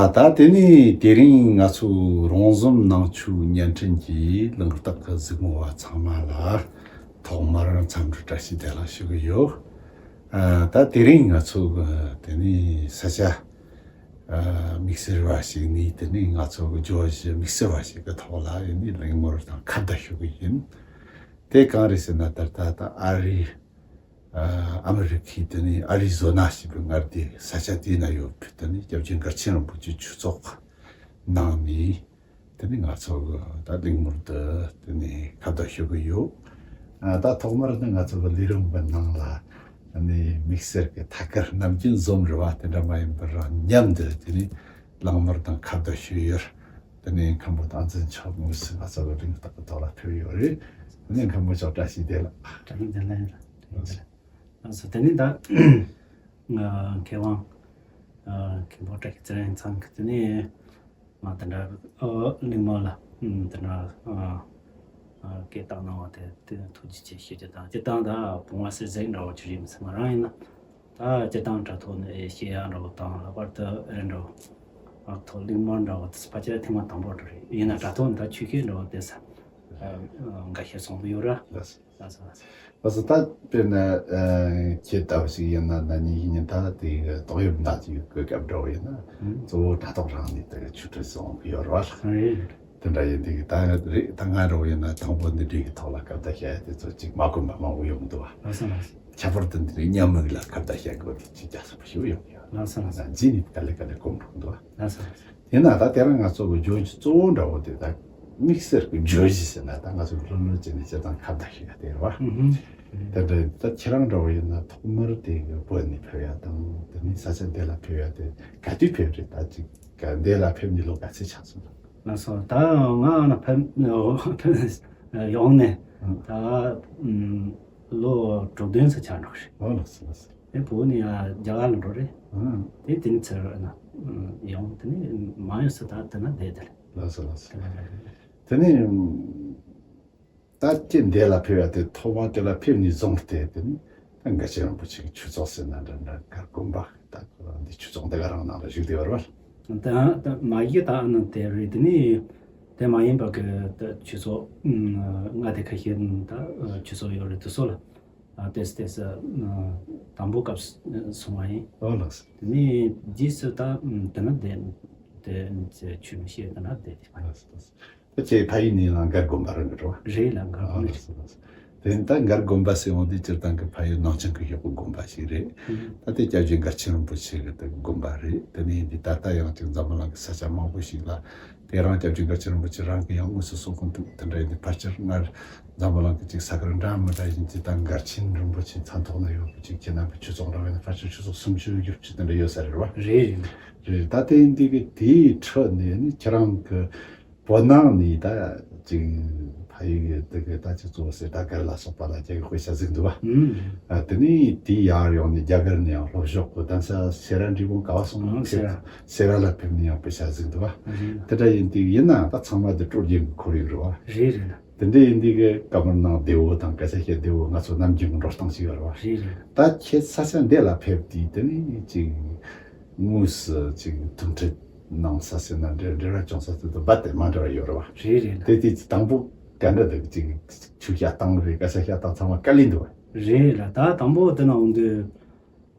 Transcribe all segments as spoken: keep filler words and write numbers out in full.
ད་དེ་ནས་དེ་རིང་ང་ཚོ་རོང་ཟོམ་ནང་ཆོས་བརྙན་འཕྲིན་གྱི་གླེང་སྟེགས་ཀྱི་གཟིགས་མོ་བ་ཚང་མ་ལ་ཐོག་མར་འཚམས་འདྲི་བཀྲ་ཤིས་བདེ་ལེགས་ཞུ་གི་ཡོད། ཨ། ད་དེ་རིང་ང་ཚོ་གི་དེ་ནས་ས་ཆ་ཨ། དམིགས་བསལ་བ་ཞིག་ནས་དེ་ནས་ང་ཚོ་གི་བརྗོད་གཞི་དམིགས་བསལ་བ་ཞིག་གི་ཐོག་ལ་ཡིན་ནི་གླེང་མོལ་དང་ཁ་བརྡ་ཞུ་གི་ཡིན། དེ་གང་རེད་ཟེར་ན། ད་ལྟ་ད་ཨ་རི། ཨ། ཨ་མི་རི་ཁའི་དེ་ནས་ཨ་རི་ཛོ་ན་ཞེས་པའི་མངའ་སྡེ་ས་ཆ་དེ་ན་ཡོད་པའི་དེ་ནས་སྐྱབས་རྗེ་མགར་ཆེན་རིན་པོ་ཆེ་ཆོས་ཚོགས་ནང་ནས་དེ་ནས་ང་ཚོ་གི་ད་གླེང་མོལ་དུ་དེ་ནས་ཁ་བརྡ་ཞུ་གི་ཡོད། ཨ། ད་ཐོག་མར་ནི་ང་ཚོ་གི་ལས་རིམ་པ་ནང་ལ་དེ་ནས་དམིགས་བསལ་གྱི་ཐད་ཀར་ནམ་རྒྱུན་འཛོམས་རེ་བ་དེ་འདྲ་མ་ཡིན་པར་མཉམ་དུ་དེ་ནས་གླེང་མོལ་དང་ཁ་བརྡ་ཞུ་ཡུལ། དེ་ནས་མཁན་པོ་བསྟན་འཛིན་མཆོག་དངོས་སུ་ང་ཚོ་གི་གླེང་སྟེགས་ཀྱི་ཐོག་ལ་ཕེབས་ཡོད་རེད། དེ་ནས་མཁན་པོ་མཆོག་བཀྲ་ཤིས་བདེ་ལེགས། བཀྲ་ཤིས་བདེ་ལེགས། བཀྲ་ཤིས་བདེ་ལེགས། ལགས་སོ། དེ་ནས་ད་ང་མཁས་དབང་ཨ་མཁན་པོ་བཀྲ་ཤིས་ཚེ་རིང་ཚང་གི་དེ་ནས་ང་དེ་འདྲ་ཨ་གླེང་མོལ་ལ་ཨ་དེ་འདྲ་ཨ་ཨ་སྐད་བཏང་གནང་བ་དེ་དེ་ཐུགས་རྗེ་ཆེ་ཞུ་རྒྱུ་དང་། སྤྱིར་བཏང་ད་བུང་བ་གསེར་ཟེགས་འདྲ་བོ་ཅིག་རེད་མི་སྲིད། ང་རང་ཡིན་ན། ད་སྤྱིར་བཏང་དྲ་ཐོག་ནས་བཤད་ཡག་འདྲ་བོ་དང་། ལྷག་པར་དུ་ཨ་རི་འདྲ་བོ་ཨ་ཐོག་གླེང་མོལ་འདྲ་བོ་དེ་ཕལ་ཆེར་ཐེངས་མ་དང་པོ་འདྲ་རེད། ཡིན་ན་དྲ་ཐོག་ནས་ད་ཆོས་བཤད་འདྲ་བོ་དེ་ས་ཨ་འགའ་ཤས་སོང་གི་ཡོད་ར། ལགས་སོ། ལགས་སོ། ལགས་སོ། ད་དཔེར་ན་ཨ་ཁྱེད་ལྟ་བུ་ཞིག་ཡིན་ན། ན་ནིང་ཡིན་ན་ད་དེ་ཏོག་དབྱིབས་ནད་ཀྱི་གོ་སྐབས་འདྲ་བོ་ཡིན་ན། ཨང་། གཙོ་བོ་དྲ་ཐོག་རང་ནས་དེ་ཆོས་ཁྲིད་སོང་གི་ཡོད་རེད་བ། རེད། དེ་འདྲ་ཡིན་དུས་ད་རེད། ད་ང་འདྲ་བོ་ཡིན་ན་དང་པོ་འདི་འདྲའི་གི་ཐོག་ལ་སྐབས་ད་བཤད་ཡ་དེ་ཚོ་ཅིག་མ་གོ་མ་མང་བོ་ཡོང་འདུག་བ། ལགས་སོ། ལགས་སོ། ཁྱད་པར་དུ་འདི་རིགས་མཉམ་མིག་ལ་ཁ་བརྡ་བྱེད་དགོས་དེ་ཅིག་རྒྱ་ཆེན་པོ་ཞིག་ཡོང་གི་ཡོད། ལགས་སོ། ལགས་སོ། རྗེས་ནས་ག་ལེ་ག་ལེ་གོམས་འགྲོ་གི་འདུག་བ། ལགས་སོ། ཡིན་ན་ད་དེ་རིང་ང་ཚོ་གི་བརྗོད་གཞི་གཙོ་བོ་འདྲ་བོ་དེ་ད་དམིགས་བསལ་གྱི་བརྗོད་གཞི་ཟེར་ན། ད་ང་ཚོ་ལྷོད་ལྷོད་བྱས་ནས་སྤྱིར་བཏང་ཁ་བརྡ་ཞུ་ཡ་དེ་རེད་བ། ཨུ་ཧུམ། དེ་འདྲ་ད་ཁྱེད་རང་འདྲ་བོ་ཡིན་ན་ཐོག་མར་དེ་གི་བོད་ནས་ཕེབས་ཡ་དང་། དེ་ནས་ས་ཆ་འདི་ལ་ཕེབས་ཡ་དེ་ག་དུས་ཕེབས་རེད། ད་ཅིག་ག་འདི་ལ་ཕེབས་ནས་ལོ་ག་ཚོད་ཆགས་སོང་ལགས། ལགས་སོ། ད་ང་ནི་ཕེབས་ཕེབས་ཡོང་ནས་ཨང་། ད་ཨུམ་ལོ་དྲུག་བདུན་ཙམ་ཆགས་འགྲོ་རེད། ཨོ་ལགས་སོ། ལགས་སོ། དེ་བོད་ནས་ཡ་རྒྱ་གར་ལ་འགྲོ་རེད། ཨང་། དེ་དེ་ནས་ཚུར་ཨ་ནི་ཡོང་། དེ་ནས་མ་ཡོང་ས་ད་དེ་ན་བསྡད་དེ་རེད། ལགས་སོ། ལགས་སོ། དེ་ནས་ད་ཁྱེད་འདི་ལ་ཕེབས་ཡ་དེ་ཐོག་མ་དེ་ལ་ཕེབས་ནས་བཟུང་སྟེ་དེ་ནས་ད་མགར་ཆེན་རིན་པོ་ཆེ་གི་ཆོས་ཚོགས་ཟེར་ན་འདྲ་འདྲ། མགར་དགོན་པ། ད་ཁོ་རང་འདི་ཆོས་ཚོགས་འདི་ག་རང་ནང་ལ་བཞུགས་བསྡད་ཡོད་རེད་བ། ད་ད་མ་གཞི་ད་ཨ་ནི་དེ་རེད། དེ་ནས་དེ་མ་ཡིན་པ་གི་ད་ཆོས་ཚོགས་ཨུམ་མངའ་སྡེ་ཁ་ཤས་ད་ཆོས་ཚོགས་ཡོད་རེད། དེ་ཚོ་ལ་ཨ་ཏོག་ཙམ་ཏོག་ཙམ་ཨ་དང་པོ་སྐབས་སུ་སོང་བ་ཡིན། ཨོ་ལགས་སོ། དེ་ནས་རྗེས་སུ་ད་ཨུམ་དེ་ན་བསྡད། དེ་ཆོས་མི་ཤེས་དེ་ན་བསྡད་དེ། ལགས་སོ། ལགས་སོ། ད་ཁྱེད་ཕ་ཡུལ་ནས་ཡང་མགར་དགོན་པ་རང་གི་རེད་བ། རེད་ལགས། མགར་ཨ་དགོན་པ། ལགས་སོ། ལགས་སོ། དེ་ནི་ད་མགར་དགོན་པ་ཟེར་འོང་དུས་སྤྱིར་བཏང་གི་ཕ་ཡུལ་ནང་ཆེན་གྱི་ཡུལ་སྐོར་དགོན་པ་ཞིག་རེད། ཨུམ། ད་དེ་སྐྱབས་རྗེ་མགར་ཆེན་རིན་པོ་ཆེ་གི་དེ་དགོན་པ་རེད། དེ་ནས་འདི་ད་ལྟ་ཡང་ཅིག་འཛམ་བུ་གླིང་གི་ས་ཆ་མང་པོ་ཞིག་ལ་དེ་རང་སྐྱབས་རྗེ་མགར་ཆེན་རིན་པོ་ཆེ་རང་གིས་ཡང་དངོས་སུ་གསུང་གི་འདུག། དེ་འདྲ་ཡིན་དུས་ཕལ་ཆེར་སྔར་འཛམ་བུ་གླིང་གི་ཅིག་ས་ཁུལ་འདྲ་མི་འདྲ་ཡིན་གྱི་ད་མགར་ཆེན་རིན་པོ་ཆེ་མཚན་ཐོག་ན་ཡོད་པའི་ཅིག་ཁྱེད་རྣམ་པའི་ཆོས་ཚོགས་འདྲ་བ་ཡིན་ན་ཕལ་ཆེར་ཆོས་ཚོགས་སུམ་ཅུ་བཞི་བཅུ་དེ་འདྲ་ཡོད་ས་རེད་བ། རེད་རེད། རེད། ད་དེ་ཡིན་དུས་གི་དེའི་ཁྲོད་ནས་ནི་ཁྱེད་རང་གི་བོད་ནང་ནས་ད་ཅིག་ཕ་ཡུལ་གྱི་དེ་གི་ད་ཅིག་གཙོ་བོ་གསེར་རྟ་སྒར་ལ་སོགས་པ་ལ་རྒྱ་གི་དཔེ་ཆ་གཟིགས་འདུག་བ། ཨུམ། ཨ། དེ་ནས་དེའི་ཡར་ཡོང་ནས་རྒྱ་གར་ནས་ཡང་ལྷོ་ཕྱོགས་གི་གདན་ས་སེ་ར་འབྲས་སྤུངས་ག་བ་སོང་ན། ཨང་། སེ་ར། སེ་ར་ལ་ཕེབས་ནས་ཡང་དཔེ་ཆ་གཟིགས་འདུག་བ། རེད། དེ་འདྲ་ཡིན་དུས་ཡིན་ནའང་ད་ཚང་མ་དེ་སྲོལ་རྒྱུན་གྱི་ཁོར་ཡུག་རེད་བ། རེད་རེད། དེ་འདྲ་ཡིན་དུས་གི་བཀའ་མོལ་གནང་བདེ་བོ་དང་སྐད་ཆ་བཤད་བདེ་བོ་ང་ཚོ་ནམ་རྒྱུན་གྱི་འགྲོ་སྟངས་ཤིག་ཡོད་རེད་བ། རེད་རེད། ད་ཁྱེད་ས་ཆ་འདི་ལ་ཕེབས་དུས་དེ་ནས་ཅིག་དངོས་སུ་ཅིག་མཐུན་སྒྲིལ་གནང་ས་ཟེར་ན་འབྲེལ་འབྲེལ་བ་བྱུང་ས་དེ་དང་རྦད་དེ་མ་འདྲ་བ་ཡོད་རེད་བ། རེད་རེད། དེ་དུས་དང་པོ་ག་འདྲ་འདུག། ཅིག་ཆོས་བཤད་སྟངས་རེད། སྐད་ཆ་བཤད་སྟངས་ཚང་མ་དཀའ་ལས་འདུག་བ། རེད་རེད། ད་དང་པོ་དེ་ན་འོང་དུས་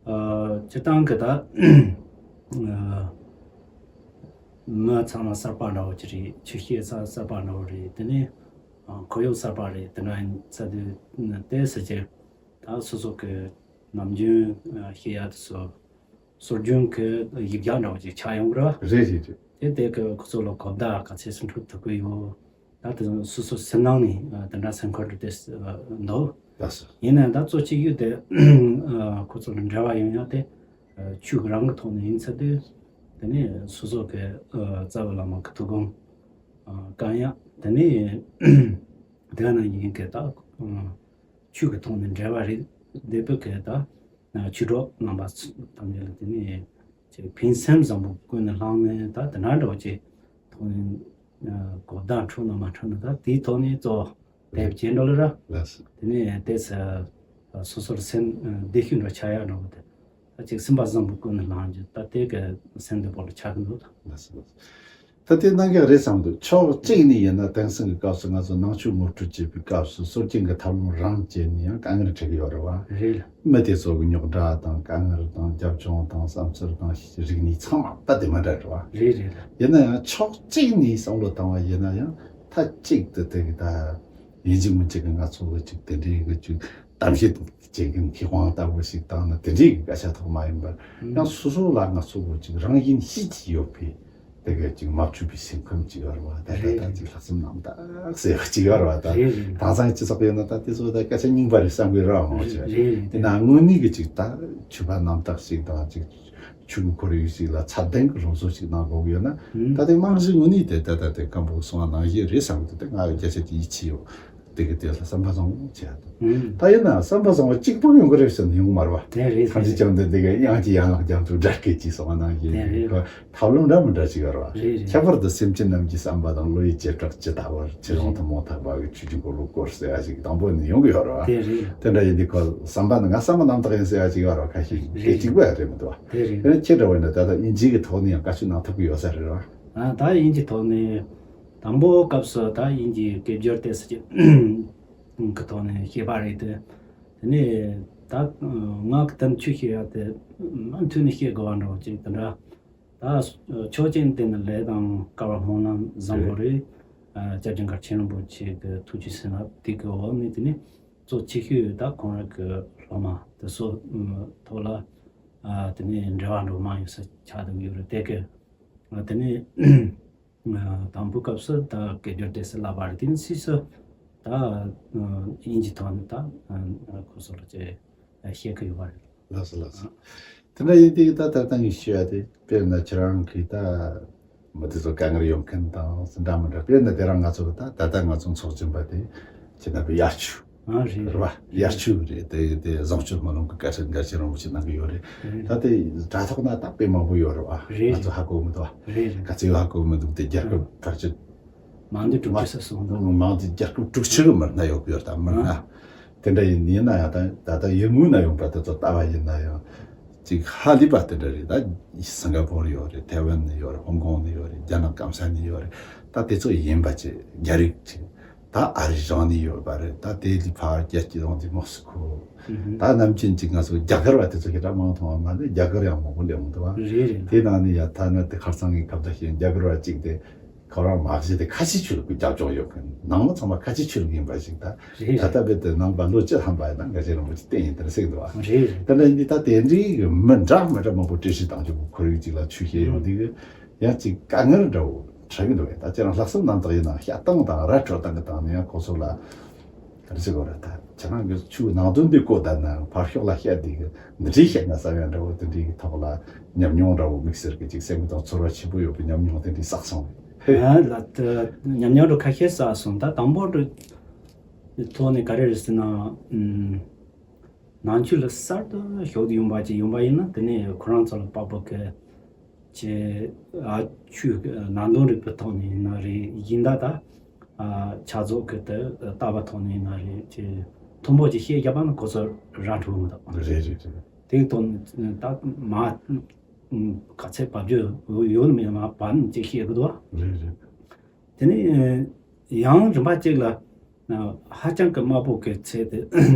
ཨ་སྤྱིར་བཏང་གི་ད་ཨ་མི་ཚང་མ་གསར་པ་འདྲ་བོ་ཅིག་རེད། ཆོས་བཤད་ས་གསར་པ་འདྲ་བོ་རེད། དེ་ནས་ཨ་ཁོར་ཡུག་གསར་པ་རེད། དེ་འདྲ་ཡིན་ས་དུས་དེ་ཟེར་གྱི་ད་སོ་སོ་གི་ནམ་རྒྱུན་ཨ་བཤད་ཡ་དེ་ཚོ་སྲོལ་རྒྱུན་གྱི་ཡིག་རྒྱུགས་འདྲ་བོ་ཅིག་ཆགས་ཡོང་གི་རེད་བ། རེད་རེད་རེད། དེ་དེ་གི་ཁོ་ཚོ་ལ་གོ་བརྡ་ག་ཚད་ཙམ་འཕྲོད་ཐུབ་ཀྱི་ཡོད། ད་དེ་སོ་སོ་སེམས་ནང་ནས་ཨ་དེ་འདྲ་སེམས་ཁུར་དེ་ཨ་འདུག། ལགས་སོ། ཡིན་ནའང་ད་གཙོ་གཅིག་ཡུལ་དེ་ཨ་ཁོ་ཚོ་ལ་འབྲེལ་བ་ཡོང་ཡ་དེ་ཨ་ཆོས་རང་གི་ཐོག་ནས་ཡིན་ཚེ་དེ་དེ་ནས་སོ་སོ་གི་ཨ་རྩ་བའི་བླ་མ་གི་ཐུགས་དགོངས་ཨ་བསྐང་ཡ། དེ་ནས་དེ་ག་ནང་ཡིན་གི་ད་ཨ་ཆོས་ཀྱི་ཐོག་ནས་འབྲེལ་བ་རེད། འདས་པའི་གི་ད་ཆོས་གྲོགས་རྣམ་པ་ཚོ་དང་འབྲེལ་ལ་དེ་ནས་ཅིག་ཕན་སེམས་བཟང་པོ་ཀུན་ནས་བསླངས་ནས་ད་དེ་འདྲ་འདྲ་བོ་ཅིག་ཐོག་ནས་གོ་བརྡ་འཕྲོད་ན་མ་འཕྲོད་ན་ད་དེའི་ཐོག་ནས་གཙོ་བོ་དེབ་ཅན་འགྲོ་ལ་ར། ལགས་སོ། དེ་ནས་དེ་ས་སོ་སོར་སེམས་བདེ་ཤུགས་འགྲོ་ཆགས་ཡག་འགྲོ་གི་དེ། ད་ ཅིག་སེམས་པ་བཟང་པོ་ཀུན་ནས་བསླངས་རྒྱུ་ད་དེ་གི་སེམས་བདེ་པོ་ལ་ཆགས་ཀྱི་འདུག་ད། ལགས་སོ། ལགས་སོ། ད་དེ་གནང་གི་རེད་བསམ་འདུག་ཕྱོགས་གཅིག་ནས་ཡིན་ན་དེང་སང་གི་སྐབས་སུ་ང་ཚོ་ནང་ཆོས་ངོ་སྤྲོད་བྱེད་པའི་སྐབས་སུ་སྲོལ་རྒྱུན་གྱི་ཐབས་ལམ་རང་སྤྱད་ནས་ཡང་དཀའ་ངལ་འཕྲད་ཀྱི་ཡོད་རེད་བ། རེད། མི་དེ་ཚོ་གི་རྙོག་དྲ་དང་དཀའ་ངལ་དང་རྒྱབ་ལྗོངས་དང་བསམ་ཚུལ་དང་རིག་གནས་ཚང་མ་ད་དེ་མ་འདྲ་རེད་བ། རེད་རེད། ཡིན་ན་ཡང་ཕྱོགས་གཅིག་ནས་བསམ་བློ་བཏང་བ་ཡིན་ན་ཡང་མཐའ་གཅིག་ཏུ་དེ་གི་ད་ཡིན་གཅིག་མིན་གཅིག་གི་ང་ཚོ་གི་ཅིག་དེ་འདྲའི་གི་ཅིག་གཏམ་བཤད་བྱེད་མཁན་མཁས་དབང་ལྟ་བུ་ཞིག་བཏང་ན་དེ་འདྲའི་གི་སྐད་ཆ་ཐོག་མ་ཡིན་པར། ཡང་སོ་སོ་ལ་ང་ཚོ་གི་ཅིག་རང་བཞིན་གཤིས་ཀྱི་ཡོད་པའི་དེ་གི་ཅིག་མ་བཅོས་པའི་སེམས་ཁམས་ཅིག་ཡོད་རེད་བ། ད་ལྟ་ད་ཅིག་ལྷག་བསམ་རྣམ་དག་ཟེར་བ་ཅིག་ཡོད་རེད་བ། ད་རེད་རེད། དེང་སང་སྤྱི་ཚོགས་ཡིན་ན་ད་དེ་ཚོ་ད་སྐད་ཆ་རྙིང་པ་རེད་བསམ་གི་རེད་བ། མང་ཆེ་རེད་རེད། དེ་ན་དངོས་གནས་གི་ཅིག་ད་ཆོས་པ་རྣམ་དག་ཞིག་དང་ཅིག་ཆོས་ཀྱི་ཁོར་ཡུག་ཞིག་ལ་ཚད་ལྡན་གྱི་སློབ་གསོ་ཞིག་གནང་དགོས་ཀྱི་ཡོད་ན། ད་དེ་རྨང་གཞི་དངོས་གནས་དེ་ད་ལྟ་དེ་སྐམ་པོ་གསུང་བ་ནང་བཞིན་རེད་བསམ་གི་འདུག་དེ་ང་ཡི་སྐད་ཆ་དེ་ཡིད་ཆེས་ཡོད། དེ་གི་དེ་ལ་བསམ་པ་བཟང་བོ་བྱས་ཡ་དང་། ད་ཡིན་ན་བསམ་པ་བཟང་བོ་གཅིག་པུ་ཡོང་གི་རེད་ཟེར་ན་ཡོང་གི་མ་རེད་བ། དེ་རེད། ཐམས་ཅད་ཀྱང་འདི་འདི་ག་དབྱངས་ཀྱི་ཡན་ལག་རྒྱ་མཚོའི་སྒྲ་སྐད་ཀྱིས་གསུང་བ་ནང་བཞིན། དེ་རེད། ཐབས་ལམ་འདྲ་མི་འདྲ་ཞིག་ཡོད་རེད་བ། རེད་རེད། ཁྱད་པར་དུ་སེམས་ཅན་རྣམས་ཀྱི་བསམ་པ་དང་བློ་ཡི་བྱེ་བྲག་ཇི་ལྟ་བར་ཇི་བཞིན་དུ་མ་ཐག་པ་གི་ཆོས་ཀྱི་འཁོར་ལོ་བསྐོར་ཟེར་ཡ་ཞིག་དང་པོ་ནས་ཡོང་གི་ཡོད་རེད་བ། དེ་རེད། དེ་འདྲ་ཡིན་དུས་ཁོ་བསམ་པ་ནི་ང་བསམ་པ་རྣམ་དག་ཡིན་ཟེར་ཡ་ཞིག་ཡོད་རེད་བ། ཁ་ཤས་ཤིག་དེ་རེད། གཅིག་པ་ཡང་རེད་མི་འདུག་བ། དེ་རེད། དེ་ནས་ཁྱེད་འདྲ་བ་ཡིན་ན་ད་ལྟ་དབྱིན་ཇི་གི་ཐོག་ནས་ཡང་བཀའ་ཆོས་གནང་ཐུབ་ཀྱི་ཡོད་ས་རེད་བ། ཨ་ད་དབྱིན་ཇིའི་ཐོག་ནས་དང་པོ་སྐབས་སུ་ད་དབྱིན་ཇིའི་སྐད་སྦྱོར་ཏོག་ཙམ་གྱི་ཐོག་ནས་ཤེས་པ་རེད་དེ། དེ་ནས་ད་ངག་གི་དོན་ཆོས་ཤེས་ཡ་དེ་མུ་མཐུད་ནས་ཤེས་དགོས་པ་འདྲ་བོ་ཅིག་དེ་འདྲ། ད་ཕྱོགས་གཅིག་ནས་བལྟས་ན་ལས་དང་སྐལ་བ་སྨོན་ལམ་བཟང་པོ་རེད། ཨ་སྐྱབས་རྗེ་མཁན་ཆེན་རིན་པོ་ཆེ་གི་ཐུགས་རྗེ་བྱིན་རླབས་དེ་གི་འོག་ནས་དེ་ནས་གཙོ་ཆེ་ཤོས་ད་ཁོང་རང་གི་སློབ་མ་དེ་ཚོ་ཐོག་ལ་ཨ་དེ་ནས་འབྲེལ་བ་འགྲོ་མང་ཡོད་ས་ཆགས་བསྡད་ཡོད་རེད། དེ་གི་ཨ་དེ་ནས་དང་པོའི་སྐབས་སུ་ད་སྐད་སྦྱོར་ཏོག་ཙམ་བསླབ་པ་རེད། དེ་ནས་ཕྱིས་སུ་ད་དབྱིན་ཇིའི་ཐོག་ནས་ད་ཁོ་ཚོ་ལ་ཅིག་བཤད་ཀྱི་ཡོད་པ་རེད། ལགས་སོ་ལགས་སོ། དེ་འདྲ་ཡིན་དུས་ད་ད་ལྟ་ངས་ཞུ་ཡ་དེ་དཔེར་ན་ཁྱེད་རང་གིས་ད་མི་དེ་ཚོ་དཀའ་ངལ་ཡོང་མཁན་དང་འདྲ་མི་འདྲ། དཔེར་ན་དེ་རིང་ང་ཚོ་ད་ད་ལྟ་ང་ཚོ་ཚོགས་ཆེན་པ་དེ་ཁྱེད་རྣམ་པའི་དབྱར་ཆོས་ཨ་རེད། རེད་བ། དབྱར་ཆོས་རེད། དེ་དེ་བཟང་སྤྱོད་སྨོན་ལམ་གྱི་བཀའ་དྲིན་མཁན་ཆེན་རིན་པོ་ཆེ་གནང་གི་ཡོད་རེད། རེད། ད་དེ་དྲ་ཐོག་ན་ད་དཔེ་མང་པོ་ཡོད་རེད་བ། རེད། ང་ཚོ་ཧ་གོ་མི་འདུག་བ། རེད་རེད། ག་ཚོད་ཧ་གོ་མི་འདུག་དེ་རྒྱལ་ཁབ་བར་གཅིག་མང་འདི་དྲུག་ཅུ་ས་སོང་འདུག་མང་འདི་རྒྱལ་ཁབ་དྲུག་ཅུ་གི་མི་སྣ་ཡོད་ཡོད་ད་མི་སྣ། དེ་འདྲ་ཡིན་ཡིན་ན་ཡང་ད་ད་ལྟ་ཡུལ་དངོས་ན་ཡོང་པ་དེ་ཚོ་ལྟ་བ་ཡིན་ན་ཡང་ཅིག་ཧ་ལས་པ་དེ་འདྲ་རེད། ད་སིང་ག་པོར་ཡོད་རེད། ཐའེ་ཝན་ནས་ཡོད་རེད། ཧོང་ཀོང་ནས་ཡོད་རེད། རྒྱ་ནག་སྐམ་ས་ནས་ཡོད་རེད། ད་དེ་ཚོ་ཡིན་པ་ཅིག་རྒྱ་རིགས་ཅིག་ད་ཨ་རི་གཞུང་ནས་ཡོད་པ་རེད། ད་དེ་ལས་ཕར་རྒྱལ་སྤྱི་གཞུང་དེ་མོ་སི་ཁོ། ད་ནམ་རྒྱུན་ཅིག་ང་ཚོ་རྒྱ་གར་བ་དེ་ཚོ་ཞེ་དྲག་མང་མཐོང་བ་མ་ནི་རྒྱ་གར་ཡང་མང་པོ་སླེབས་འདུག་བ། རེད་རེད། དེ་ནང་ནས་ཡ་ཐ་ན་དེ་ཁ་སང་གི་སྐབས་དེ་བཞིན་རྒྱ་གར་བ་ཅིག་དེ། ཁོ་རང་མ་གཞི་དེ་ཁ་ཆེ་ཆོས་ལུགས་ཀྱི་རྒྱབ་ལྗོངས་ཡོད་མཁན། ནང་མི་ཚང་མ་ཁ་ཆེ་ཆོས་ལུགས་ཡིན་པ་ཞིག་དང་། རེད། ད་ལྟ་རྦད་དེ་ནང་པ་ལོ་བཅུ་ཐམ་པ་ཡིན་ན་འགའ་ཤས་རིན་པོ་ཆེ་བསྟེན་ཡིན་དེ་འདྲ་ཟེར་གི་འདུག་བ། རེད་རེད། དེ་འདྲ་ཡིན་དུས་ད་དེ་འདྲའི་གི་མི་འདྲ་མི་འདྲ་མང་པོ་བཀྲ་ཤིས་དང་ཆོས་ཀྱི་ཁོར་ཡུག་ཅིག་ལ་ཆོས་བཤད་ཡོང་དུས་གི་ཡང་ཅིག་དཀའ་ངལ་འདྲ་བོ་འཕྲད་གི་འདུག་བས། ད་ཁྱེད་རང་ལྷག་བསམ་རྣམ་དག་ཡིན་ན་བཤད་སྟངས་དང་ར་འཕྲོད་སྟངས་གི་སྟེང་ནས་ཡང་ཁོ་ཚོ་ལ་ག་རེ་ཟེར་དགོས་རེད། ད་ཁྱེད་རང་གི་ཆོས་ནང་དོན་དེ་གོ་བསྡད་ན་ཕར་ཕྱོགས་ལ་བཤད་དུས་གི་འདི་འདྲའི་བཤད་ན་བསམ་ཡ་འདྲ་བོ་དེ་འདྲའི་གི་ཐོག་ལ་ཉམས་མྱོང་འདྲ་བོ་དམིགས་བསལ་གི་ཅིག་སེམས་ཀྱི་དང་ཚོར་བ་ཆེན་པོ་ཡོད་པའི་ཉམས་མྱོང་དེ་འདྲའི་བསགས་སོང་བས། ལ་ཉམས་མྱོང་རུ་ཁ་ཤས་བསགས་སོང་། ད་དང་པོ་རུ་ཐོག་ནས་ག་རེ་རེད་ཟེར་ན། ནང་ཆོས་ལ་གསར་དུ་ཞུགས་ཡོང་པ་ཅིག་ཡོང་པ་ཡིན་ན། དེ་ནས་ཁོ་རང་ཚོ་ལ་དཔའ་བོ་གི་ཅེ་ཨ་ཆོས་ནང་དོན་རིག་པའི་ཐོག་ནས་ཡིན་ན་རེད། ཡིན་ད་ད་ཨ་ཕྱག་རྫོགས་ཀྱི་དེ་ལྟ་བ་ཐོག་ནས་ཡིན་ན་རེད། ཅེ་མཐོན་པོ་ཅིག་བཤད་རྒྱབ་པ་ན་ཁོ་ཚོ་ར་འཕྲོད་མི་འདུག་རེད་རེད་རེད། དེའི་དོན་ད་མ་ག་ཚད་བབ་རྒྱུ་ཡོད་ནི་མེད་མ་བབ་ནི་ཅིག་བཤད་དགོས་འདུག་བ། རེད་རེད། དེ་ནས་ཡང་རིམ་པ་གཅིག་ལ་ཧ་ཅང་གི་དམའ་པོ་གི་ཚད་དེ་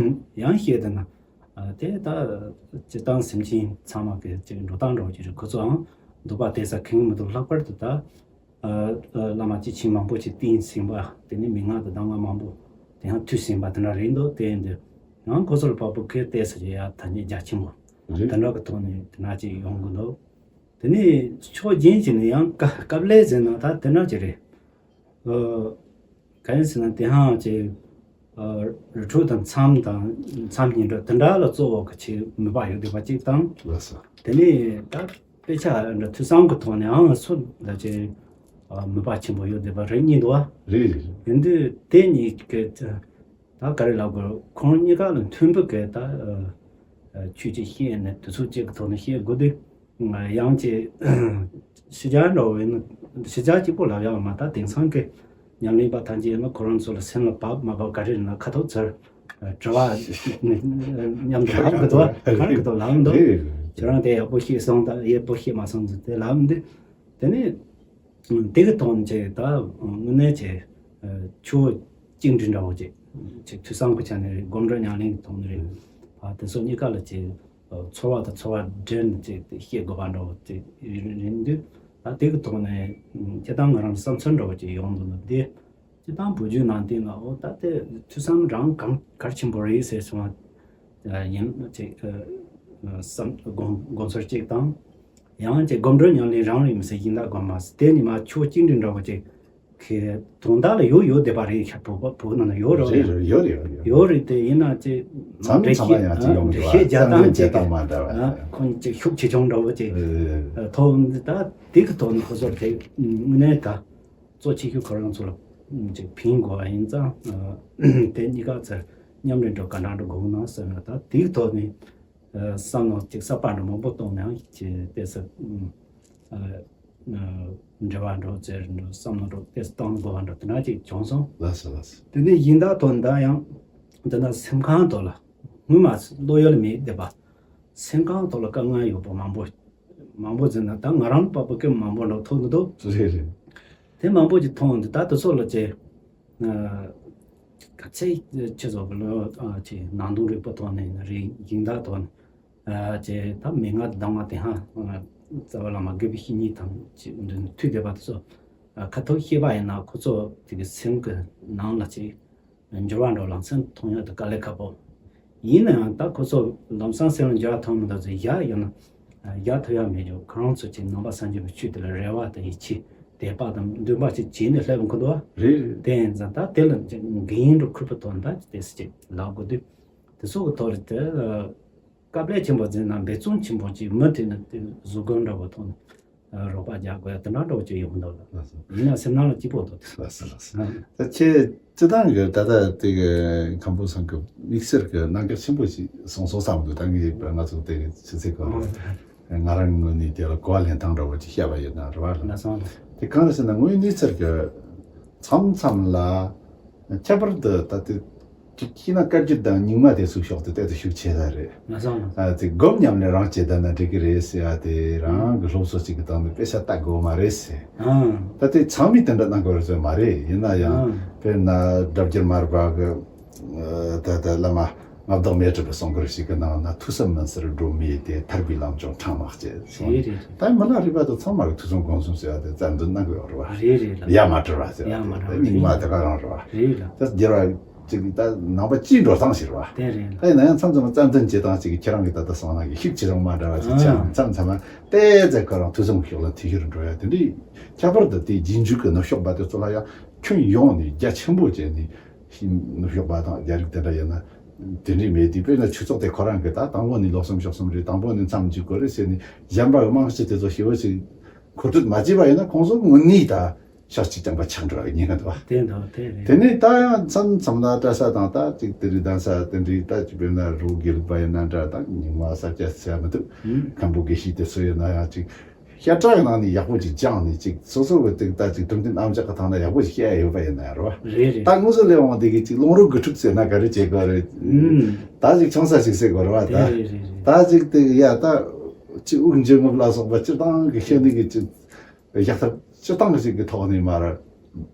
ཡང་བཤད་དེ་ན་དེ་ད་སྤྱིར་བཏང་སེམས་ཅན་ཚང་མ་གི་ཅིག་འགྲོ་སྟངས་འདྲ་བོ་ཅིག་རེད། ཁོ་ཚོའང་འདོད་པ་དེ་ས་ཁེངས་མི་འདུག་ལྷག་པར་དུ་ད། ཨ་བླ་མ་སྐྱེས་ཆེན་མང་པོ་ཞིག་བསྟེན་ཟིན་པ། དེ་ནས་མན་ངག་དང་གདམས་ངག་མང་པོ་དེ་ཡང་ཐོས་ཟིན་པ་དེ་འདྲ་རེད་འདུག་དེ་ཡིན་དུས་ཡང་ཁོ་ཚོར་དཔའ་བོ་ཁས་བལྟས་ས་ཀྱི་ཡ་ཐ་སྙད་རྒྱ་ཆེན་པོ་རེད། དེ་འདྲ་གི་ཐོག་ནས་དེ་འདྲ་ཅིག་ཡོང་གི་འདུག་དེ་ནས་ཕྱོགས་གཞན་ཞིག་ནས་ཡང་སྐབས་སྐབས་ལས་ཟེར་ན་ད་དེ་འདྲ་ཅིག་རེད། ཨ་གང་ཡིན་ཟེར་ན་དེ་ཧང་ཅིག་ཨ་རི་ཁྲོད་དང་མཚམས་དང་མཚམས་སྙིགས་འགྲོ་དེ་འདྲ་ལ་གཙོ་བོ་གི་ཆེད་མོས་པ་ཡོད་བསྡད་པ་གཅིག་དང་། ལགས་སོ། དེ་ནས་ད་དཔེ་ཆ་འདྲ་ཐོས་བསམ་གི་ཐོག་ནས་ཨང་སུ་ལ་ཅིག་ཨ་མོས་པ་ཆེན་པོ་ཡོད་བསྡད་པ་རེད་སྙམ་འདུག་བ། རེད་རེད། ཡིན་དུས་དེ་གཉིས་ཀྱི་ད་ག་རེ་ལབ་དགོས། ཁོང་གཉིས་ཀ་ལ་མཐུན་པའི་གི་ད་ཨ་ཆོས་ཅིག་བཤད་ནས་དུས་ཚོད་གཅིག་གི་ཐོག་ནས་བཤད་དགོས་དུས། ཡང་ཅིག་ཕྱི་རྒྱལ་འདྲ་བོ་ཡིན་ན་ཕྱི་རྒྱལ་གཅིག་པོ་ལབ་ཡག་མ་ད་དེང་སང་གི་ཉམས་ལེན་པ་ཐམས་ཅད་ཡིན་ན་ཁོ་རང་ཚོ་ལ་སེམས་ལ་བབ་མ་བབ་ག་རེ་རེད་ན་ཁ་ཐོག་ཚར་དྲི་བ་མཉམ་དུ་ལབ་གི་འདུག་ག་རེ་གི་འདུག་ལབ་འདུག་རེད། ཁྱེད་རང་དེ་ཡག་པོ་ཤེས་སོང་ད། ཡག་པོ་ཤེས་མ་སོང་ཟེར་དེ་ལབ་འདི། དེ་ནས་དེ་གི་དོན་ཅིག་ད་དངོས་གནས་ཅིག་ཆུ་བོ་གཅིག་འདྲེས་འདྲ་བོ་ཅིག་ཅིག་ཐོས་བསམ་གྱི་ཆ་ནས་རེད། སྒོམ་སྒྲུབ་ཉམས་ལེན་གྱི་ཐོག་ནས་རེད། ཨ་དེ་ཚོ་གཉིས་ཀ་ལ་ཅིག་ཚོར་བ་དང་ཚོར་བ་འདྲེས་ནས་ཅིག་དེ་ཤེས་དགོས་པ་འདྲ་བོ་ཅིག་རེད་འདུག་ད་དེ་གི་ཐོག་ནས་སྤྱིར་བཏང་ང་རང་བསམ་ཚུལ་འདྲ་བོ་ཅིག་ཡོང་འདུག་ན་དེ། སྤྱིར་བཏང་བོད་བརྒྱུད་ནང་བསྟན་ལ་འོ་ད་ལྟའི་ཐོས་བསམ་རང་གང་གལ་ཆེན་པོ་རེད་ཟེར་སོང་བ་ཡིན་ཅིག་བསམ་དགོངས་དགོངས་ཚུལ་གཅིག་དང་། ཡང་ཅིག་སྒོམ་སྒྲུབ་ཉམས་ལེན་རང་རེད་མི་སྲིད་ཡིན་ད་དགོངས་མ་སྲིད་དེ་ཉི་མ་ཆོས་གཅིག་འདྲ་འདྲ་བོ་ཅིག་གི་དོན་དག་ལ་ཡོད་ཡོད་བསྡད་པ་རེད། ཤ་བོད་པ་བོད་ནང་ན་ཡོད་རོགས་རེད་རེད་ཡོད་རེད་ཡོད་རེད། ཡོད་རེད་དེ་ཡིན་ན་ཅིག་ཚང་མ་ཚང་མ་ཡང་ཅིག་ཡོང་གི་འདུག་བཤད་རྒྱག་སྟངས་ཅིག་མ་འདྲ་བ་ཁོང་ཅིག་ཤུགས་ཆེ་ཆུང་འདྲ་བོ་ཅིག་ཐོབ་ད་དེ་གི་ཐོག་ནས་ཁོ་ཚོར་དེ་དངོས་གནས་ད། གཙོ་ཆེ་ཤོས་ཁོ་རང་ཚོ་ལ་ཅིག་ཕན་དགོས་པ་ཡིན་ཙང་། དེ་གཉིས་ཀ་ཚར་མཉམ་རུབ་འགྲོ་ག་འདྲ་འགྲོ་དགོས་ན་ཟེར་ན། ད་དེའི་ཐོག་ནས་བསམ་བློ་ཅིག་གསར་པ་འདྲ་མང་པོ་གཏོང་ནའང་ཅིག་དེ་ཚོ་འབྲེལ་བ་འགྲོ་ཟེར་འགྲོ་བསམ་བློ་འགྲོ་དེ་གཏོང་དགོས་པ་འདྲ་དེ་འདྲ་ཅིག་བྱུང་སོང་། ལགས་སོ་ལགས་སོ། དེ་ནས་ཡིན་ད་དོན་ད་ཡང་འདི་ན་སེམས་ཁམས་ཐོག་ལ་སྔོན་མ་བློ་ཡུལ་མེད་བསྡད་པ། སེམས་ཁམས་ཐོག་ལ་དཀའ་ངལ་ཡོད་པ་མང་པོ་མང་པོ་ཟེར་ན་ད་ང་རང་ལ་དཔག་པའི་སྐད་མང་པོ་འདྲ་ཐོན་གི་འདུག་རེད་རེད། དེ་མང་པོ་ཅིག་མཐོང་འདུག་ད་དེ་ཚོ་ལ་ཅེ་ག་ཚད་ཁྱེད་ཚོ་གི་ལོ་ཅེ་ནང་དོན་རིག་པ་ཐོག་ནས་རེད། ཡིན་ད་ཐོག་ནས་ཅེ་ད་མན་ངག་གདམས་ངག་དེ་ཧ་རྩ་བ་བླ་མ་དགེ་བའི་བཤེས་གཉེན་དང་ཅེ་མཐུན་བསྡད་པ་དེ་ཚོ་ཁ་ཐུག་ཤེས་པ་ཡིན་ན་ཁོ་ཚོ་དེ་གི་སེམས་གི་ནང་ལ་ཅེ། འགྱུར་བ་འགྲོ་ལམ་སེང་མཐོང་ཡག་དེ་དཀའ་ལས་ཁག་པོ། ཡིན་ན་ཡང་ད་ཁོ་ཚོ་ལམ་སང་སེམས་ལ་འགྱུར་བ་ཐོན་མི་འདུག་ཟེར་ཡག་ཡོད་ན་ཡག་ཐུབ་ཡག་མེད་ཀྱང་ཁོ་རང་ཚོ་ཅིག་ནང་པ་སངས་རྒྱས་པའི་ཆོས་དེ་ལ་རེ་བ་དང་ཡིད་ཆེས་དད་པ་དང་འདུན་པ་ཅིག་བྱས་ནས་སླེབས་ཡོང་གི་འདུག་བ། རེད་རེད། དེ་ཡིན་ཙང་ད་དེ་ལ་འགན་འགྲོ་ཁུར་པོ་ཐོག་ད་དེ་སྲིད་ཅིག་ལབ་དགོས་དུས་དེ་ཚོ་གི་ཐོག་ལ་དེ་དཀའ་ལས་ཆེན་པོ་འཛིན་ན་འབད་བརྩོན་ཆེན་པོ་ཅིག་མུ་མཐུད་ནས་དེ་བཟོ་དགོས་འདྲ་བོ་ཐོག་ནས། རོགས་པ་རྒྱག་དགོས་ཡ་དེ་འདྲ་འདྲ་བོ་ཅིག་ཡོང་གི་འདུག་ལ། ལགས་སོ། ཡིན་ན་སེམས་ནང་ལ་སྐྱིད་པོ་འདུག་ལགས་སོ་ལགས་སོ། ཨ། ད་ཁྱེད་སྤྱི་བཏང་གི་ད་ལྟ་དེ་གི་མཁན་པོ་ཚང་གི་དམིགས་བསལ་གྱི་རྣམ་འགྱུར་ཆེན་པོ་ཞིག་གསུངས་སོང་བསམ་འདུག་ད་ངས་ང་ཚོ་དེ་ཆུ་ཚོད་གང་རེད། ང་རང་ངོས་ནས་དེ་ལ་གོ་བ་ལེན་སྟངས་འདྲ་བོ་ཅིག་བཤད་པ་ཡིན་ན་རེད་བ། ལགས་སོ། དེ་གང་རེད་ཟེར་ན་དངོས་གནས་ཚར་གི་མཚམས་མཚམས་ལ་ཁྱད་པར་དུ་ད་ལྟ། ཅིག་ཤེས་ན་བཀའ་བརྒྱུད་དང་རྙིང་མ་དེ་ཚོའི་ཕྱོགས་དེ་ཏོག་ཙམ་ཤུགས་ཆེ་ས་རེད། ང་ཚོ་ང་ཚོ། ཨ་ཙི་སྒོམ་ཉམས་ལེན་རང་བྱེད་ད་ན་འགྲིག་གི་རེད་ཟེར་ཡ་དེ་རང་གི་སློབ་གསོ་ཅིག་གི་སྟེང་ནས་དཔེ་ཆ་ལྟ་དགོས་མ་རེད་ཟེར། ཨང་། ད་དེ་ཚང་མས་དེ་འདྲ་གནང་དགོས་རེད་ཟེར་མ་རེད། ཡིན་ན་ཡང་ཨང་། དཔེར་ན་སྒྲ་བསྒྱུར་མར་པ་གི་ད་ད་བླ་མ་མངའ་བདག་མེ་སྤྲུལ་པའི་གསུང་མགུར་ཞིག་གི་ནང་ན་ཐོས་བསམ་མུན་སེལ་སྒྲོན་མེ་སྟེ། ཐར་པའི་ལམ་སྐྱོང་འཕྲང་དམག་ཅེས་གསུངས། རེད་རེད་རེད། ད་མི་ལ་རས་པ་དང་ཚང་མ་གི་ཐོས་བསམ་སྒོམ་གསུམ་ཟེར་ཡ་དེ་རྩ་འདོན་གནང་དགོས་ཡོད་རེད་བ། རེད་རེད་ལ། ཡ་མ་བྲལ་བ་ཟེར་ཡ་ཡ་མ་བྲལ་བ་དེ་རྙིང་མ་དེ་ག་རང་རེད་བ། རེད་ལ། ད་སྒྱུར་བ་ཅིག་ད་ནང་པ་སྤྱིའི་འགྲོ་སྟངས་ཤིག་རེད་བ། དེ་རེད་ལ། ད་ཡིན་ན་ཡང་མཚམས་མཚམས་རྩ་འདོན་བྱེད་སྟངས་ཅིག་གི་ཁྱེད་རང་གི་ད་ལྟ་སོང་ན་གི་ཤུགས་ཆེ་རང་མ་འདྲ་བ་ཅིག་ཨ། ཆགས་མཚམས་མཚམས་ལ་ཏེ་ཙེ་ག་རང་ཐོས་བསམ་ཤོག་ལ་ཐིག་ཤུར་འགྲོ་ཡ་དེ་འདྲའི་ཁྱད་པར་དུ་དེ་རྗེས་འཇུག་གི་ནུབ་ཕྱོགས་པ་དེ་ཚོ་ལ་ཡང་ཁྱོན་ཡོངས་ནས་རྒྱ་ཆེན་པོ་བྱས་ནས་ཤིང་ནུབ་ཕྱོགས་པ་དང་རྒྱ་རིགས་དེ་འདྲ་ཡིན་ན་དེ་འདྲའི་མེད་དེ། དཔེར་ན་ཆོས་ཚོགས་དེ་ཁོ་རང་གི་ད་དང་པོ་ནས་ལོ་གསུམ་ཕྱོགས་གསུམ་རེད། དང་པོ་ནས་མཚམས་འཇུག་དགོས་རེད་ཟེར་ནས་གཞན་པ་གི་རྨང་གཞི་དེ་ཚོ་ཞེ་པོ་ཞིག་མཁོ་སྤྲོད་མ་བྱས་པ་ཡིན་ན་ཁོང་ཚོ་དངོས་གནས་ད་ཤག་གཅིག་རྐྱང་པ་ཆགས་འགྲོ་བ་ཉེན་ཁ་འདུག་བ། དེ་འདྲ་དེ་རེད། དེ་ནས་ད་ཡང་མཚམས་མཚམས་ལ་གྲྭ་ས་དང་ད་ཅིག་དེ་རིགས་གདན་ས་དེ་འདྲའི་ད་ཅིག་དཔེར་ན་རུ་དགེ་ལུགས་པ་ཡིན་ན་འདྲ། ད་རྙིང་མ་ས་སྐྱ་ཟེར་མི་ཐུབ། ཨུམ། མཁན་པོ་དགེ་བཤེས་དེ་ཚོ་ཡིན་ན་ཡང་ཅིག་བཤད་གྲྭ་གི་ནང་ནས་ཡག་པོ་ཅིག་སྦྱངས་ནས་ཅིག་སོ་སོ་གི་ཏིག་ད་ཅིག་གྲུབ་མཐའ་རྣམ་གཞག་གི་ཐང་ན་ཡག་པོ་ཅིག་བཤད་ཡ་ཡོད་པ་ཡིན་ན་ཡང་རེད་བ། རེད་རེད། ད་དངོས་སུ་སླེབས་འོང་དེ་གི་ཅིག་ལུང་རོ་དགུ་ཕྲུག་ཟེར་ན་ག་རེ་བྱེད་དགོས་རེད། ཨུམ། ད་ཅིག་ཆུང་ས་ཞིག་ཟེར་དགོས་རེད་བ། ད་རེད་རེད་རེད། ད་ཅིག་ཏིག་ཡ་ད་ཅིག་དབུགས་འབྱིན་རྔུབ་ལ་སོགས་པ་སྤྱིར་བཏང་གི་ཤེས་ནི་གི་ཅིག་ཡག་ཐབས་སྤྱིར་བཏང་གི་ཅིག་གི་ཐོག་ནས་མར་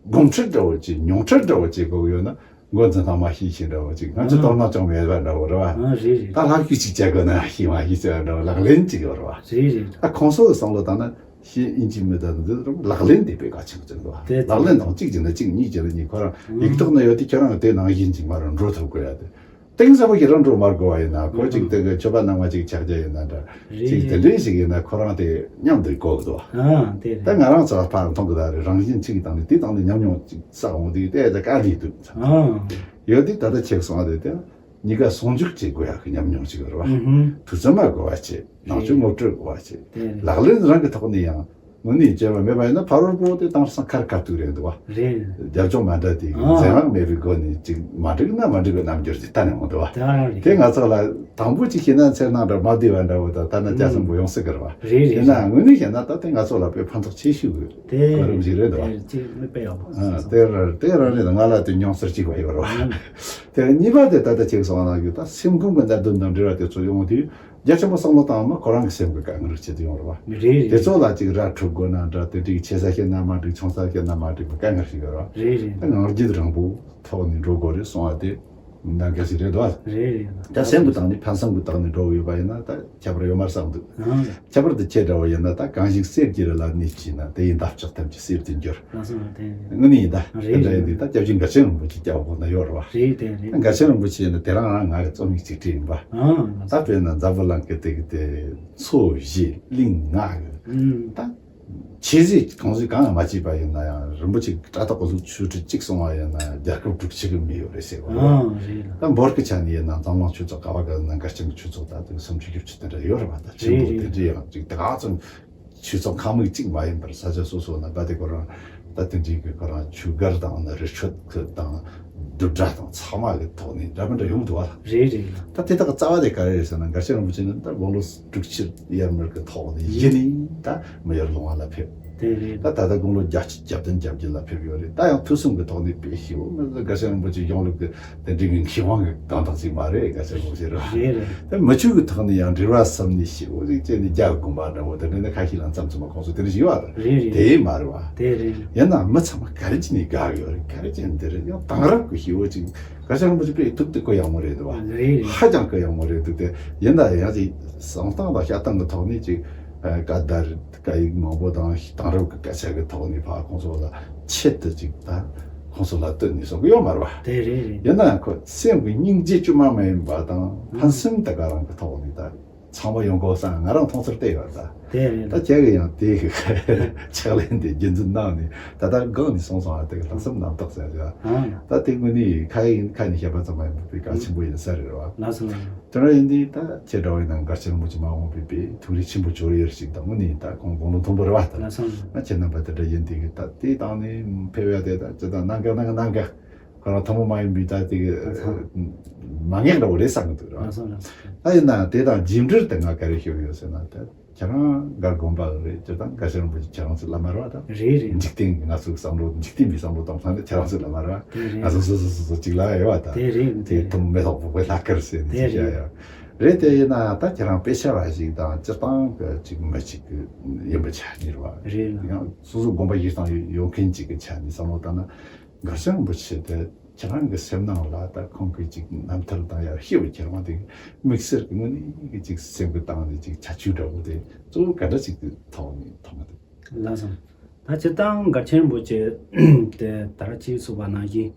སྒོམ་ཁྲིད་འདྲ་བོ་ཅིག་མྱོང་ཁྲིད་འདྲ་བོ་ཅིག་དགོས་ཡོད་ན། འགོ་འཛིན་སྟངས་མ་ཤེས་ཤེས་འདྲ་བོ་ཅིག་ང་ཚོ་ཨ། དོ་སྣང་ཅང་མེད་པ་འདྲ་བོ་རེད་བ། ཨ་རེད་རེད། ད་ལྷག་ཤུགས་ཅིག་བྱ་དགོས་ན་ཤེས་མ་ཤེས་ཟེར་བ་འདྲ་བོ་ལག་ལེན་ཅིག་ཡོད་རེད་བ། རེད་རེད། ད་ཁོང་ཚོ་གི་བསམ་བློ་བཏང་ན་ཤེས་ཨིན་ཇི་མི་ད་འདི་ལག་ལེན་དེ་དཔེ་གལ་ཆེན་པོ་ཅིག་འདུག་བ། དེ་ལག་ལེན་དང་གཅིག་བྱས་ན་གཅིག་གཉིས་བྱས་ན་གཉིས་ཁོ་རང་ཨ། ཡིག་ཐོག་ན་ཡོད་དེ་ཁྱོད་རང་གི་དེ་ནང་བཞིན་ཅིག་མ་རུ་འགྲོ་ཐུབ་དགོས་ཡ་དེ། གཏིང་ཟབ་པོ་ཞིག་རང་འགྲོ་མ་དགོས་པ་ཡིན་ན་ཁོ་ཅིག་ཨ། དེ་གི་ཆོས་པ་ནང་མ་ཅིག་ཆགས་རྒྱུ་ཡིན་ན་འདྲ། རེད་ཅིག་དེ་རེད། འདྲའི་ཞིག་ཡིན་ན་ཁོ་རང་དེ་མཉམ་དུ་གོ་གི་འདུག་བ། ཨ་དེ་ད་རེད། ང་རང་ཚོ་ཕར་མཐོང་གི་ད་རེད། རང་བཞིན་གཅིག་གི་སྟེང་ནས་དེའི་སྟེང་ནས་ཉམས་མྱོང་ཅིག་བསགས་འོང་དུས་དེ་ད་དཀའ་ལས་འདུག་ཨ། ཡོད་དུས་ད་ལྟ་ཁྱེད་གསུངས་པ་དེ་དེ་གཉིས་ཀ་ཟུང་འཇུག་བྱེད་དགོས་ཡག་གི་ཉམས་མྱོང་ཅིག་ཡོད་རེད་བ། ཨུ་ཧུམ། ཐུགས་བརྩོན་མ་དགོས་པ་བྱེད། ནང་ཆོས་ངོ་སྤྲོད་དགོས་པ་བྱེད། དེ་རེད། ལག་ལེན་རང་གི་ཐོག་ནས་ཡང་དངོས་གནས་བྱས་པ་མེད་པ་ཡིན་ན་ཕ་རོལ་པོ་དེ་དེང་སང་ཁ་རི་ཁ་ཐུག་རེད་འདུག་བ། རེད། རྒྱབ་ལྗོངས་མ་འདྲ་དེ་ཨ། འཛེམ་དབང་མེད་པའི་སྒོ་ནས་ཅིག་མ་འགྲིག་ན་མ་འགྲིག་པའི་རྣམ་འགྱུར་ཅིག་ད་ནས་འོང་འདུག་བ། དེ་རང་རེད། དེ་ང་ཚོ་ལ་དང་པོ་ཅིག་ཤེས་ན་འཚེར་སྣང་འདྲ་མ་བདེ་བ་འདྲ་བོ་དང་ད་ན་རྒྱ་སྲིན་པོ་ཡོང་སྲིད་གི་རེད་བ། རེད་རེད། ཡིན་ན་དངོས་གནས་བཤད་ན་ད་དེ་ང་ཚོ་ལ་དཔེ་ཕན་ཐོགས་ཆེ་ཤོས་ཀྱི་དེ་གོ་རིམ་ཞིག་རེད་འདུག་བ། དེ་ཅིག་དཔེ་ཡག་པོ། ཨ་དེ་ར་དེ་རང་རེད། ང་ལ་དེ་མྱོང་ཚོར་གཅིག་པ་ཡོད་རེད་བ། ཨ། དེ་གཉིས་པ་དེ་ད་ལྟ་ཁྱེད་གསུངས་པ་ནང་བཞིན་ད་སེམས་ཁམས་ཀྱི་གནད་དོན་དང་འབྲེལ་བ་དེ་ཚོ་ཡོང་དུས། རྒྱ་ཆེན་པོ་བསམ་བློ་བཏང་བ་མ་ཁོ་རང་གི་སེམས་ཀྱི་དཀའ་ངལ་ཆེད་དུ་ཡོང་རེད་བ། རེད་རེད། དེ་ཚོ་ལ་ཅིག་ར་འཕྲོད་དགོས་ན་འདྲ། དེ་འདྲའི་ཆེ་ས་བཤད་ན་མ་འགྲིག་ཆུང་ས་བཤད་ན་མ་འགྲིག་པའི་དཀའ་ངལ་ཞིག་ཡོད་རེད་བ། རེད་རེད། ད་ངང་རྒྱུད་རིང་པོ་ཐོག་ནས་འགྲོ་དགོས་རེད་གསུང་བ་དེ་གནད་འགག་ཞིག་རེད་དོ། རེད་རེད། ད་སེམས་ཀྱི་སྟེང་ནས་ཕན་སེམས་ཀྱི་སྟེང་ནས་འགྲོ་གི་ཡོད་པ་ཡིན་ན་ད་ཁྱད་པར་ཡོད་མ་རེད་བསམ་འདུག་ཨང་། ཁྱད་པར་དུ་ཁྱེད་འདྲ་བོ་ཡིན་ན་ད་གང་ཞིག་གསེར་གྱི་རི་ལ་གནས་ཀྱིས་ན། དེ་ཡི་འདབ་ཆགས་ཐམས་ཅད་གསེར་དུ་འགྱུར། ལགས་སོ། དེ་དངོས་གནས་ཡིན་ད། རེད་དེ་འདྲ་ཡིན་རེད། དུས་ད་སྐྱབས་རྗེ་མགར་ཆེན་རིན་པོ་ཆེ་སྐྱབས་འོག་ན་ཡོད་རེད་བ། རེད་དེ་རེད། ད་མགར་ཆེན་རིན་པོ་ཆེ་ཡིན་ན་དེ་རང་རང་ང་གི་རྩོམ་ཡིག་ཅིག་བྲིས་ཡིན་པ། ཨང་། ད་དཔེར་ན་འཛམ་བུ་གླིང་གི་དེ་གི་དེ་མཚོ་བཞི་གླིང་ལྔ་གི་ཨང་། ད་ཆོས་སྲིད་གང་ཟིག་གང་ཡང་མ་བྱས་པ་ཡིན་ན་ཡང་རིན་པོ་ཆེ་གི་བཀྲ་ཐོག་གི་ལུགས་ཆོས་ཁྲི་གཅིག་སོང་བ་ཡིན་ན་རྒྱལ་ཁབ་དྲུག་ཅུ་གི་མི་ཡོད་རེད་ཟེར་བ་རེད་བ། ཨང་། རེད་ལ། ད་འབོར་གི་ཆ་ནས་ཡིན་ན་འཛམ་གླིང་ཆོས་ཚོགས་ག་བ་ག་ན་མགར་ཆེན་གྱི་ཆོས་ཚོགས་ད་དུང་སུམ་ཅུ་བཞི་བཅུ་དེ་འདྲ་ཡོད་རེད་བ། ད་ཆེན་པོ་རེད་དེ་རེད། འདྲ་ཡང་ཅིག་ད་ག་ཚོད་ཆོས་ཚོགས་ཁག་མིག་གཅིག་མ་ཡིན་པར་ས་ཆ་སོ་སོ་ན་ད་དེ་ཁོ་རང་ད་དེ་འདྲའི་གི་ཁོ་རང་ཆོས་སྒར་དང་ན་རི་ཁྲོད་ཁུལ་དང་བསྡུར་གྲྭ་དང་ཚང་མ་གི་ཐོག་ནས་འདྲ་མི་འདྲ་ཡོང་འདུག་བ། རེད་རེད། ད་དེ་དག་གི་རྩ་བ་དེ་ག་རེ་རེད་ཟེར་ན་མགར་ཆེན་རིན་པོ་ཆེ་ནི་ད་དགུང་ལོ་དྲུག་ཅུ་ཡར་མར་གི་ཐོག་ནས་གཞི་ནས་ད་མི་ཡར་ལུང་བ་ལ་ཕེབས། དེ་རེད། ད་ད་ལྟ་དགུང་ལོ་བརྒྱད་ཅུ་གྱ་བདུན་གྱ་བརྒྱད་ལ་ཕེབས་ཡོད་རེད། ད་ཡང་ཐུགས་སེམས་ཀྱི་ཐོག་ནས་དཔེ་ཞེ་པོ་མི་ཚོ་མགར་ཆེན་རིན་པོ་ཆེ་གཞུང་ལུགས་ཀྱི་དེ་འདྲའི་གི་མཁས་དབང་གི་གང་དག་ཅིག་མ་རེད། དགའ་ཆེན་པོ་ཞེ་ར། རེད་རེད། དེ་མི་ཆོས་ཀྱི་ཐོག་ནས་ཡང་འབྲེལ་བ་ཟབ་ནས་ཞེ་པོ་ཅིག་བྱས་ནས་རྒྱ་གི་དགོན་པ་འདྲ་བོ་དེ་འདྲ་ནས་ཁ་ཤས་ལ་མཚམས་མཚམས་མ་ཁོང་ཚོ་དེ་འདྲ་ཞིག་ཡོད་རེད། རེད་རེད། དེ་མ་རེད་བ། དེ་རེད། ཡིན་ན་མི་ཚང་མ་ག་རེ་བྱས་ནས་དགའ་གི་ཡོད་རེད། ག་རེ་བྱས་ནས་འདི་རེད། ཡང་དེང་རབས་ཀྱི་ཞེ་པོ་ཅིག་དགའ་ཆེན་རིན་པོ་ཆེ་དཔེ་ཐུགས་དེ་གུ་ཡངས་མོ་རེད་འདུག་བ། རེད་རེད། ཧ་ཅང་གུ་ཡངས་མོ་རེད་འདུག་དེ་ཡིན་ན་ཡང་ཅིག་བསམ་སྟངས་དང་བྱ་སྟངས་ཀྱི་ཐོག་ནས་ཅིག་ཨ་བཀའ་བརྡ་རེད། སྐད་ཡིག་མང་པོ་དང་དེང་རབས་ཀྱི་སྐད་ཆ་གི་ཐོག་ནས་ཕར་ཁོང་ཚོ་ལ་ཆེད་དུ་ཅིག་ད་ཁོང་ཚོ་ལ་བསྟོད་ནས་གསུང་གི་ཡོད་མ་རེད་བ། དེ་རེད་རེད། ཡིན་ན་ཁོ་སེམས་ཀྱི་སྙིང་རྗེ་དཀྱུས་མ་མ་ཡིན་པ་དང་ཕན་སེམས་དེ་ག་རང་གི་ཐོག་ནས་ད་ཚང་མ་ཡོང་དགོས་བསམ་ང་རང་མཐོང་ཚུལ་དེ་ཡོད་ད། དེ་རེད། ད་ཁྱེད་ཀྱི་ཡང་དེ་གི་ཕྱག་ལེན་དེ་རྒྱུན་འཛིན་གནང་ནས་ད་ལྟ་སྒང་ནས་སོང་སོང་བ་དེ་གི་ལྷག་བསམ་རྣམ་དག་ཟེར་ཡ། ཨང་། ད་དེ་དངོས་གནས་ཁ་ཡིན་ཁ་ནས་བཤད་པ་ཙམ་མ་ཡིན་པའི་གལ་ཆེན་པོ་ཡིན་ས་རེད་བ། ལགས་སོ་ལགས་སོ། དེ་འདྲ་ཡིན་དུས་ད་ཁྱེད་འདྲ་བ་ཡིན་ན་མགར་ཆེན་རིན་པོ་ཆེ་མ་འོངས་པའི་པའི་ཐུགས་རེ་ཆེན་པོ་བཅོལ་ཡུལ་ཞིག་དང་དངོས་གནས་ད་ཁོང་དགུང་ལོ་མཐོན་པོ་རེད་བ། ད་ལགས་སོ། ང་ཁྱེད་རྣམ་པ་དེ་འདྲ་ཡིན་དུས་ད་དེའི་སྟེང་ནས་ཕེབས་ཡ་དེ་ད་ཅི་ད་གནད་འགག་གནད་འགག་གནད་འགག་ཁོ་རང་ཐུན་མོང་མ་ཡིན་པའི་ད་དེ་གི་ལགས་སོ། མ་ངེས་འདྲ་བོ་རེད་བསམ་གི་འདུག་ར། ལགས་སོ་ལགས་སོ། ད་ཡིན་ན་དེ་དང་རྗེས་འབྲེལ་དེ་ང་ག་རེ་ཤོད་ཡོད་ཟེར་ན་ད་ཁྱེད་རང་མགར་དགོན་པ་རེད། ཅི་ད་མགར་ཆེན་རིན་པོ་ཆེ་ཁྱེད་རང་ཚོའི་བླ་མ་རེད་བ་ད། རེད་རེད། འཇིག་རྟེན་གྱི་ང་ཚོའི་བསམ་བློ་འཇིག་རྟེན་པའི་བསམ་བློ་གཏོང་སྟངས་དེ་ཁྱེད་རང་ཚོའི་བླ་མ་རེད་བ། དེ་རེད། ང་ཚོ་སོ་སོ་སོ་སོ་གཅིག་ལ་ཡོད་བ་ད། དེ་རེད། དེ་དེ་ཐུམ་མེ་ཏོག་པོ་པོའི་ལྷ་དཀར་ཟེར་ནས་དེ་ཅི་བྱ་རེད། ཡོད། རེད་དེ་ཡིན་ན་ད་ཁྱེད་རང་དཔེ་ཆ་བ་ཞིག་དང་སྤྱིར་བཏང་གི་ཅིག་མི་གཅིག་གི་ཡིན་པའི་ཆ་ནས་རེད་བ། རེད་ལ། ཡང་སོ་སོ་དགོན་པ་གཞི་བཞག་ཡོད་མཁན་ཅིག་གི་ཆ་ནས་བསམ་བློ་བཏང་ན་མགར་ཆེན་རིན་པོ་ཆེ་དེ་ཁྱེད་རང་གི་སེམས་ནང་ལ་ད་ཁོང་གི་ཅིག་རྣམ་ཐར་དང་ཡར་ཤེས་པ་ཁྱེད་རང་དེ་དམིགས་བསལ་གྱི་དངོས་གནས་ཀྱི་ཅིག་སེམས་ཀྱི་སྟེང་ནས་ཅིག་ཁྱད་ཆོས་འདྲ་བོ་དེ་གཙོ་བོ་ག་འདྲ་ཅིག་གི་ཐོག་ནས་མཐོང་གི་འདུག་ལགས་སོ། ད་སྤྱིར་བཏང་མགར་ཆེན་རིན་པོ་ཆེ་དེ་ད་ར་ཅིག་གསུངས་པ་ནང་བཞིན་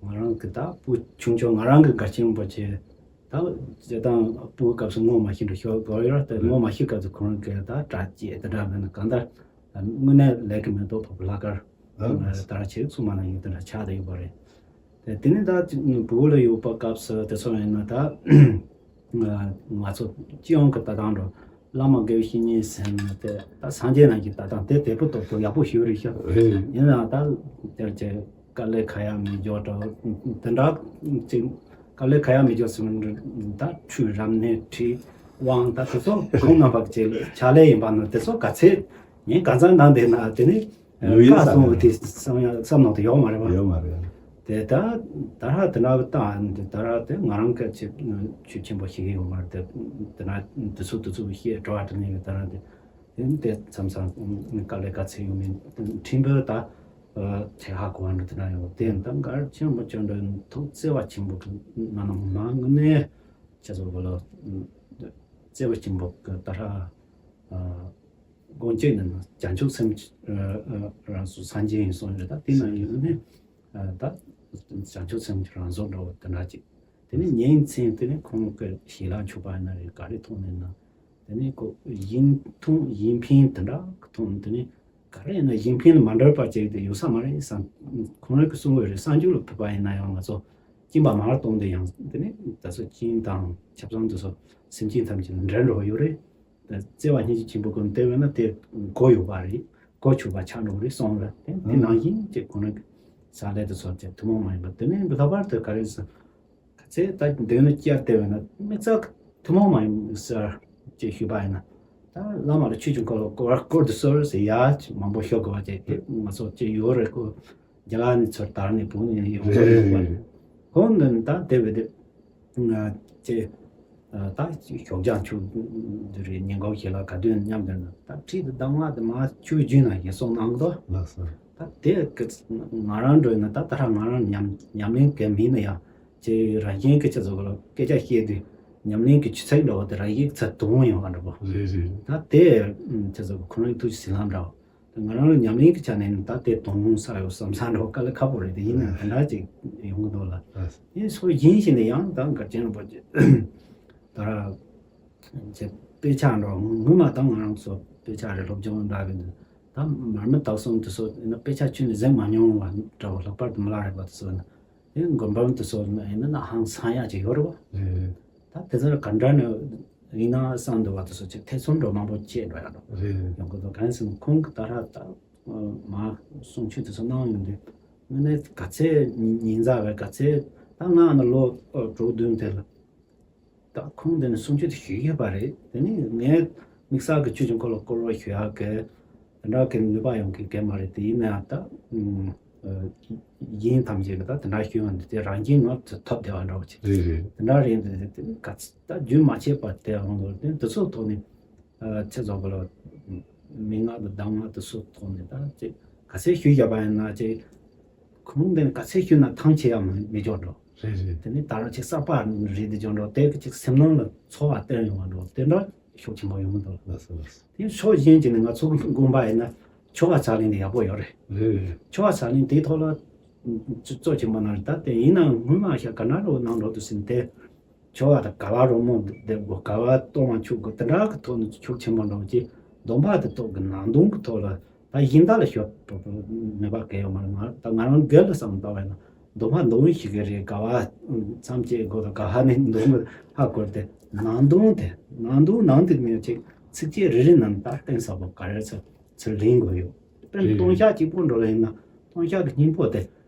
ང་རང་གི་ད་སྤུ་ཆུང་ཆུང་ང་རང་གི་མགར་ཆེན་རིན་པོ་ཆེ་ད་སྤྱིར་བཏང་སྤུ་གི་སྐབས་སུ་ངོ་མ་ཤེས་འགྲོ་ཤོར་དགོས་ཡོད་ར། དེ་ངོ་མ་ཤེས་སྐབས་སུ་ཁོ་རང་གི་ད་གྲྭ་བཅས་དེ་འདྲ་མེད་ན་གང་ལྟར་དངོས་གནས་ལས་ཀྱི་མེ་ཏོག་ཕོག་པའི་ལྷག་དཀར་ཨ་ད་ར་ཆེ་གསུངས་པ་ནང་བཞིན་དེ་འདྲ་ཆགས་བསྡད་ཡོད་པ་རེད། དེ་དེ་ནས་ད་ཅིག་བོད་ལ་ཡོད་པ་སྐབས་སུ་དེ་ཚོ་ཡིན་ན་ད་ང་ང་ཚོ་སྤྱི་ཡོངས་ཀྱི་ལྟ་སྟངས་འགྲོ་བླ་མ་དགེ་བའི་བཤེས་གཉེན་ཟེར་ན་དེ་ད་སངས་རྒྱས་རྣམས་ཀྱི་ལྟ་སྟངས་དེ་དེ་པོ་ཏོག་ཏོག་ཡག་པོ་ཞིག་རེད་ཤག་ཡིན་ན་ད་དེར་ཅིག་དཀའ་ལས་ཁ་ཡ་མི་འཇོག་འདྲ་དེ་འདྲ་ཅིག་དཀའ་ལས་ཁ་ཡ་མི་འཇོག་ཟེར་ན་ད་ཁྲུས་རབ་གནས་ཁྲིད་དབང་ད་དེ་ཚོ་ཁོང་རྣམ་པ་ཀྱི་ཕྱག་ལས་ཡིན་པ་ན་དེ་ཚོ་ག་ཚད་ངས་ག་ཚད་གནང་བསྡད་ན་དེ་ནི་ལོས་ཡིན་བཀའ་ས་གསུང་བ་དེ་བསམ་ཡ་བསམ་ནང་དུ་ཡོད་མ་རེད་བ། ཡོད་མ་རེད། དེ་ད་ད་ར་དེ་འདྲ་བཏང་དེ་ད་ར་དེ་ང་རང་གི་ཆེད་ཆོས་ཆེན་པོ་ཤེས་ཀྱི་ཡོད་མ་རེད། དེ་དེ་འདྲ་དེ་ཚོ་དེ་ཚོ་བཤད་འགྲོ་བ་དྲི་ནས་ད་ར་དེ་དེ་དེ་མཚམས་མཚམས་དཀའ་ལས་ག་ཚད་ཡོད་མིན་ཕྲན་བུ་ད་ཚད་ཧ་གོ་བ་འདྲ་དེ་འདྲ་ཡོད། དེ་ད་མགར་ཆེན་པོ་ཆོས་འདྲ་ཐུགས་བརྩེ་བ་ཆེན་པོ་གི་ང་ནང་མ་ངུ་ནས་ཁྱེད་ཚོ་བོ་ལ་བརྩེ་བ་ཆེན་པོ་གི་ད་ར་ཨ་སྒོམ་སྤྱོད་ནི་བྱང་ཆུབ་སེམས་ཀྱི་ཨ་ཨ་རང་སོ་སངས་རྒྱས་ཡིན་གསུངས་ཡོད། ད་དེ་ནང་ཡོད་ནི་ཨ་ད་བྱང་ཆུབ་སེམས་ཀྱི་རང་བཟོ་འདྲ་བོ་དེ་འདྲ་ཅིག་དེ་ནས་ཉིན་མཚན་དེ་ནས་ཁོང་གི་ཞལ་ལག་མཆོད་པ་ཡིན་ན་རེད། ག་རེ་མཐོང་ནས་ན་དེ་ནས་ཁོ་བཞིན་མཐོང་བཞིན་ཕན་དེ་འདྲ་མཐོང་། དེ་ནས་ག་རེ་ཡིན་ན་བཞིན་ཕན་ལ་མ་འདྲ་བ་ཅིག་དེ་ཡོད་ས་མ་རེད་བསམ། ཁོང་རང་གི་གསུང་དགོས་རེད། གསར་འགྱུར་ལ་ཕུད་པ་ཡིན་ན་ཡང་ང་ཚོ་སྦྱིན་པ་མར་གཏོང་དུས་ཡང་དེ་ནས་ད་གཟོད་སྦྱིན་དང་ཆབ་གསང་དེ་ཚོ་སེམས་ཅན་ཐམས་ཅད་ལ་འབྲེལ་འགྲོ་བ་ཡོད་རེད། བརྩེ་བ་སྙིང་རྗེ་ཆེན་པོ་ཀུན་བསྟེན་པས་ན་དེ་གོ་ཡོད་པ་རེད། གོ་ཆོད་པ་ཆགས་འགྲོ་རེད་གསུངས་རེད། དེ་དེ་ནང་བཞིན་གྱི་ཁོང་རང་གི་ས་ལས་དེ་ཚོ་ཐུན་མོང་མ་ཡིན་པ་དེ་ནས་ལྷག་པར་དུ་ག་རེ་ཟེར། ག་ཚད་ད་མདུན་ལ་བསྐྱལ་བལྟས་པས་ན་དམིགས་བསལ་ཐུན་མོང་མ་ཡིན་ཟེར་ཅེས་ཞུས་པ་ཡིན་ན། ད་བླ་མ་ལ་ཆོས་ཀྱི་འཁོར་ལོ་བསྐོར་བསྐོར་དུ་གསོལ་ཟེར་ཡ་མང་པོ་ཤོད་དགོས་པ་ཅིག་དེ་ང་ཚོ་ཅིག་ཡོད་རེད་ཁོ། རྒྱ་གར་ནས་ཚུར་དར་ནས་བོད་ནས་ཡོང་གི་རེད་པ། ཁོང་འདི་ནི་ད་དེ་བས་དེ་ང་ཅེ་ ད་ཞོགས་ཇ་མཆོད་འདི་རེད། ཉིན་གུང་ཞལ་ལག་ག་དུས་མཉམ་དུ་ན་ད་ཁྲིད་དུ་གདམས་ངག་དེ་མ་ཆུ་རྒྱུན་ན་ཡིན་སོང་གནང་གི་འདུག་ལགས་སོ། ད་དེ་གི་ང་རང་འགྲོ་ཡིན་ན་ད་ད་ཧྲ་ང་རང་ཉམས་ཉམས་ལེན་གི་མིན་ན་ཡང་ཅེ་རང་བཞིན་གི་ཅེ་ཟོ་གི་ལ་སྐད་ཆ་བཤད་དུས་ཉམས་ལེན་གི་ཆུ་ཚད་འདྲ་བོ་དེ་རང་བཞིན་གི་ཚད་དུ་འོང་ཡོང་བ་འདྲ་བོ། རེད་རེད། ད་དེ་ཅེ་ཟོ་གི་ཁོ་རང་ཐུགས་ཀྱི་ཟིན་ལམ་འདྲ་བོ། ང་རང་ལ་ཉམས་ལེན་གྱི་ཆ་ནས་ནི་ད་དེ་དོན་ས་ཡོད་བསམ་ས་འགྲོ་དཀའ་ལས་ཁག་པོ་རེད། དེ་ཡིན་ན་དེ་འདྲ་ཅིག་ཡོང་གི་འདུག་ལ། ཡིན་སོ་ཡིན་ཞིག་ནས་ཡང་ད་འགར་ཅན་རིན་པོ་ཆེ་ད་ར་ཅེ་དཔེ་ཆ་འགྲོ་ངུ་མ་ད་ང་རང་ཚོ་དཔེ་ཆ་རེ་སློབ་སྦྱོང་འདྲ་གི་འདུག་ད་མར་མི་དྭགས་གསུམ་དེ་ཚོ་ཡིན་ན་དཔེ་ཆ་ཁྱོན་ནས་གཟིགས་མ་མྱོང་བ་འདྲ་བོ་ལྷག་པར་དུ་མི་ལ་རས་པ་དེ་ཚོ་ཡིན་ན། དེ་མགོན་པོ་དེ་ཚོ་ཡིན་ན་ཧང་སང་ཡག་ཅིག་ཡོད་རེད་བ། རེད། ད་དེ་ཚོ་ག་འདྲ་ནས་ཡིན་ན་བསམ་འདུག་བ། དེ་ཚོ་ཅིག་ཐེ་ཚོམ་འགྲོ་མང་པོ་སྐྱེས་འགྲོ་ཡག་འགྲོ་རེད། ཡོང་གི་འདུག་གང་ཡིན་ཟེར་ན་ཁོང་གི་ད་ར་ད་མ་གསུང་ཆོས་དེ་ཚོ་གནང་ཡོང་དུས་དངོས་གནས་ག་ཚད་ཉིན་ཉིན་ཟླ་བའི་ག་ཚད་ད་ང་ནི་ལོ་དྲུག་བདུན་དེ་ལ་ད་ཁོང་འདི་ནས་གསུང་ཆོས་དེ་ཞུས་ཡོད་པ་རེད། དེ་ནི་ངས་དམིགས་བསལ་གྱི་ཆོས་ཀྱི་འཁོར་ལོ་བསྐོར་བ་ཞུ་ཡག་གི་དེ་འདྲ་གི་ནུས་པ་ཡོང་གི་གལ་མ་རེད། དེ་ཡིན་ན་ཡང་ད་ཡིན་ཐམས་ཅད་ཀྱི་ད་དེ་འདྲ་ཞུས་ཡོང་དུས་དེ་རང་བཞིན་ངོ་ཐོབ་བསྡད་པ་འདྲ་བོ་ཅིག་རེད་རེད། དེ་འདྲ་རེད། འདི་དེ་ག་ཚ་ད་རྒྱུན་མ་ཆད་པར་དེ་འོང་དུས་དེ་འདི་ཚོ་ཐོག་ནས་ཚེ་རྫོགས་པ་ལ་མན་ངག་དང་གདམས་ངག་དེ་ཚོ་ཐོག་ནས་ད་ཅིག་ག་ཚད་ཞུས་བཞག་པ་ཡིན་ན་ཅིག་ཁོང་དེ་ག་ཚད་ཞུས་ན་ཐང་ཆད་ཡག་མི་འཇོག་འགྲོ། རེད་རེད། དེ་ནི་ད་རང་ཅིག་གསར་པ་རེད་དེ་འཇོག་འགྲོ། དེ་གི་ཅིག་སེམས་ནང་ལ་ཚོར་བ་སྟེར་ཡོང་བ་འགྲོ། དེ་འདྲ་ཤུགས་ཆེན་པོ་ཡོང་གི་འདུག་ལགས་སོ་ལགས་སོ། དེ་ཕྱོགས་གཞན་གྱི་ནི་ང་ཚོ་དགོངས་པ་ཡིན་ན་ཆོ་ག་ཕྱག་ལེན་དེ་ཡག་པོ་ཡོད་རེད། རེད་རེད། ཆོ་ག་ཕྱག་ལེན་དེའི་ཐོག་ལ་གཙོ་ཆེན་པོ་ན་རེད། ད་དེ་ཡིན་ན་སྔོན་མ་ཤ་ག་ན་རོ་ནང་འགྲོ་དུ་ཟིན་ཏེ། ཆོ་ག་དང་དགའ་བ་རོལ་མོ་འདེབས་དགོས། དགའ་བ་གཏོང་བ་ཆོག་དགོས། དེ་འདྲ་གི་ཐོག་ནས་ཆོག་ཆེན་པོ་འགྲོ་གི། སྡོམ་པ་དེ་ཐོག་གི་ནང་དོན་གི་ཐོག་ལ་ད་གཞན་དག་ལ་ཤོད་མེད་པ་གལ་ཡོད་མ་རེད། ང་ད་ང་རང་སྒེར་ལ་བསམ་བཏང་བས་ན་སྡོམ་པ་འདོན་ཞིག་གི་རེད། དགའ་བ་མཚམས་བཅད་དགོས་དང་དགའ་བ་ནས་འདོན་དགོས་ཧ་གོ་དེ་ནང་དོན་དེ་ནང་དོན་ནང་དེ་མེད་ཅིག་ཚིགས་བཅད་རེ་རེ་ནང་ད་གཏིང་ཟབ་པོ་ག་རེ་ཚུལ་ཚུལ་ལེན་དགོས་ཡོད། དཔེར་ན་ལྟུང་བཤགས་གཅིག་པོ་འགྲོ་ལ་ཡིན་ན་ལྟུང་བཤགས་ཀྱི་སྙིང་པོ་དེ་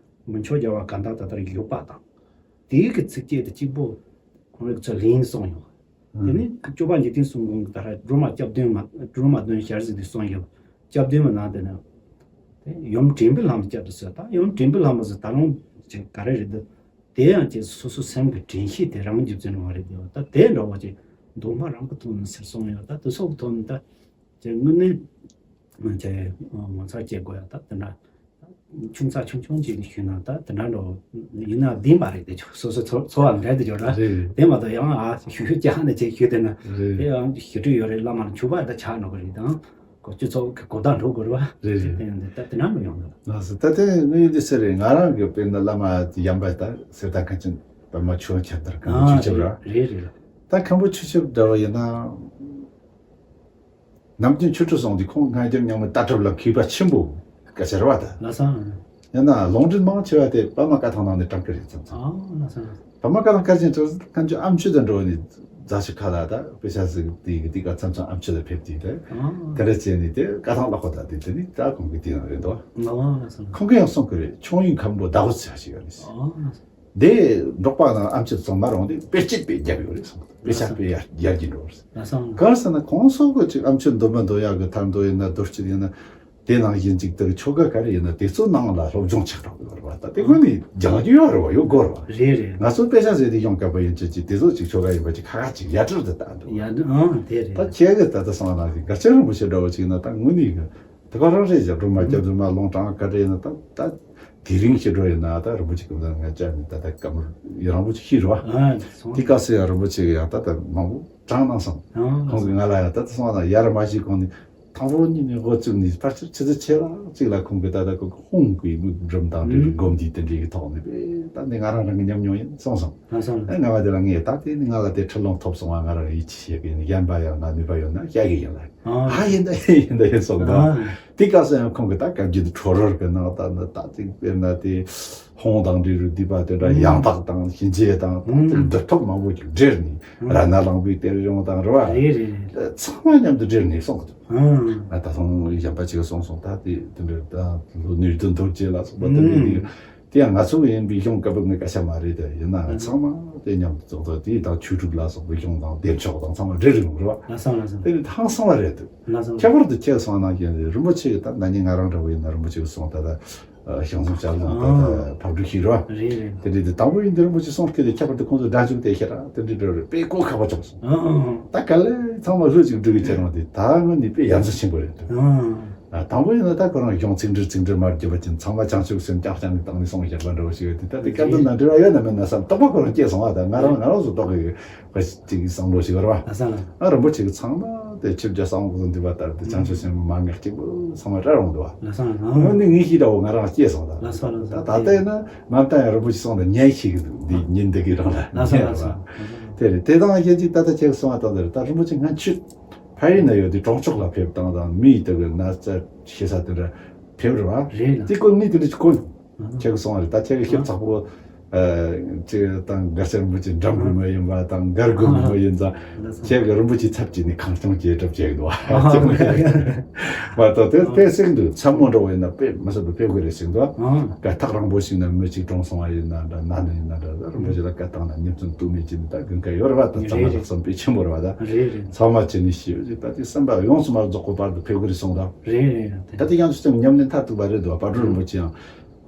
མི་མཆོག་རྒྱལ་བ་གང་དག་ད་ལྟར་བཞུགས་པ་དང་། དེའི་གི་ཚིགས་བཅད་དེ་གཅིག་པོ་ཁོང་རིགས་ཚོ་ལེན་གསུངས་ཡོད། དེ་ནི་སྐྱོབ་པ་འཇིག་རྟེན་གསུམ་མགོན་གྱི་ད་ར་སྒྲོལ་མ་སྐྱབས་དོན་མ་སྒྲོལ་མ་དོན་ཞལ་གཟིགས་དེ་གསུངས་ཡོད། སྐྱབས་དོན་མ་ནང་དེ་ནི་དེ་ཡུམ་དྲན་པའི་ལྷ་མོ་སྐྱབས་དེ་ཟེར། ད་ཡུམ་དྲན་པའི་ལྷ་མོ་ཟེར་ད་རུང་ཅིག་ག་རེ་རེད་འདུག་དེ་ཡང་ཅིག་སོ་སོ་སེམས་ཀྱི་དྲན་ཤེས་དེ་རང་རྒྱུད་ཙམ་རང་རེད་འདུག་ད་དེ་འདྲ་བོ་ཅིག་སྡོམ་པ་རང་གི་ཐོག་ནས་ཟེར་གསུངས་ཡོད། ད་དེ་སོགས་ཀྱི་ཐོག་ནས་ད། ཅེས་དངོས་གནས་ཅེས་ངོ་མཚར་སྐྱེ་དགོས་ཡ། ད་དེ་འདྲ་ཆུང་ཙག་ཆུང་ཆུང་ཅིག་ནས་ཞུས་ན་ད་དེ་འདྲ་འགྲོ་ཡིན་ན་བདེན་པ་རེད། དེ་ཆོ་སོ་སོ་ཚོ་ཚོ་བ་འགྲན་དུ་འཇོག་ར་རེད། དེ་མ་གཏོགས་ཡང་ཨ་ཞུ་ཞུ་ཅག་ནས་ཅེས་ཞུ་དེ་ན་རེད། དེ་ཡང་ཞུ་དུས་ཡོད་རེད། བླ་མར་ཆུ་བ་ད་ཆགས་འགྲོ་གི་རེད། དང་གོ་ཆུ་ཚོ་གི་གོ་བརྡ་འགྲོ་དགོས་རེད་བ། རེད་རེད། དེ་ཡང་ད་དེ་འདྲ་མི་ཡོང་ལ། ལགས་སོ། ད་དེ་དངོས་ཡོད་དེ་ཟེར་རེད། ང་རང་གི་དཔེར་ན་བླ་མ་ཡན་པ་ད་ཟེར་ད་ག་ཅིན་པདྨ་ཆོས་ཁྱབ་དར་གང་ཆུ་ཆབ་ར་རེད་རེད། ད་མཁན་པོ་ཆུ་ཆབ་འདྲ་བ་ཡིན་ན། ནམ་རྒྱུན་ཆོས་ཁྲི་སོང་དུས་ཁོང་སྔ་འགྱུར་རྙིང་མའི་ལྟ་གྲུབ་ལ་མཁས་པ་ཆེན་པོ་སྐད་ཆ་རེད་བ་ད། ལགས་སོ། ཡང་ན་ལུང་འདྲེན་མང་ཆེ་བ་དེ་པདྨ་བཀའ་ཐང་ནང་ནས་དྲངས་ཀྱི་རེད་མཚམས་མཚམས། ཨ་ལགས་སོ། པདྨ་བཀའ་ཐང་བཀའ་བཞིན་དུ་སྔ་འགྱུར་ཨ་མཆོད་དུ་འགྲོ་ནས་རྫ་ཆུ་ཁ་ལ་ད་དཔེ་ཆ་ཟིག་དེ་གི་དེ་ག་མཚམས་མཚམས་ཨ་མཆོད་དུ་ཕེབས་དུས་དེ། ཨ་དེ་འདྲ་བྱས་ནས་དེ་བཀའ་ཐང་བཀླག་པ་ད་དེ་དེ་ནི་ད་ཁོང་གི་དེ་ཡང་རེད་འདུག་ཨ་ལགས་སོ། ཁོང་གིས་ཡང་གསུང་གི་རེད། ཁྱུང་ཡུལ་མཁན་པོ་ཟླ་བོ་ཚེ་ཞིག་ཡོད་རེད། ཨ་ལགས་སོ། དེ་འབྲོག་པ་ནང་ཨ་མཆོད་ཚང་མ་རང་དེ་དཔེ་ཆ་དཔེ་རྒྱབ་ཡོད་རེད་གསུངས། དཔེ་ཆ་དཔེ་ཡར་ཡར་གྱིན་འགྲོ་རེད། ལགས་སོ། གང་ཟེར་ན་ཁོང་ཚོ་གི་ཅིག་ཨ་མཆོད་འདོན་མ་འདོན་ཡག་གི་ཐར་འདོན་ཡིན་ན་རྡོ་སྐྱིད་ཡིན་ན་དེ་ནང་བཞིན་ཅིག་དེ་ཆོ་ག་ག་རེ་ཡིན་ན་དེ་ཚོ་ནང་ལ་སློབ་སྦྱོང་ཆགས་འགྲོ་གི་ཡོད་རེད་བ། ད་དེ་ཁོ་ནི་སྦྱང་རྒྱུ་ཡོད་རེད་བ། ཡོད་དགོས་རེད་བ། རེད་རེད། ང་ཚོ་དཔེ་ཆ་ཟེར་དེ་ཡོང་སྐབས་ཡིན་ཅིག་ཅིག་དེ་ཚོ་ཅིག་ཆོ་ག་ཡིན་པ་ཅིག་ཁ་ཁ་ཅིག་ཡར་དྲིལ་དུ་བཏང་འདུག་ཡར་དྲིལ་ཨང་དེ་རེད། ད་ཁྱེད་ཀྱི་ད་ལྟ་སོང་ན་ག་ཅི་རིན་པོ་ཆེ་འདྲ་བོ་ཅིག་ཡིན་ན་ད་དངོས་གནས་གི་དེ་ག་རང་རེད་ཅེས་སྒྲོལ་མ་སྐྱབས་སྒྲོལ་མ་ལུང་དྲངས་ག་རེ་ཡིན་ན་ད་ད་དེ་རིང་ཞིག་འགྲོ་ཡིན་ན་ད་རིན་པོ་ཆེ་སྐུ་མདུན་ང་བཅར་ནས་ད་ད་བཀའ་མོལ་ཡི་རིང་པོ་ཅིག་ཤེས་རོགས། ཨ་སོང་། དེ་སྐབས་སུ་ཡང་རིན་པོ་ཆེ་གི་ཡང་ད་ད་མང་པོ་དྲངས་གནང་སོང་། ཨ་ཁོང་གིས་ང་ལ་ཡང་ད་ད་སོང་ན་ཡར་མ་ཞིག་གོང་ནས་དང་པོ་ཉིད་ནས་འགོ་བཙུགས་ནས་ཕལ་ཆེར་ཆུ་ཚོད་ཕྱེད་ཀ་ཅིག་ལ་ཁོང་གིས་ད་ད་ཁོ་ཁོང་གི་མིག་འབྲུམ་དང་འབྲེལ་བའི་སྒོམ་འདི་དེ་འདྲའི་གི་ཐོག་ནས་པས་ད་འདི་ང་རང་རང་གི་ཉམས་མྱོང་ཡིན་གསུངས་སོང་། ཨ་སོང་། ཨ་ང་བ་དེ་ལ་ངས་ད་དེ་ནི་ང་ལ་དེ་ཁྲིད་ལུང་ཐོབ་སོང་བ་ང་རང་ཡིད་ཆེས་བྱེད་གི་ཡིན། གཞན་པ་ཡང་ང་ནུས་པ་ཡོད་ན་བཤད་གི་ཡིན་ལ། ཨ་ཡིན་ད་ཡིན་ད་ཡིན་སོང་ད། ཨ་དེ་སྐབས་སུ་ཡང་ཁོང་གིས་ད་བཀའ་བརྒྱུད་ཁྲོ་རོལ་གི་ནང་ད་ནི་ད་དེ་དཔེར་ན་དེ་ཧོང་དང་འབྲི་རུ་བསྡུས་པ་དེ་འདྲ་ཨུམ་ཡང་དག་དང་ཞི་རྒྱས་དང་ད་དེ་ཨུམ་འདིར་ཐོབ་མང་པོ་ཅིག་འབྲེལ་ནས་ཨུམ་ར་ན་གླིང་པའི་གཏེར་གཞུང་དང་རེད་བ། རེད་རེད་རེད། ཚང་མ་མཉམ་དུ་འབྲེལ་ནས་གསུངས་འདུག་ཨུམ་ང་ད་དུང་གཞན་པ་ཅིག་གསུངས་སོང་། ད་དེ་དེ་འདྲ་ད་ལོ་ནུས་ལྡན་རྡོ་རྗེ་ལ་སོགས་པ་དེ་འདྲ་ཨུམ་ནས། དེ་ཡང་ང་ཚོ་གི་ཡིན་པའི་གཞུང་སྐད་པོ་ངའི་སྐད་ཆ་མ་རེད་དེ། ཡིན་ནའང་ཚང་མ་དེ་མཉམ་དུ་ཚོགས་ཚོགས་དེ་དང་ཆོས་དྲུག་ལ་སོགས་པའི་གཞུང་དང་བདེ་མཆོག་དང་ཚང་མ་འབྲེལ་རིགས་རེད་བ། ལགས་སོ་ལགས་སོ། དེ་ནི་ཧང་སང་བ་རེད་འདུག་ལགས་སོ་ལགས་ཁྱད་སོ། པར་དུ་ཁྱེད་གསུངས་ནང་བཞིན་རིན་པོ་ཆེ་གི་ད་ན་ནིང་ང་རང་འདྲ་བོ་ཡིན་ན་རིན་པོ་ཆེ་གི་གསུང་ད་ལྟ་ཞང་ཞུང་བྱ་ལ་ད་ལྟ་ཕབ་སྒྲིག་ཞིག་རེད་བ། རེད་རེད། དེ་འདྲའི་དེ་དང་པོ་ཡིན་དེ་རིན་པོ་ཆེ་གསུང་སྐད་དེ་ཁྱད་པར་དུ་ཁོང་ཚོ་སྒྲ་འཇུག་དེ་ཤེས་ར་དེ་འདྲའི་འདྲ་རེད། དཔེ་གོ་ཁག་པོ་བྱུང་སོང་། ད་ག་ལེ་ཚང་མ་ལྷོད་ཅིག་འགྲིག་གི་ཁྱེད་རང་དེ་ད་ངོ་ནི་དཔེ་ཡ་མཚན་ཆེན་པོ་རེད་འདུག་ཨ། དང་པོ་ཡིན་ན་ད་ཁོ་རང་གཞུང་ཚིག་འགྲེལ་ཚིག་འགྲེལ་མར་བརྒྱབ་པ་ཅན་ཚང་མ་བྱང་ཆུབ་སེམས་རྐྱང་རྐྱང་གི་སྟེང་ནས་གསུངས་བཞག་པ་འདྲ་བོ་ཞིག་ཡོད་དེ། ད་དེ་སྐབས་དུ་ན་འབྲེལ་བ་ཡོད་ན་མེད་ན་བསམ་རྟོག་པ་ཁོ་རང་སྐྱེས་སོང་བ། ད་ང་རང་ང་རང་ཚོ་རྟོག་གི་ཡོད་པ་ཅིག་བསམ་བློ་ཞིག་ཡོད་རེད་བ། ཨ་རིན་པོ་ཆེ་གི་ཚང་མ་དེ་ཆིབས་རྒྱ་གསང་བོ་འདུས་པ་ལྟར་དུ་བྱང་ཆུབ་སེམས་མ་ངེས་གཅིག་པུ་ཚང་མ་བཀྲ་རུང་འདུག་བ། ལགས་སོ་ལགས་སོ། འོན་ཏེ་ངའི་ཤེས་རབ་ང་རང་སྐྱེས་སོང་ད། ལགས་སོ་ལགས་སོ། ད་ད་ལྟ་ཡིན་ན་མ་མཐའ་ཡང་རིན་པོ་ཆེ་གསུངས་ད་ཉན་ཤེས་གི་འདུག་འདི་ཉིན་འདི་གི་རིང་ལ་ལགས་སོ་ཉན་ལགས་རེད་བ། སོ། དེ་རེད། དེ་དང་གཞན་གཅིག་ད་ལྟ་ཁྱེད་གསུངས་བ་དང་དེ་རེད། ད་རིན་པོ་ཆེ་སྔ་ཕྱི་ཕ་ཡུལ་ན་ཡོད་དུས་གྲོང་ཆོག་ལ་ཕེབས་སྟངས་དང་མི་ཡི་དེ་གི་ན་ཚ་ཤེས་ས་དེ་འདྲ་ཕེབས་རེད་བ། རེད་ལགས། དེ་སྐོར་ངས་དེ་འདྲ་ཅིག་གོ། ཁྱེད་ཀྱི་གསུང་བ་རེད། ད་ཁྱེད་ཀྱི་ཞིབ་ཚགས་པོ་ཅིག་དང་མགར་ཆེན་རིན་པོ་ཆེ་འགྲམ་དགོས་མ་ཡིན་པ་དང་མགར་དགོས་མ་ཡིན་ཙང་། ཁྱེད་ཀྱི་རིན་པོ་ཆེ་ཚབ་ཀྱིས་ནི་ཁང་སྐྱོང་བྱེད་གྲབས་བྱེད་འདུག་མ་གཏོགས་དེ་དཔེ་སྲིད་འདུག་ཚ་མོ་འདྲ་བོ་ཡིན་ན་དཔེ་མི་སྲིད་པའི་དཔེ་དགོས་རེད་ཟེར་འདུག་ག་ཐག་རིང་པོ་ཞིག་ན་མི་གཅིག་གྲོངས་སོང་བ་ཡིན་ན་འདྲ་ན་ནི་ཡིན་ན་འདྲ་རིན་པོ་ཆེ་ལ་བཀའ་བཏང་ན་ཉིན་མཚན་དུ་མེད་ཀྱི་ནི་ད་དགུན་ཁ་ཡོད་རེད་བ། ད་ཚང་མ་ལ་བསམ་པའི་ཆེན་པོ་རེད་བ། ད་ཚང་མ་བྱེད་ནི་ཤེས་ཡོད་ཅིག་ད་དེ་བསམ་པ་ཡོངས་སུ་མ་རྫོགས་པའི་བར་དུ་ཕེབས་དགོས་རེད་གསུངས་དང་། ད་དེ་ཡང་སེམས་ཉམས་ལེན་མཐར་ཐུག་པ་རེད་འདུག་བ། བག་གྲོ་རིན་པོ་ཆེ་ཡང་།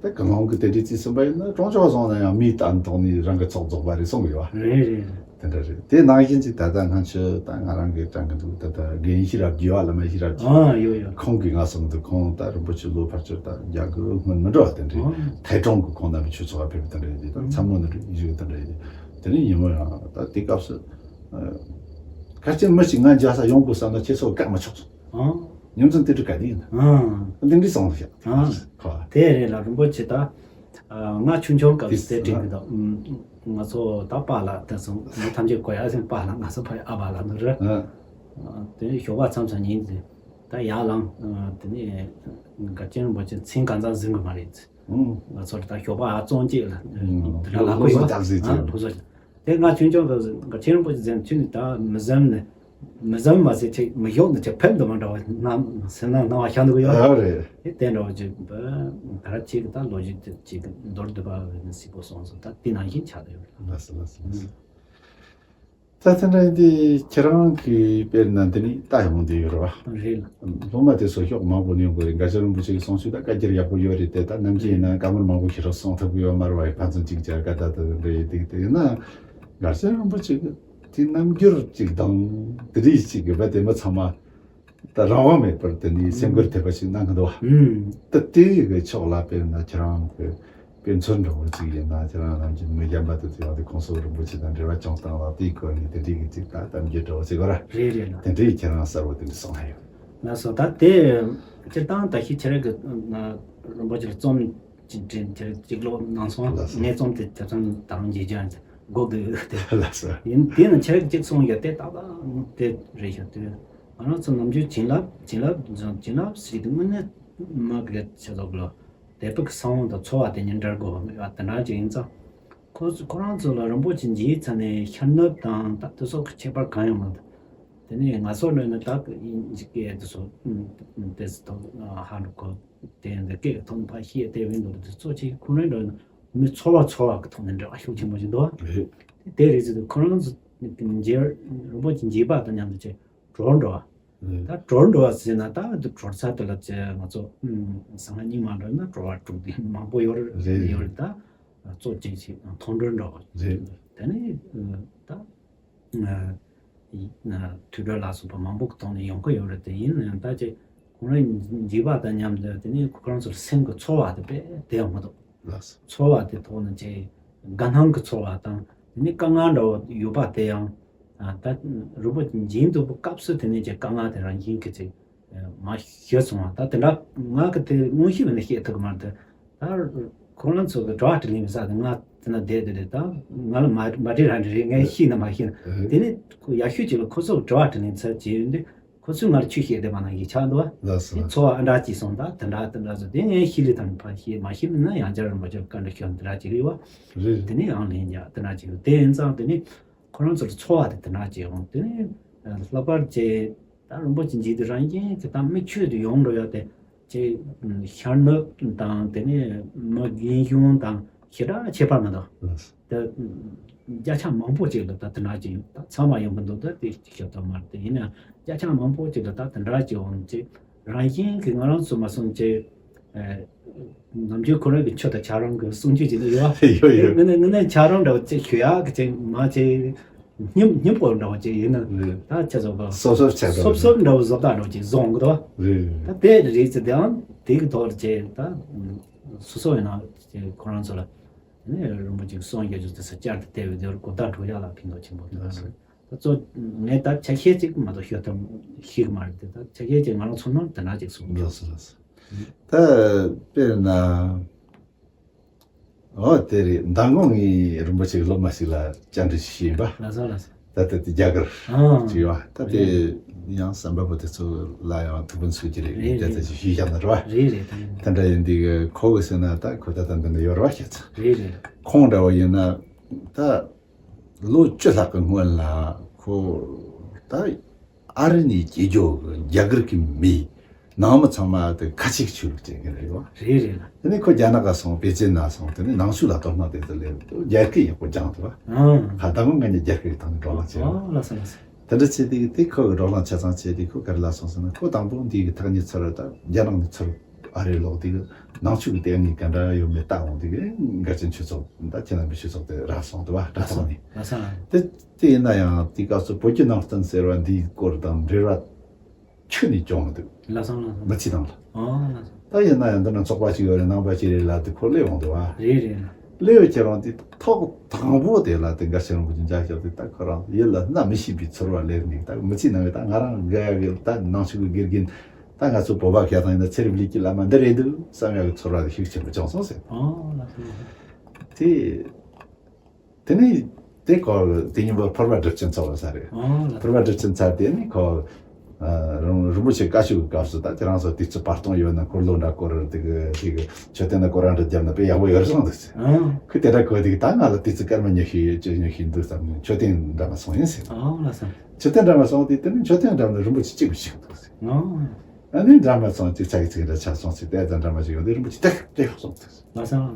ད་གང་གི་དེ་འདྲའི་རྩིས་ཟིན་པ་ཡིན་ན་གྲོང་ཆོག་སོང་ན་ཡང་མིའི་གཏན་ཐོག་ནས་རང་གི་ཚོགས་རྫོགས་པ་རེད་གསུང་གི་ཡོད། རེད་རེད། དེ་འདྲ་རེད། དེ་ནང་བཞིན་ཅིག་ད་ལྟ་ང་ཚོས་ད་ང་རང་གི་དྲན་གི་འདུག་ད་ལྟ་རྒན་ཤེས་རབ་རྒྱལ་བ་བླ་མ་ཤེས་རབ་ཀྱིས་ཨ་ཡོད་ཡོད། ཁོང་གིས་ང་སོང་དུ་ཁོང་ད་རིན་པོ་ཆེ་ལོ་ཕར་ཚུར་ད་རྒྱ་གི་སྔོན་མི་འགྲོ་བ་དེ་འདྲའི་ཨ་ཐའི་ཀྲུང་གི་ཁོང་རྣམ་པའི་ཆོས་ཚོགས་པ་ཕེབས་པ་དེ་འདྲ་ཡིན་དུས་ད་ཚ་མོ་ནི་རེད་ཡིན་ཞུ་གི་དེ་འདྲ་ཡིན། དེ་ནི་ཡིན་མོ་ཡང་ད་དེ་སྐབས་སུ་གལ་ཆེན་མི་ཞིག་ང་མཇལ་ས་ཡོང་དགོས་བསམ་ན་ཁྱེད་ཚོ་བཀག་མི་ཆོག་སོང་། ཨང་། ཉིན་མཚན་དེ་འདྲ་ག་དེ་ཡིན། ཨང་། འདི་འདྲའི་སོང་ཤག་ཨང་། ཁོ། དེ་རེད་ལ་རིན་པོ་ཆེ་ད། ང་ཆུང་ཆུང་སྐབས་སུ་དེ་དྲན་གི་འདུག་ང་ཚོ་ད་པཱ་ལགས་དེ་སོང་མི་ཐམས་ཅད་གོ་ཡ་སེམས་པཱ་ལགས་ང་ཚོ་ཕ་ཡི་ཨ་པཱ་ལགས་འདུག་རེད། ཨ། དེ་ནས་ཞོགས་པ་མཚམས་མཚམས་ཉིན་དེ་ད་ཡར་ལངས། དེ་ནས་མགར་ཆེན་རིན་པོ་ཆེ་མཚན་གང་ཙམ་ཟིན་གི་མ་རེད། ང་ཚོར་ད་ཞོགས་པ་ཨ་ཙོང་གཅིག་ལ་དེ་ལ་ལག་ཁུ་ཡོད་ལག་ཟིན་ཨ་ཕུ་སོ། དེ་ང་ཆུང་ཆུང་སྐབས་སུ་མགར་ཆེན་རིན་པོ་ཆེ་ཟེར་ན་ཁྱོད་ནི་ད་མི་ཟམ་ནི་མི་ཟམ་མ་ཟེར་ཅིག་མི་ཞོག་ནི་ཅིག་ཕེབས་འདུག་མ་འདྲ་བ་ནམ་སེམས་ནང་སྣང་བ་ཤར་འདུག་ཡོད། ཨ་རེད། དེ་དེ་འདྲ་བ་ཅིག་ད་ར་ཅིག་ད་ལོ་རྒྱུས་དེ་ཅིག་མདོར་བསྡུས་པ་ནི་སྲིད་པོ་སོང་སོང་ད་དེ་ནང་བཞིན་ཆགས་བསྡད་ཡོད། ལགས་སོ་ལགས་སོ་ལགས་སོ། ད་དེ་འདྲ་ཡིན་དུས་ཁྱེད་རང་གིས་དཔེར་ན་འདི་ནས་ལྟ་ཡོང་དུས་ཡོད་རེད་བ། རེད་ལ། སློབ་མ་དེ་ཚོ་ཕྱོགས་མང་པོ་ནས་ཡོང་གི་རེད། མགར་ཆེན་རིན་པོ་ཆེ་གི་གསུང་ཆོས་ད་བཀའ་རྒྱར་ཡག་པོ་ཡོད་རེད་དེ། ད་ནམ་རྒྱུན་ཡིན་ན་བཀའ་མོལ་མང་པོ་ཞིག་རག་གསུང་ཐུབ་ཀྱི་ཡོད་མ་རེད་བ། ཡི་ཕན་ཚུན་གཅིག་ཅར་བཀའ་ད་ད་འདྲ་ཡོད་དེ་དེ་ཡིན་ན་མགར་ཆེན་རིན་པོ་ཆེ་གི་དེ་རྣམ་འགྱུར་གཅིག་དང་དེ་རིགས་གཅིག་གི་བ་དེ་མི་ཚང་མ་ད་རང་དབང་མེད་པར་དེ་ནས་སེམས་ཁུར་ཐེབས་པ་ཞིག་གནང་གི་འདུག་བ། ད་དེ་ཡི་གི་ཕྱོགས་ལ་དཔེར་ན་ཁྱེད་རང་གི་དཔེ་མཚོན་འདྲ་བོ་ཅིག་ཡིན་ན་ཁྱེད་རང་རྣམས་ཀྱི་མི་རྒན་པ་དེ་ཚོ་ཡང་དེ་ཁོང་ཚོ་རིན་པོ་ཆེ་དང་འབྲེལ་བ་བྱུང་སྟངས་ལ་དེའི་སྐོར་ནས་དེ་འདྲའི་གི་ཅིག་ད་གཏམ་རྒྱུད་འདྲ་བོ་ཅིག་ཡོད་ར། རེད་རེད་ལ། དེ་འདྲའི་ཁྱེད་རང་གསར་བ་དེ་འདྲ་གསུང་ཧ་ཡོད། ལགས་སོ། ད་དེ་སྤྱིར་བཏང་ད་ཤི་ཁྱེད་རང་གི་རིན་པོ་ཆེ་ལ་རྩོམ་ཅིག་འབྲི་ཁྱེད་རང་གཅིག་ཀློག་གནང་སོང་། ལགས་སོ། ངས་རྩོམ་དེ་ཐེབས་ཚང་དང་རྗེས་འཇོག་འགོ་དགོས་ཡོད་དེ། ལགས་སོ། ཡིན་དེ་ནི་ཁྱེད་རང་གཅིག་གསུང་ཡོད་དེ་ཏག་ཏག་དེ་རེད་ཤག་དེ་ང་རང་ཚོ་ནམ་རྒྱུན་བྱིན་རླབས་བྱིན་རླབས་བྱིན་རླབས་ཟེར་དུས་དངོས་གནས་མ་གི་ཆེ་ཚོགས་ལ། དད་པ་གི་ས་བོན་དང་ཚོར་བ་དེ་གཉིས་འབྲེལ་དགོས་པ་དེ་འདྲ་ཅིག་ཡིན་ཙང་། ཁོ་ཁོ་རང་ཚོ་ལ་རིན་པོ་ཆེ་མཇལ་ཚར་ནས་ཤར་ནུབ་དང་ད་དེ་སོགས་ཀྱི་ཁྱད་པར་གང་ཡང་མི་འདུག་དེ་ནས་ང་ཚོ་ལོས་ནི་ད་ཡིན་གྱི་སྐད་དེ་ཚོ་དེ་ཚོ་ཐོག་ཧ་འགྲོ་ཁོ་དེ་འདི་སྐད་ཀྱི་ཐོག་ནས་ཕར་བཤད་དེ་བས་འདུག་དེ་ཚོ་ཅིག་ཁོ་རང་འདྲ་ནི་མི་ཚོར་བ་ཚོར་བ་གི་ཐོག་ནས་འབྲེལ་བ་ཤུགས་ཆེན་པོ་ཞིག་འདུག་དེ་རེད་ཟེར་དུས་ཁོ་རང་ཚོ་མཇལ་རིན་པོ་ཆེ་མཇལ་པ་དང་མཉམ་དུ་ཅིག་གྲོལ་འགྲོ་བ། ད་གྲོལ་འགྲོ་བ་ཟེར་ན་ད་འདི་གྲོལ་ས་དེ་ལ་ཅི་ང་ཚོ་སང་ཉིན་མ་འགྲོ་ན་གྲོལ་བ་དྲུག་དེ་མང་པོ་ཡོད་རེད། རེད། ཡོད་རེད། ད་གཙོ་ཅན་ཞིག་མཐོང་གྲོལ་འགྲོ་བ་རེད། དེ་ནས་ད་དུས་གྲོལ་ལ་སོགས་པ་མང་པོ་གི་ཐོག་ནས་ཡོང་གི་ཡོད་རེད། དེ་ཡིན་ན་ཡང་ད་ཅི་ཁོང་རང་མཇལ་བ་དང་མཉམ་དུ་དེ་ནས་ཁོ་རང་ཚོར་སེམས་ཀྱི་ཚོར་བ་དེ་དཔེ་དེ་ཡང་མི་འདུག་ལགས་སོ། ཚོར་བ་དེ་ཐོག་ནས་ཅིག་དགའ་སྣང་གི་ཚོར་བ་དང་དེ་ནས་དཀའ་ངལ་འདྲ་བོ་ཡོད་པ་དེ་ཡང་ད་རུ་པོ་འཇིན་དུ་སྐབས་སུ་དེ་ནས་ཅིག་དཀའ་ངལ་དེ་རང་བཞིན་གྱི་ཅིག་མ་ཤི་སོང་བ། ད་དེ་འདྲ་ང་གི་དེ་དངོས་གཞི་བས་ནས་བཤད་ཐུབ་ཀྱི་མ་རེད། ད་ཁོང་རང་ཚོ་གི་དྲི་བ་དྲིས་ལན་མི་ས་དེ་ང་དེ་ན་བསྡད་དེ་རེད། ད་ང་ལ་མ་མ་དྲིས་རང་རེད། ངས་ཤི་ན་མ་ཤི་ན་དེ་ནས་ཡག་ཤོས་ཅིག་ལ་ཁོ་ཚོ་གི་དྲི་བ་དྲིས་ལན་ཚར་བྱས་ཡོད་འདུག་ཁོ་ཚོས་ང་ལ་ཆོས་བཤད་བསྡད་པ་ནང་བཞིན་ཆགས་འདུག་བ། ལགས་སོ། དེ་ཚོར་བ་ཨ་འདྲ་ཅིག་སོང་། ད་དེ་འདྲ་དེ་འདྲ་ཟེར་དེ་ངས་ཤི་ལི་དང་ཕ་ཤི་མ་ཤི་ལི་ན་ཡང་བསྐྱར་རིན་པོ་ཆེ་བཀའ་འདྲི་ཞུ་དེ་འདྲ་ཅིག་རེད་བ། རེད། དེ་ནས་ཡང་ལན་རྒྱག་དེ་འདྲ་ཅིག་རེད། དེ་ཡིན་ཙང་དེ་ནས་ཁོ་རང་ཚོར་ཚོར་བ་དེ་དེ་འདྲ་ཅིག་ཡོང་། དེ་ནས་ལྷག་པར་ཅིག་ད་རིན་པོ་ཆེ་འཇིག་དུས་རང་བཞིན་གྱི་ད་མི་ཆོས་དེ་ཡོང་འགྲོ་ཡ་དེ། ཅེས་ཤར་ནུབ་དང་དེ་ནས་མི་རྒན་གཞོན་དང་ཞེ་དྲག་ཁྱད་པར་མི་འདུག་ལགས་སོ། དེ་བརྒྱ་ཆ་མང་པོ་ཅིག་ལ་ད་དེ་འདྲ་ཅིག་ཡོད། ད་ཚང་མ་ཡོང་གི་འདུག་ད་དེ་ཞིབ་ཏུ་མ་རེད། དེ་ཡིན་ན་བརྒྱ་ཆ་མང་པོ་ཅིག་ལ་ད་དེ་འདྲ་ཅིག་འོང་ཅིག་རང་བཞིན་གྱིས་ང་རང་ཚོ་མ་སོང་ཅིག་ནམ་རྒྱུན་ཁོ་རང་གི་ཆོས་དང་ཆ་རང་གི་གསུང་རྒྱུ་ཅིག་ལ་ཡོད་ཡོད་ཡོད། ངས་ནས་ངས་ནས་ཆ་རང་འདྲ་བོ་ཅིག་ཞུ་ཡག་གི་ཅིག་མ་ཅིག་སྙིང་སྙིང་པོ་འདྲ་བོ་ཅིག་ཡིན་ན། རེད། ད་ཁྱེད་ཚོ་གི་སོབ་སོབ་ཆགས་འདྲ་སོབ་བོ་སོབ་འདྲ་བོ་བཟོ་ལྟ་འདྲ་བོ་ཅིག་བཟོ་འོང་གི་འདུག་རེད། ད་དེ་རེད་ཟེར་དེའང་དེ་གི་ཐོག་ལ་ཅིག་ད་སོ་སོ་ཡིན་ན་ཅིག་ཁོ་རང་ཚོ་ལ་དེ་ནས་རིན་པོ་ཆེ་གསུང་རྒྱུ་ཅིག་དེ་ས་བསྐྱར་དུ་བལྟས་པའི་དེ་གོ་བརྡ་འཕྲོད་ཡག་ལ་ཕན་ཐོགས་ཆེན་པོ་འདུག་ད་གཙོ་ངས་ད་ཆ་ཤས་ཅིག་མ་གཏོགས་ཤོད་ཐུབ་ཤེས་གི་མ་རེད་དེ། ད་ཆ་ཤས་ཅིག་ང་རང་ཚོ་ནང་དེ་འདྲ་ཅིག་གསུངས་འདུག་ལགས་སོ་ལགས་སོ། ད་དཔེར་ན། ཨོ་དེ་རེད། མདང་དགོང་ངས་རིན་པོ་ཆེའི་སློབ་མ་ཞིག་ལ་བཅར་འདྲི་ཞུས་ཡིན་པ། ལགས་སོ་ལགས་སོ། ད་ལྟ་དེ་རྒྱ་གར་ཨང་ཅིག་ཡོད་པ། ད་དེ་རེད། ཡང་བསམ་པ་པོ་དེ་ཚོ་ལ་ཡང་ཐུགས་ཕན་གསོས་ཀྱི་རེད། རེད་དེ་རེད། ད་ཅིག་ཞུས་བཞག་ན་རེད་པ། རེད་རེད། ད་ད་འདྲ་ཡིན་དུས་ཁོ་གི་ཟེར་ན་ད་ཁོ་ད་ལྟ་འདི་ན་ཡོད་རེད་པ། ཁྱེད་ཚོ་རེད་རེད། ཁོང་འདྲ་བོ་ཡིན་ན་ད་ལོ་བཅུ་ལྷག་གི་སྔོན་ལ་ཁོ་ད་ཨ་རི་ནས་སྐྱེས་རྒྱུ་གི་རྒྱ་གར་གྱི་མི་ནང་མི་ཚང་མ་དེ་ཁ་ཆེ་ཆོས་ལུགས་ཅན་གྱི་རེད་བ། རེད་རེད། དེ་ནས་ཁོ་རྒྱ་ནག་ག་སོང་པེ་ཅིན་ན་སོང་། དེ་ནས་ནང་ཆོས་ལ་དོ་སྣང་དེ་ཚོ་སླེབས་འདུག་རྒྱ་སྐད་ཡག་པོ་སྦྱངས་འདུག་བ། ཨང་། ཁ་ད་མོ་ང་ནས་རྒྱ་སྐད་ཀྱི་ཐོག་ནས་བགྲོ་གླེང་བྱས། ཨོ་ལགས་སོ་ལགས་སོ། དེ་འདྲ་བྱས་དུས་དེ་ཁོ་གི་བགྲོ་གླེང་ཆ་ཚང་བྱས་དུས་ཁོ་ག་རེ་ལབ་སོང་ཟེར་ན། ཁོ་དང་པོ་འདི་གི་ཐག་ཉེ་ཚར་བ་ད་རྒྱ་ནག་ནས་ཚུར་ཨ་རིར་ལོག་དུས་ནང་ཆོས་ཀྱི་ལྟེ་གནས་ག་འདྲ་ཡོད་མེད་ལྟ་འོང་དུས་འགལ་རྐྱེན་ཆོས་ཚོགས་ད་ཁྱེད་རྣམ་པའི་ཆོས་ཚོགས་དེ་རག་སོང་འདུག་བ། རག་སོང་ནས། ལགས་སོ་ལགས། དེ་དེ་ཡིན་ན་ཡང་དེའི་སྐབས་སུ་བོད་ཀྱི་ནང་བསྟན་ཟེར་བ་འདིའི་སྐོར་དང་འབྲེལ་བ་ཁྱོན་ནས་བྱུང་མི་འདུག་ལགས་སོ་ལགས་སོ། མི་ཚེ་ནང་ལ། ཨོ་ལགས་སོ། ད་ཡིན་ན་ཡང་འདི་ན་ཚོགས་པ་ཞིག་ཡོད་རེད། ནང་པ་ཞིག་རེད་ལབ་དུས་ཁོ་སླེབས་འོང་འདུག་བ། རེད་རེད། སླེབས་ཡོད་ཁྱེད་རང་དེ་ཐོག་དང་པོ་དེ་ལ་དེ་འགའ་ཤས་རིན་པོ་ཆེ་མཇལ་ཞབས་དེ་ད་ཁོ་རང་ཡིད་ལ་མནའ་མི་ཤིས་པའི་ཚོར་བ་སླེབས་ནས། ད་མི་ཚེ་ནང་གི་ད་ང་རང་དགའ་ཡག་གི་ད་ནང་ཆོས་ཀྱི་དགེ་རྒན་ད་ང་ཚོ་བོད་པ་ཁ་ཚང་ཡིན་ན་ཚེ་རབས་ལས་ཀྱི་བླ་མ་འདི་རེད་འདུག་བསམ་ཡག་གི་ཚོར་བ་དེ་ཤུགས་ཆེན་པོ་བྱུང་སོང་ཟེར། ཨོ་ལགས་སོ། དེ། དེ་ནས་དེ་སྐོར་དེ་ཉིན་པར་ཕུར་པ་སྒྲུབ་ཆེན་ཚོགས་པ་ས་རེད། ཨང་། ཕུར་པ་སྒྲུབ་ཆེན་ཚར་དེ་ནས་ཁོ་ཨ་རིན་རིན་པོ་ཆེ་བཀའ་ཤོག་གི་སྐབས་སུ་ད་ཁྱེད་རང་ཚོ་དུས་ཚོད་བར་སྟོང་ཡོད་ན་འཁོར་ལོ་འདྲ་སྐོར་དེ་གི་དེ་གི་མཆོད་རྟེན་ན་སྐོར་ར་འདྲ་བརྒྱབ་ན་དཔེ་ཡག་པོ་ཡོད་རེད་གསུངས་འདུག་ཟེར། ཨང་། ཁོས་དེ་འདྲ་གོ་དེ་གི་ད་ང་ལ་དུས་ཚོད་སྐར་མ་ཉི་ཤུ་ཡོད་ཅེས་ཉི་ཤུ་འདུག་བསམ་ནས་མཆོད་རྟེན་འདྲ་མ་སོང་ཡིན་ཟེར། ཨང་། ལགས་སོ། མཆོད་རྟེན་འདྲ་མ་སོང་དེ་དེ་ནས་མཆོད་རྟེན་འདྲ་མ་ལ་རིན་པོ་ཆེ་གཅིག་པུ་ཞིག་འདུག་ཟེར། ཨང་། ཨ་ནི་འདྲ་མ་སོང་ཅིག་ཆ་གི་ཅིག་འདྲ་ཆ་སོང་ཟེར། དེ་ཙམ་འདྲ་མ་ཞིག་ཡོད་དེ་རིན་པོ་ཆེ་དེ་དེ་ཡག་སོང་ཟེར། ལགས་སོ།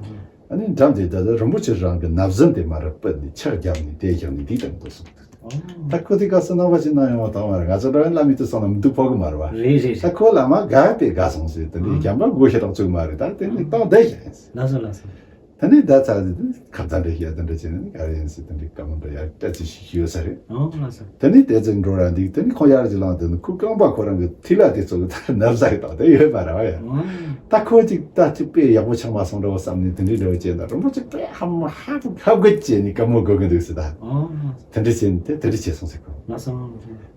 ཨ་ནི་འགྲམ་དེ་ད་ལྟ་རིན་པོ་ཆེ་རང་གི་ན་བཟའ་དེ་མར་ཕུད་ནས་ཕྱག་བརྒྱབ་ནས་དེ་བཞག་ནས་དེ་ལྟ་བུ་འདུག་སོང་། ཨོ། ད་ཁོ་དེ་ག་སེ་ནང་པ་ཞིག་ན་ཡོང་བ་དང་མ་རེད། ང་ཚོ་འདྲ་བའི་བླ་མའི་དུ་སོང་ན་མི་འདུག་ཕོག་གི་མ་རེད་བ། རེད་རེད་ད་རེད། ཁོ་བླ་མ་དགའ་བས་དགའ་སོང་ཟེར། དེ་ནས་ཨང་། རྒྱམ་པ་མགོ་ཤ་སྟག་བཙུགས་མ་རེད། ད་དེ་ནས་ཨང་། སྟངས་བདེ་ཞིག་ཡིན། ལགས་སོ་ལགས་སོ། དེ་ནས་ད་ཚ་ཁ་བརྡ་འདྲ་བཤད་དེ་འདྲ་བྱས་ནས་ག་རེ་ཡིན་ཟེར། དེ་འདྲའི་བཀའ་མོལ་འདྲ་ཡར་སྤྲད་ཅིག་ཞིག་ཡོད་ས་རེད། ཨང་། ལགས་སོ། དེ་ནས་དེ་ཚོ་འགྲོ་ར་འདུག་དེ་ནས་ཁོ་ཡར་ཅིག་ལངས། དེ་ནས་ཁོའི་རྐང་པ་ཁོ་རང་གི་མཐིལ་ལ་དེ་ཚོ་གི་ད་ན་བཟའ་གི་དང་དེ་ཡོད་པ་རེད་བ་ཡ། ཨང་། ད་ཁོ་ཅིག་ད་ཅིག་དཔེ་ཡག་པོ་ཆགས་མ་སོང་འདྲ་བོ་བསམ་ནས་དེ་འདྲའི་འདྲ་བོ་བྱས་ན་རིན་པོ་ཆེ་དཔེ་ཧ་མ་ཧ་ཧབ་གི་བྱས་ནས་བཀའ་མོལ་དགོས་གི་འདུག་ཟེར་ད། ཨང་། དེ་འདྲ་བྱས་ནས་དེ་དེ་འདྲ་བྱས་སོང་ཟེར་ཁོ། ལགས་སོ།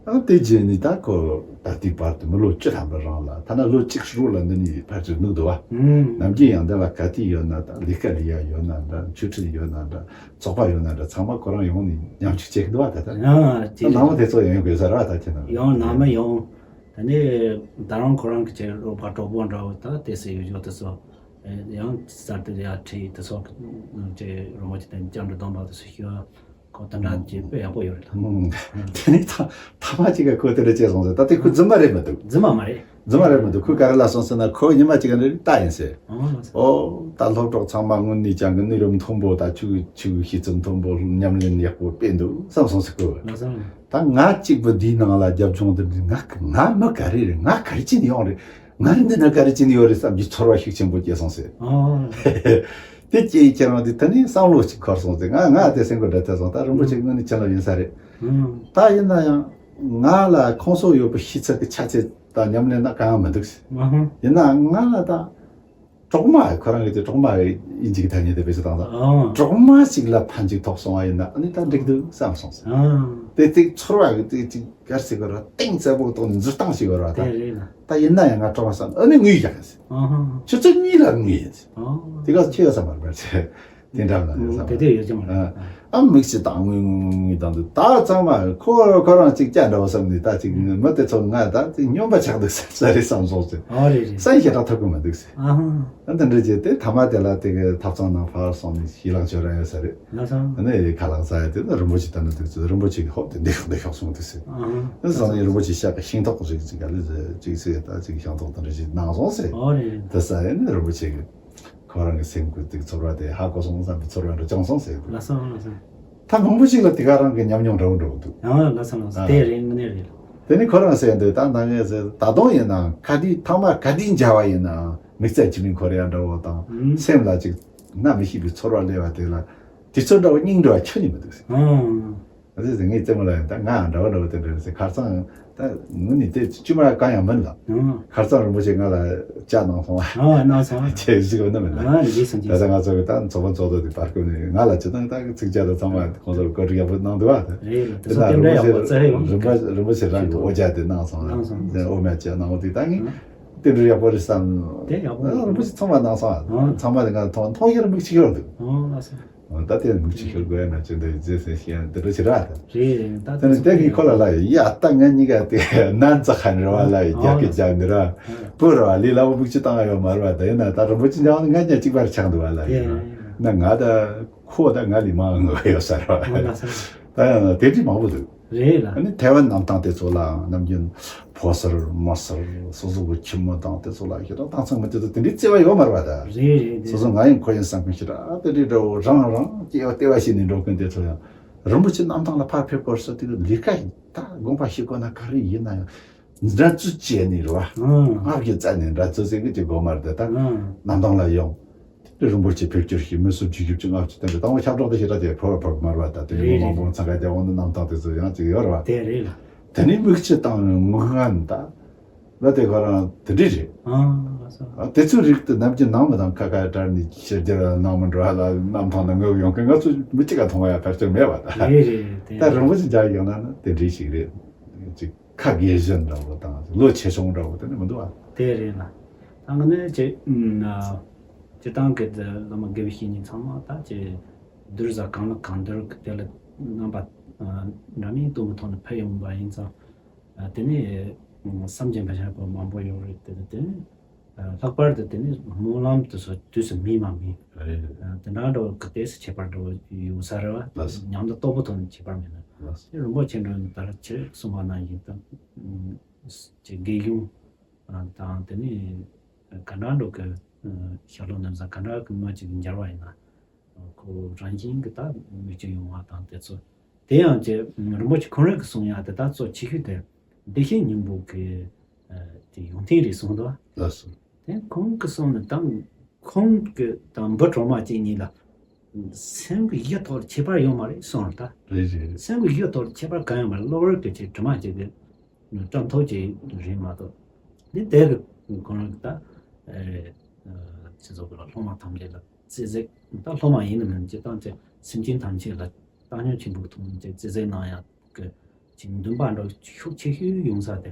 ཨ་དེ་རྗེས་ནས་ད་ཁོ་ད་ལྟའི་བར་དུ་མི་ལོ་བཅུ་ཐམ་པ་རང་ལ་ཐ་ན་ལོ་གཅིག་རོགས་ལ་འདི་ནས་ཕར་ཚུར་ནུག་འདུག་བ། ཨུམ། ནམ་རྒྱུན་ཡང་འདི་ལ་ག་དུས་ཡོད་ན་ད་ལས་ཀ་ལས་ཡ་ཡོད་ན་འདྲ། མཆོད་ཁྲི་ཡོད་ན་འདྲ། ཚོགས་པ་ཡོད་ན་འདྲ། ཚང་མ་ཁོ་རང་ཡོང་ནས་མཉམ་ཞུགས་བྱེད་ཀྱི་འདུག་བ། ད་ལྟ་ཡང་ད་ནང་མི་དེ་ཚོ་ཡོང་དགོས་ས་རེད་བ། ད་ཁྱེད་རང་ཡང་ནང་མི་ཡོང་། ད་ནི་ད་རུང་ཁོ་རང་གི་ཅིག་རོགས་པ་གྲོགས་པོ་འདྲ་བོ་ད་དེ་སྲིད་ཡོད་ཆོག་དེ་ཚོ་ཡང་གསར་དུ་ཡར་ཁྲིད་དེ་ཚོ་ཅིག་རོགས་པ་ཅིག་དང་བཅར་འདྲི་གདམ་པ་དེ་ཚོ་ཞུ་ཁོ་ད་འདྲ་ཅིག་དཔེ་ཡག་པོ་ཡོད་རེད་ད། ཨང་། དེ་ནི་ཐ་ཐ་མ་ཅིག་ག་ཁོ་དེ་འདྲ་བྱས་སོང་ཟེར། ད་དེ་ཁོ་རྫུན་མ་རེད་མི་འདུག་རྫུན་མ་མ་རེད། རྫུན་མ་རེད་མི་འདུག་ཁོས་ག་རེ་ལབ་སོང་ཟེར་ན་ཁོ་ཉི་མ་གཅིག་ག་ནས་ལྟ་ཡིན་ཟེར། ཨོ་ལགས་སོ། ཨོ་ད་སློབ་གྲོགས་ཚང་མ་དངོས་གནས་ཀྱང་གི་གནས་རབས་མཐོན་པོ་ད་ཆུ་ཆུ་ཤེས་ཚད་མཐོན་པོ་ཉམས་ལེན་ཡག་པོ་སྤེལ་འདུག་བསམ་སོང་ཟེར་ཁོས། ལགས་སོ། ད་ང་གཅིག་པུ་འདིའི་ནང་ལ་རྒྱབ་ལྗོངས་འདི་འདྲ་ང་ང་མི་ག་རེ་རེད། ང་ག་རེ་བྱས་ནས་ཡོང་རེད། ང་རེ་འདི་ན་ག་རེ་བྱས་ནས་ཡོད་རེད་བསམ་གྱི་ཚོར་བ་ཤུགས་ཆེན་པོ་སྐྱེས་སོང་ཟེར། ཨོ། དེ་སྐྱེས་ཁྱེད་རང་དེ་ད་ནི་བསམ་བློ་ཅིག་འཁོར་སོང་ཟེར། ང་ང་དེ་སེམས་ཁོ་འདྲ་ཐེ་སོང་། ད་རིན་པོ་ཆེ་དངོས་གནས་ཁྱེད་ལ་ཡིན་ས་རེད། ཨང་། ད་ཡིན་ན་ཡང་ང་ལ་ཁོང་ཚོ་ཡོད་པའི་ཤེས་ཚད་ཀྱི་ཆ་ཚད་དང་ཉམས་ལེན་ན་གང་ཡང་མི་འདུག་ཟེར། ཨ་ཧ། ཡིན་ན་ང་ལ་ད། གྲོག་མ་ཁོ་རང་གི་དེ་གྲོག་མ་ཡིན་གཅིག་ཐ་སྙད་དེ་བེད་སྤྱོད་བཏང་ས། ཨང་། གྲོག་མ་ཞིག་ལ་ཕན་ཅིག་ཐོགས་སོང་བ་ཡིན་ན་ཨ་ནི་ད་འགྲིག་འདུག་བསམ་སོང་ཟེར། ཨང་། དེ་ཅིག་ཚོར་བ་གི་དེ་ཅིག་གར་ཟེར་གི་ར་གཏིང་ཟབ་པོ་ཐོག་ནས་འཛུལ་སྟངས་ཤིག་ཡོད་ར་ད། དེ་རེད་ན། ད་ཡིན་ན་ཡང་ང་གྲོག་མ་བསམ་ཨ་ནི་དངུལ་བཞག་ཡིན་ཟེར། ཨང་ཧ། ཁྱོད་ཚོ་གཉིས་ལ་དངུལ་ཡིན་ཟེར། ཨང་། དེ་ག་ཁྱོད་ཡོད་ས་མ་རེད་པས་ཟེར། དེ་འདྲ་ལ་ཡོད་ས་མ་རེད། དེ་དེ་ཡོད་ཀྱང་མ་རེད། ཨ། ཨ། མིག་ཆུ་དང་ངུས་ངུས་ངུས་ངུས་དང་འདུག་ད་ཚང་མ་ཁོ་ཁོ་རང་གཅིག་སྐྱ་འདྲ་བོ་བསམ་ནས། ད་ཅིག་མི་དེ་ཚོ་ང་ད་ཅིག་སྨྱོན་པ་ཆགས་འདུག་ཟེར་རེ་བསམ་སོང་ཟེར། ཨོ་རེད་རེད། སེམས་ཞེ་དྲག་ཐོབ་གི་མི་འདུག་ཟེར། ཨ་ཧ། ཨ། འདི་འདྲ་བྱས་ཏེ་ཐ་མ་དེ་ལ་དེ་གི་ཐབ་ཚང་ནང་ཕར་སོང་ནས་ཞལ་ལག་མཆོད་རན་ཡོད་ས་རེད། ལགས་སོ། ཨ་ནི་ཁ་ལག་ཟ་ཡ་དེ་ན་རིན་པོ་ཆེ་ལྟ་ན་འདུག་ཟེར། རིན་པོ་ཆེ་གི་ཧོབ་དེ་འདི་ཤོག་འདི་ཤོག་གསུངས་འདུག་ཟེར། ཨ་ཧ། ཨ་ནི་སང་ཉིན་རིན་པོ་ཆེ་ཤག་གི་ཤིང་ཏོག་ཅིག་ཅིག་ག་ལེ་ཟེར་ཅིག་ཟེར། ད་ཅིག་ཤིང་ཏོག་དེ་འདྲ་ཞིག་གནང་སོང་ཟེར། ཨོ་རེད། དེ་ཟ་ཡ་ནི་རིན་པོ་ཆེ་གི་ཁོ་རང་གི་སེམས་ཀྱི་དེ་ཚོར་བ་དེ་ཧ་གོ་སོང་བསམ་པའི་ཚོར་བ་འདྲ་བྱུང་སོང་ཟེར་འདུག། ལགས་སོ། ལགས་སོ། ད་མང་པོ་ཞིག་ལ་དེ་ག་རང་གི་ཉམས་མྱོང་འདྲ་བོ་འདྲ་བོ་འདུག། ཨ། ལགས་སོ་ལགས་སོ། ཨ། དེ་རེད། དངོས་གནས་རེད། དེ་ནི་ཁོ་རང་ཟེར་འདུག། ད་ནང་ངས་ཟེར། ད་དུང་ཡིན་ནའང་ག་དུས་ཐང་མ་ག་དུས་མཇལ་བ་ཡིན་ནའང་མིག་རྩ་ཅི་མིན་འཁོར་ཡ་འདྲ་བོ་དང་། ཨུམ། སེམས་ལ་ཅིག་སྣ་མི་ཤེས་པའི་ཚོར་བ་སླེབས་པ་དེ་ལ་དུས་ཚོད་འདྲ་བོ་སྙིང་འདྲ་བ་ཁྱོན་ནས་མི་འདུག་ཟེར། ཨང་། ཨ་ཙི་ཙི། ངའི་རྩེད་མོ་ལ་ཡང་ད་ང་འདྲ་བོ་འདྲ་བོ་དེ་འདྲ་ཟེར། ཁ་སང་ད་ངུ་ནི་དེ་ཅི་མ་གང་ཡང་མིན་ལ། ཨང་། ཁ་སང་རིན་པོ་ཆེ་ང་ལ་ཇ་གནང་སོང་བ། ཨ། གནང་སོང་བ། ཁྱེད་གཟིགས་པ་ན་མིན་ལ། ཨ། ལགས་སོ། ད་ལྟ་ང་ཚོ་གི་ད་ཚོགས་པ་ཚོགས་འདུ་དེ་བར་སྐབས་ནས་ང་ལ་ཅི་དང་ད་ཚིག་ཇ་དང་ཚང་མ་ཁོང་ཚོར་བཀོད་སྒྲིག་ཡག་པོ་གནང་འདུག་བ། ད་རེད་ལ། དེ་དེ་ཚོ་ལ་རྟེན་འབྲེལ་ཡག་པོ་རྩ་ཧེ་ཡོང་། རིན་པོ་རིན་པོ་ཆེ་རང་གི་འོ་ཇ་དེ་གནང་སོང་། གནང་སོང་། དེ་འོ་མ་ཇ་གནང་འོ་དེ་ད་ངས། ཨ། དེ་འདྲ་ཡག་པོ་རེད་བསམ། དེ་ཡག་པོ་རེད། རིན་པོ་ཆེ་ཚང་མ་གནང་སོང་། ཨ། ཚང་མ་དེ་ང་མཐོང་མཐོང་ཤེར་མིག་ཆེ་ཤོར་འདུག། ཨ། ལགས་སོ། ད་དེ་མིག་ཆུ་ཤོར་དགོས་ན་ཅི་འདྲ་ཡིན་ཟེར་བཤད་ཡ་འདི་འདྲ་ཞིག་རེད། རེད་རེད། ད་དེ་ནི་དེ་གི་ཁོ་ལ་ལ་ཡ་ད་ང་གཉིས་ཀ་དེ་ནན་ཙག་ཁན་རེད་བ་ལ་ཡ། རྒྱ་སྐད་རྒྱག་འདི་ར་བུ་ར་བ་ལི་ལ་བུ་མིག་ཆུ་བཏང་ཡོད་མ་རེད་བ། ད་ཡིན་ན་ད་རིན་པོ་ཆེ་འཇང་ང་གཉིས་གཅིག་པར་ཆགས་འདུག་བ་ལ་ཡ། ན་ང་ད་ཁོ་ད་ང་ལི་མང་ངོ་ཡོད་ས་རེད་བ། ད་ཡང་དེ་འདྲ་མང་པོ་འདུག། རེད་ལ། ཨ་ནི་ཐའེ་ཝན་གནམ་ཐང་དེ་ཚོ་ལའང་ནམ་རྒྱུན་ཕོ་གསར་མོ་གསར་སོ་སོ་གི་ཁྱིམ་མི་དང་དེ་ཚོ་ལ་ཞེ་དྲག་དྭངས་གཙང་མི་དེ་ཚོ་དེ་འདྲའི་བརྩེ་བ་ཡོད་མ་རེད་བ་ད། རེད་རེད་རེད། སོ་སོ་ང་ཡིན་ཁོ་ཡིན་བསམ་མཁན་ཞེ་དྲག་དེ་འདྲའི་འདྲ་བོ་རང་རང་སྐྱེ་བ་ལྟེ་བ་བྱས་ནས་འགྲོ་མཁན་དེ་ཚོ་ཡང་རིན་པོ་ཆེ་གནམ་ཐང་ལ་ཕར་ཕེབས་སྐོར་སོ་དེ་གི་ལས་ཀ་ཡིན། ད་དགོངས་པ་བཞེས་དགོས་ན་ག་རེ་ཡིན་ན་ཡང་འགྲན་རྩོད་བྱས་ནས་རེད་བ། ཨང་། ངག་གི་རྩ་ནས་འགྲན་རྩོད་ཟེར་གི་ཅིག་དགོས་མ་རེད་ད། ཨང་། གནམ་ཐང་ལ་ཡོང་། དེ་རིན་པོ་ཆེ་ཕེབས་སྐྱོར་ཞིག་མི་སུམ་ཅུ་བཞི་བཅུ་ལྔ་བཅུ་བསྟན་པའི་དང་པོ་ཁྱབ་བསྒྲགས་དེ་ཞེ་དྲག་དེ་ཕོ་བ་ཕོ་གི་མ་རེད་བ། ད་དེ་མི་རེད་མང་པོ་རེད། འཚང་ཁ་རྒྱག་འོང་དུ་གནམ་ཐང་དེ་ཚོ་ཡང་ཅིག་ཡོད་རེད་བ། དེ་རེད་ལ། དེ་ནས་མིག་ཆུ་བཏང་ནས་ངུ་ངམ་ད་ལ་དེ་ག་རང་དེ་འདྲ་རེད། ཨང་། ལགས་སོ། ཨ། དེ་ཚོའི་རིགས་དེ་ནམ་རྒྱུན་ནང་མི་དང་ཁ་ཁ་བྲལ་ནས་ཕྱི་རྒྱལ་ནང་མི་འགྲོ་ལ་གནམ་ཐང་ན་ངུ་ཡོང་མཁན་ང་ཚོ་མི་གཅིག་ག་མཐོང་བ་ཡ་ཕལ་ཆེར་མེད་བ་ད། རེད་རེད་རེད། དེ་ད་རིན་པོ་ཆེ་མཇལ་ཡོང་ན་ན་དེ་འདྲ་ཞིག་རེད། ཅིག་ཁ་དགེ་བཞིན་འདྲ་བོ་དང་ལོ་ཆེ་ཆུང་འདྲ་བོ་དེ་ནི་མི་འདུག་ཨ། དེ་རེད་ལ། ད་ང་ནི་ཅི་ཨུམ་ཨ་སྤྱིར་བཏང་གི་དེ་བླ་མ་དགེ་བའི་བཤེས་གཉེན་ཚང་མ་ད་ཅི་བསྡུར་ཟ་གང་ལ་གང་བསྡུར་གི་དེ་ལ་རྣམ་པ་ཨ་འདྲ་མིན་སྟོན་གི་ཐོག་ནས་ཕེབས་ཡོང་པ་ཡིན་ཙང་། ཨ་དེ་ནི་ཨུམ་བསམ་གྱིས་མི་ཁྱབ་པ་མང་པོ་ཡོད་རེད། དེ་དེ་ནི་ཨ་ལྷག་པར་དུ་དེ་ནི་སྨོན་ལམ་དེ་ཚོ་དུས་སུ་མིན་མ་མིན། རེད། ཨ་དེ་འདྲ་འདྲ་བོ་གི་ཏོག་ཙམ་ཁྱད་པར་འདྲ་བོ་ཡོད་ས་རེད་བ། ལགས་སོ། ཉམས་དང་རྟོགས་པོ་ཐོག་ནས་ཁྱད་པར་མེད་ན། ལགས་སོ། རིན་པོ་ཆེ་འགྲོ་ནས་ད་ལྟ་ཁྱེད་གསུངས་པ་ནང་བཞིན་དུ། ཨུམ་ཅིག་དགེ་སློང་དང་དེ་ནས་ག་འདྲ་འགྲོ་གི་ཞྭ་ལུ་ནམ་བཟའ་ག་འདྲ་གི་མི་ཅིག་མཇལ་བ་ཡིན་ན་ཁོ་རང་བཞིན་གི་ད་མིག་ཆུ་ཡོང་བ་དང་དེ་ཚོ། དེ་ཡང་ཅིག་རིན་པོ་ཆེ་ཁོང་རང་གི་གསུང་ཡག་དེ་ད་གཙོ་ཆེ་ཤོས་དེ་བདེ་གཤེགས་སྙིང་པོ་གི་དེ་ཡོན་ཏན་རེད་གསུངས་འདུག། ལགས་སོ། དེ་ཁོང་གི་གསུང་ནི་དང་ཁོང་གི་དང་འབུ་གྲོག་མ་གཅིག་གཉིས་ལ་སེམས་ཀྱི་ཡུལ་ཐོག་ལ་ཁྱད་པར་ཡོད་མ་རེད་གསུངས་རེད་ད། རེད་རེད་རེད། སེམས་ཀྱི་ཡུལ་ཐོག་ལ་ཁྱད་པར་གང་ཡོད་མ་རེད། གློ་བུར་གྱི་ཅིག་དྲི་མ་ཅིག་གི་བཀྲམ་ཐོག་ཅིག་རེད་མ་གཏོགས། འདི་དེ་གི་ཁོང་རང་གི་ད་ཨེ་སྤྱི་ཚོགས་ཀྱི་སློབ་མ་ཐམས་ཅད་ལ་བརྩེ་གཟིགས། ད་སློབ་མ་ཡིན་ནམ་མིན་ཅི་ཐམས་ཅད་སེམས་ཅན་ཐམས་ཅད་ལ་བཏང་སྙོམས་ཆེན་པོའི་ཐོག་ནས་ཅིག་བརྩེ་གཟིགས་གནང་ཡག་གི་ཅིག་འདུན་པ་འདྲ་ཤུགས་ཆེ་ཤོས་ཡོང་ས་དེ་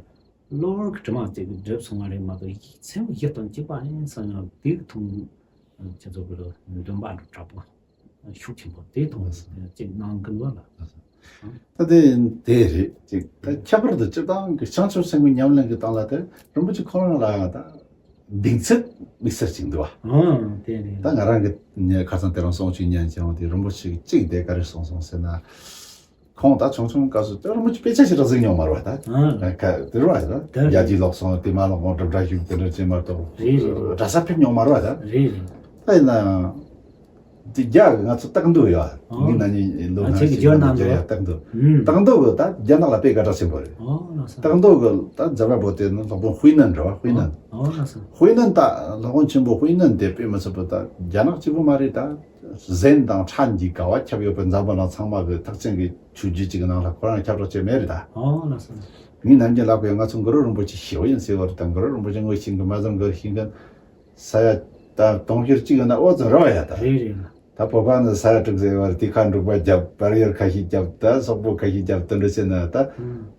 གློ་བུར་གྱི་དྲི་མ་ཅིག་གིས་བསྒྲིབས་སོང་བ་རེད་མ་གཏོགས་སེམས་ཡིད་དང་གཅིག་པ་ཡིན་བསམ་ཡང་དེ་གི་ཐོག་ནས་ཁྱེད་ཚོ་གི་འདུན་པ་འདྲ་དྲག་པོ་ཤུགས་ཆེན་པོ་དེ་ཐོག་ནས་ཅིག་གནང་གི་འདུག་ལ། ད་དེ་དེ་རེད། ཅིག་ད་ཁྱད་པར་དུ་སྤྱིར་བཏང་གི་བྱང་ཆུབ་སེམས་ཀྱི་ཉམས་ལེན་གྱི་སྟེང་ལ་དེ་རིན་པོ་ཆེ་ཁོ་རང་ལ་ད་གདེང་ཚོད་དམིགས་བསལ་ཅིག་འདུག་བ། ཨང་། དེ་རེད། ད་ང་རང་གི་ཉེ་ཁ་སང་དེ་རིང་གསུང་ཆོས་ཉན་བྱས་འོང་དེ་རིན་པོ་ཆེ་གཅིག་དེ་ག་རེ་གསུངས་སོང་ཟེར་ན། ཁོང་ད་ཆུང་ཆུང་སྐབས་སུ་དེ་རིན་པོ་ཆེ་དཔེ་ཆ་ཞེ་དྲག་གཟིགས་མྱོང་མ་རེད་བ་ད། ཨང་། ཁ་དེ་རེད་བ་ད། དེ་རེད། རྒྱལ་སྤྱིའི་ལོག་སོང་དེ་མ་ལོག་གོང་གྲུབ་འདྲ་ཞུགས་དེ་འདྲ་བྱས་མ་གཏོགས། རེད་རེད་རེད། གྲྭ་ས་ཕེབས་མྱོང་མ་རེད་བ་ད། རེད་རེད། ད་ཡིན་ན་ཡང་། དེ་རྒྱ་གི་ང་ཚོ་སྟག་མདོ་ཡོད། ཨོ། ངའི་ན་ནིང་ལོ་ཨ་ན་ཁྱེད་ཀྱི་ཞིག་ན་ནིང་རྒྱ་ཡ་སྟག་མདོ། ཨུམ། སྟག་མདོ་གི་ད་རྒྱ་ནག་ལ་དཔེ་དགའ་གྲགས་ཆེན་པོ་རེད། ཨོ་ལགས་སོ། སྟག་མདོ་གི་ད་འཛམ་བུ་གླིང་དེ་ནི་སློབ་དཔོན་ཧུའེ་ནན་རེད་བ། ཧུའེ་ནན། ཨོ་ལགས་སོ། ཧུའེ་ནན་ད་སློབ་དཔོན་ཆེན་པོ་ཧུའེ་ནན་དེ་དཔེ་མི་སྲིད་པ་ད་རྒྱ་ནག་གཅིག་པུ་མ་རེད་ད། ཟན་དང་ཁྲག་གི་དགའ་བ་ཁྱབ་ཡོད་པའི་འཛམ་བུ་གླིང་ཚང་མ་གི་ཐེག་ཆེན་གྱི་ཆོས་བརྒྱུད་ཅིག་གི་ནང་ལ་ཁོ་རང་ཁྱབ་བསྒྲགས་བྱས་མེད་རེད་ད། ཨོ་ལགས་སོ། ངས་ནམ་རྒྱུན་ལབ་གི་ཡོད། ང་ཚོ་གུ་རུ་རིན་པོ་ཆེ་ཞེ་བོ་ཡིན་ཟེར་བ་རེད་ད། གུ་རུ་རིན་པོ་ཆེ་ངོས་ཤིང་གི་མ་ཟམ་གི་ཤིང་གི། ས་ཡ་ད་དུང་ཕྱུར་གཅིག་ཡོད་ན་ཨོ་ཙི་རོ་ཡ་ད། རེད་རེད་ལ། ད་བོད་པ་ནི་ས་ཡ་དྲུག་ཟེར་བར་དེ་ཁ་འབྲུག་པ་རྒྱབ། བལ་ཡུལ་ཁ་ཤས་རྒྱབ། ད་སོག་པོ་ཁ་ཤས་རྒྱབ། དེ་འདྲ་བྱས་ན་ད་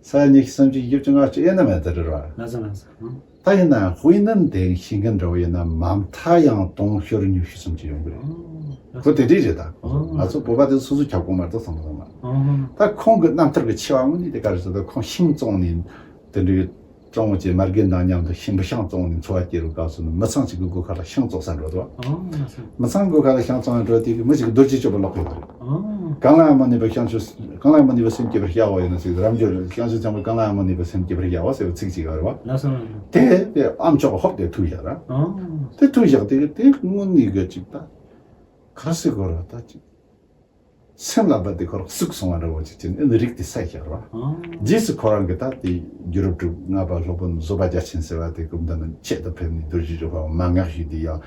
ས་ཡ་ཉི་ཤུ་སུམ་ཅུ་བཞི་བཅུ་ལྔ་བཅུ་ཡིན་ན་མེད། དེ་རེད་བ། ལགས་སོ་ལགས་སོ། ཨང་། ད་ཡིན་ན་དཔེ་ནི་དེ་ཤེས་མཁན་འདྲ་བོ་ཡིན་ན་མ་མཐའ་ཡང་དུང་ཕྱུར་ཉི་ཤུ་སུམ་ཅུ་ཡོང་གི་རེད། ཨང་། ཁོ་དེ་འདྲས་རེད་ད། ཨང་། ང་ཚོ་བོད་པ་དེ་སོ་སོ་ཁྱབ་ཁོངས་མ་གཏོགས་ཚང་མ་ཚང་མ། ཨང་། ད་ཁོང་གི་རྣམ་ཐར་གི་ཆེ་བ་དངོས་གནས་དེ་ག་རེ་ཟེར་ན། ཁོང་ཤིང་བཙོང་ནས་དེ་འདྲའི་སྤྲང་བོ་བཅས་མ་རྒན་དང་མཉམ་དུ་ཤིང་བུ་ཤིང་བཙོང་ནས་འཚོ་བ་སྐྱེལ་བའི་སྐབས་སུ་ནི་མི་ཚང་གཅིག་གི་སྒོ་ཁ་ལ་ཤིང་བཙོང་ས་འགྲོ་འདུག། ཨང་། ལགས་སོ། མི་ཚང་སྒོ་ཁ་ལ་ཤིང་བཙོང་ནས་འགྲོ་དུས་མི་གཅིག་རྡོ་རྗེ་གཅོད་པ་ལོག་གི་ཡོད་རེད། ཨང་། གང་ལ་ཡང་མི་གནས་པའི་བྱང་ཆུབ། གང་ལ་ཡང་མི་གནས་པའི་སེམས་བསྐྱེད་པར་བྱའོ་ཡིན་ན་ཟེར། རབ་འབྱོར་བྱང་ཆུབ་ཆེན་པོས་གང་ལ་ཡང་མི་གནས་པའི་སེམས་བསྐྱེད་པར་བྱའོ་ཟེར་བའི་ཚིག་ཅིག་ཡོད་རེད་བ། ལགས་སོ་ལགས་སོ། དེ་དེ་ཨ་མཆོག་ཧོབ་དེ་ཐུག་བཞག་ར། ཨང་། དེ་ཐུག་བཞག་དེ་དེ་དངོས་གནས་གི་ཅིག་ད་ག་རེ་ཟེར་དགོས་ར། ད་ཅིག་སེམས་ལ་བབས་ཏེ་ཁོ་རང་ཟུག་སོང་བ་འདྲ་བོ་ཅིག་བྱས་ནས། ཨ་ནི་རིགས་དེ་གསལ་བཞག་ར། ཨང་། རྗེས་སུ་ཁོ་རང་གིས་ད་དེ་རྒྱུད་རབས་དྲུག་ལྔ་པ་སློབ་དཔོན་བཟོད་པ་རྒྱ་ཆེན་ཟེར་བ་དེ་གི་མདུན་ན་ཆེད་དུ་ཕེབས་ནས་རྡོ་རྗེ་གཅོད་པ་མན་ངག་ཞུས་དུས་ཡང་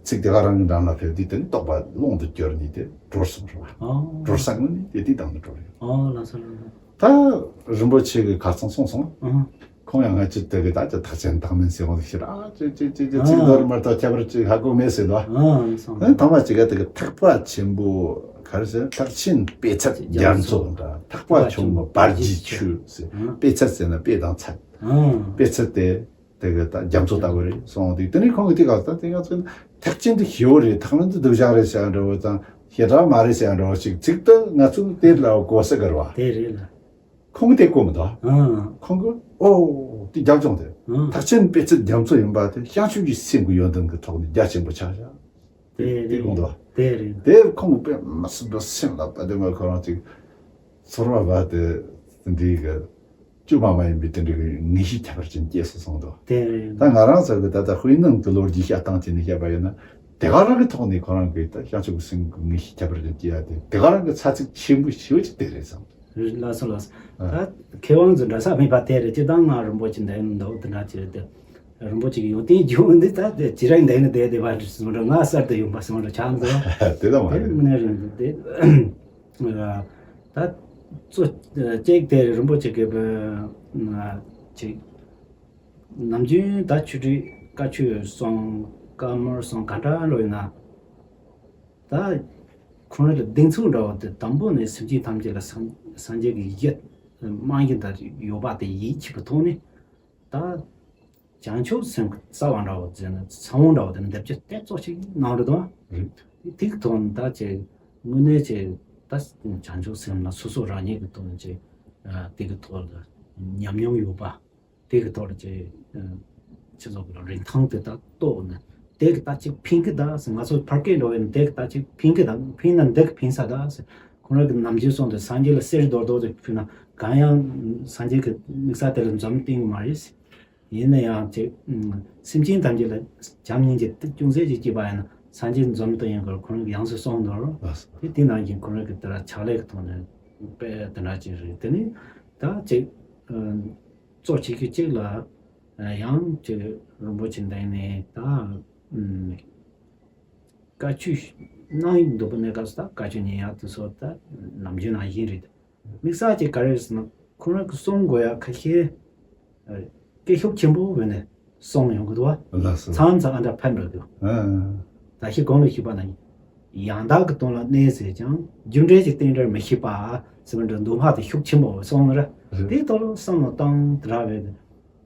ཚིག་དེ་ག་རང་གི་འགྲམ་ལ་ཕེབས་དུས། དེ་ནི་རྟོགས་པ་ཀློང་དུ་གྱུར་ནས་དེ་གྲོལ་སོང་ར་བ། ཨང་། གྲོལ་ས་དངོས་གནས་དེ་དེའི་དང་དུ་གྲོལ་ཡོད། ཨང་། ལགས་སོ་ལགས་སོ། ད་རིན་པོ་ཆེ་གིས་ཁ་སང་གསུངས་སོང་། ཨང་། ཁོང་ཡང་ང་ཅི་དེ་གི་ད་ཅི་ཐེག་ཆེན་བདག་མེད་ཟེར་བ་ཞིག་ར། ཅི་ཅི་ཅི་ཅི་ཚིག་མདོར་མ་གཏོགས་ཁྱད་པར་ཅི་ཧ་གོ་མེད་ཟེར་དོ། ཨང་། སོང་། ཨ་ནི་ཐོག་མ་ཅིག་ག་དེ་གི་ཐེག་པ་ཆེན་པོ་ག་རེ་ཟེར། ཐེག་ཆེན་དཔེ་ཚད་རྒྱ་མཚོ་འདྲ། ཐེག་པ་ཆུང་ངུ་བར་གྱི་ཆུ་ཟེར། ཨང་། དཔེ་ཚད་ཟེར་ན་དཔེ་དང་ཚད། ཨང་། དཔེ་ཚད་དེ་དེ་གི་ད་རྒྱ་མཚོ་ལྟ་བུ་རེད་གསུངས་དུས། དེ་ནས་ཁོང་གིས་དེ་ག་ད་དེ་ང་ཚོ་ཐེག་ཆེན་དེ་ཞེ་བོ་རེད། ཐེག་དམན་དེ་སྡུག་ཅག་རེད་ཟེར་འདྲ་བོ་དང་། ཞེ་དྲག་མ་རེད་ཟེར་འདྲ་བོ་ཅིག་ཚིག་ཏུ་ང་ཚོས་དེ་ལ་གོ་ས་གི་རེད་བ། དེ་རེད་ལ། ཁོང་གིས་དེ་གོ་མི་འདུག། ཨང་། ཁོང་གིས་ཨོ་དེ་རྒྱབ་ལྗོངས་དེ། ཨང་། ཐེག་ཆེན་དཔེ་ཚད་རྒྱ་མཚོ་ཡིན་པ་དེ་བྱང་ཆུབ་ཀྱི་སེམས་ཀྱི་ཡོན་ཏན་གྱི་ཐོག་ནས་རྒྱ་ཆེན་པོ་ཆགས་བཞག། དེ་དེ་རེད། གོ་འདུག་བ། དེ་རེད། དེ་ཁོང་གིས་དཔེ་མི་སྲིད་པའི་སེམས་ལ་བབས་དེ། མ་ཁོ་རང་ཅིག་ཚོར་བ་བབས་དེ་དེ་འདྲའི་གི་བཅོས་མ་མ་ཡིན་པའི་དེ་འདྲའི་གི་ངེས་ཤེས་ཁྱད་པར་ཅན་སྐྱེས་སོང་གསུངས་འདུག། དེ་རེད། ད་ང་རང་ཚོ་གི་ད་ལྟ་དཔེ་ནང་གི་ལོ་རྒྱུས་བཤད་སྟངས་བྱས་ནས་བཤད་པ་ཡིན་ན། དེ་ག་རང་གི་ཐོག་ནས་ཁོ་རང་གིས་ད་བྱང་ཆུབ་ཀྱི་སེམས་ཀྱི་ངེས་ཤེས་ཁྱད་པར་ཅན་སྐྱེ་ཡ་དེ་དེ་ག་རང་གི་ཚ་ཚིགས་ཆེན་པོ་ཞེ་པོ་ཅིག་དེ་རེད་བསམ། ལགས་སོ་ལགས་སོ། ཨ། ད་མཁས་དབང་ཚོ་འདྲ་ས་མེད་པ་དེ་རེད། སྤྱིར་བཏང་ང་རིན་པོ་ཆེ་འདྲ་ཡིན་འདུག། དེ་འདྲ་ཅིག་རེད་དེ། རིན་པོ་ཆེ་གི་ཡོན་ཏན་བརྗོད་འདི་ད་དེ་ཇི་རིང་འདྲ་ཡིན་ན་དེ་དེ་བ་འདྲ་སོང་འདྲ། ང་གསར་དུ་ཡོང་པ་སོང་འདྲ་ཆགས་འདུག། དེ་ལ་མ་དེ་རེད། དངོས་གནས་རེད་འདུག་དེ། ད་གཙོ་གཅིག་དེ་རིན་པོ་ཆེ་གི་བུ་ཅིག་ནམ་རྒྱུན་ད་ཆོས་ཁྲིད་བཀའ་ཆོས་སོང་བཀའ་མོལ་སོང་ག་འདྲ་འགྲོ་ཡིན་ན། ད་ཁོང་རང་གི་གདེང་ཚོད་འདྲ་བོ་དེ། དང་པོ་ནས་སེམས་ཅན་ཐམས་ཅད་ལ་སངས་སངས་རྒྱས་ཀྱི་ཡིད་རྨང་གཞི་དང་ཡོད་པ་དེ་ཡིད་ཆེས་པའི་ཐོག་ནས། ད་བྱང་ཆུབ་སེམས་ཀྱི་རྩ་བ་འདྲ་བོ་ཟེར་ན་ཚ་བོ་འདྲ་བོ་དེ་འདེབས་རྒྱུ་དེ་གཙོ་ཆེ་གནང་རེད་དོ། རེད། དེ་གི་ཐོག་ནས་ད་ཅིག་དངོས་གནས་ཅིག་ད་བྱང་ཆུབ་སེམས་ལ་སོ་སོ་རང་ཉིད་ཀྱི་ཐོག་ནས་ཅིག་དེ་གི་ཐོག་ལ་ཉམས་མྱོང་ཡོད་པ། དེ་གི་ཐོག་ལ་ཅིག་ཨ་སྤྱི་ཚོགས་ཀྱི་རིན་ཐང་དེ་དག་རྟོགས་ནས། དེ་གི་ད་ཅིག་ཕན་གི་ད་ཟེར། ང་ཚོ་ཕར་སྐད་འགྲོ་བས་ན་དེ་གི་ད་ཅིག་ཕན་གི་ད། ཕན་ན་འདི་གི་ཕན་ས་ད་ཟེར། ཁོང་རང་གི་ནམ་རྒྱུན་གསུངས་དེ། སངས་རྒྱས་ལ་གསེར་རྡོག་རྡོག་ཅིག་ཕུལ་ན་གང་ཡང་སངས་རྒྱས་ཀྱི་དམིགས་ས་དེ་ལ་འཛུམ་བསྟན་གི་མ་རེད་ཟེར། ཡིན་ན་ཡང་ཅིག་ཨ་སེམས་ཅན་ཐམས་ཅད་ལ་བྱམས་སྙིང་རྗེ་ཅུང་ཟད་ཅིག་སྐྱེས་པ་ཡིན་ན་སངས་རྒྱས་འཛུམ་བསྟན་ཡོང་གི་རེད། ཁོང་རང་གིས་ཡང་སེ་གསུངས་འདུག། ལགས་སོ། དེ་དེ་ནང་བཞིན་ཁོང་རང་གི་དེ་ལ་ཕྱག་ལས་ཀྱི་ཐོག་ནས་དཔེ་དེ་འདྲ་ཅིག་རེད། དེ་ནི་ད་ཅིག་ཨ་གཙོ་ཆེ་ཤོས་གཅིག་ལ་ཡང་ཅིག་རིན་པོ་ཆེ་འདི་ནས་ད་ཨུམ་བཀའ་ཆོས་གནང་ཡིན་འདུག་པ། གནས་སྐབས་སུ་ད་བཀའ་ཆོས་ཉན་ཡག་དེ་ཚོ་ད་ནམ་རྒྱུན་ནང་བཞིན་རེད། དམིགས་བསལ་གྱིས་ག་རེ་ཟེར་ན། ཁོང་རང་གི་གསུང་དགོས་ཡག་ཁ་ཤས་སྐད་ཤུགས་ཆེན་པོ་བོས་ནས་གསུང་ཡོང་གི་འདུག་བ། ལགས་སོ། མཚམས་མཚམས་ཨ་འདྲ་ཕན་འགྲོ་འདུག། ཨ། ད་ཤི་གོང་ལ་ཞུས་པ་ན། ཡང་དག་གི་དོན་ལ་གནས་ཟེར་ཀྱང་རྒྱུ་འབྲས་ཀྱི་རྟེན་འབྲེལ་མི་ཤེས་པ་ཟེར་བ་འདྲ། འདུག་ཧ་དེ་ཤུགས་ཆེན་པོ་སོང་ནི་ར། རེད། དེ་ཐོག་ལ་བསམ་བློ་བཏང་དེ་ར་བས།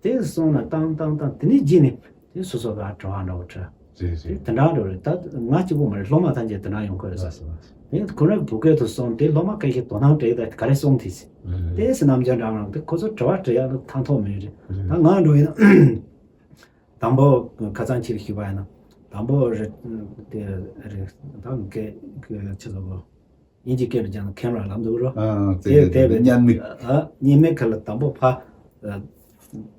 དེ་སོང་ན་བཏང་བཏང་བཏང་། དེ་ནས་རྗེས་ནས་དེ་སོ་སོ་ག་དྲི་བ་འདྲ་བོ་དྲི། རེད་རེད། དེ་དེ་འདྲ་འདྲ་རེད། ད་ང་གཅིག་པོ་མ་རེད། སློབ་མ་ཐམས་ཅད་དེ་འདྲ་ཡོང་གི་རེད་ཟེར། ལགས་སོ་ལགས་སོ། དེ་ཁོ་རང་བོད་སྐད་དུ་སོང་དེ་སློབ་མ་སྐད་ཤེས་དོ་སྣང་སྤྲད་ད་ག་རེ་གསུངས་དེ་ཟེར། རེད་རེད། དེ་སེ་ནམ་རྒྱུན་འདྲ་མ་རེད། དེ་ཁོ་ཚོ་དྲི་བ་དྲི་ཡག་ལ་ཐང་ཐོག་མེད་རེད། རེད། ད་ང་འགྲོ་ཡིན་ན། དང་པོ་ཁ་སང་ཕྱིར་ཞུས་པ་ཡིན་ན། དང་པོ་རེད། དེ་རེད། ད་སྐད་ཆེ་ཚོ་གོ། དབྱིན་ཇི་སྐད་ལ་སྦྱར་ན་ཁེམ་ར་ལབ་འདུག་རོ། ཨ། དེ་དེ་དེ་དེ་དེ་བས་བརྙན་མིག། ཨ། བརྙན་མིག་ཁ་ལ་དང་པོ་ཕ་ཨ་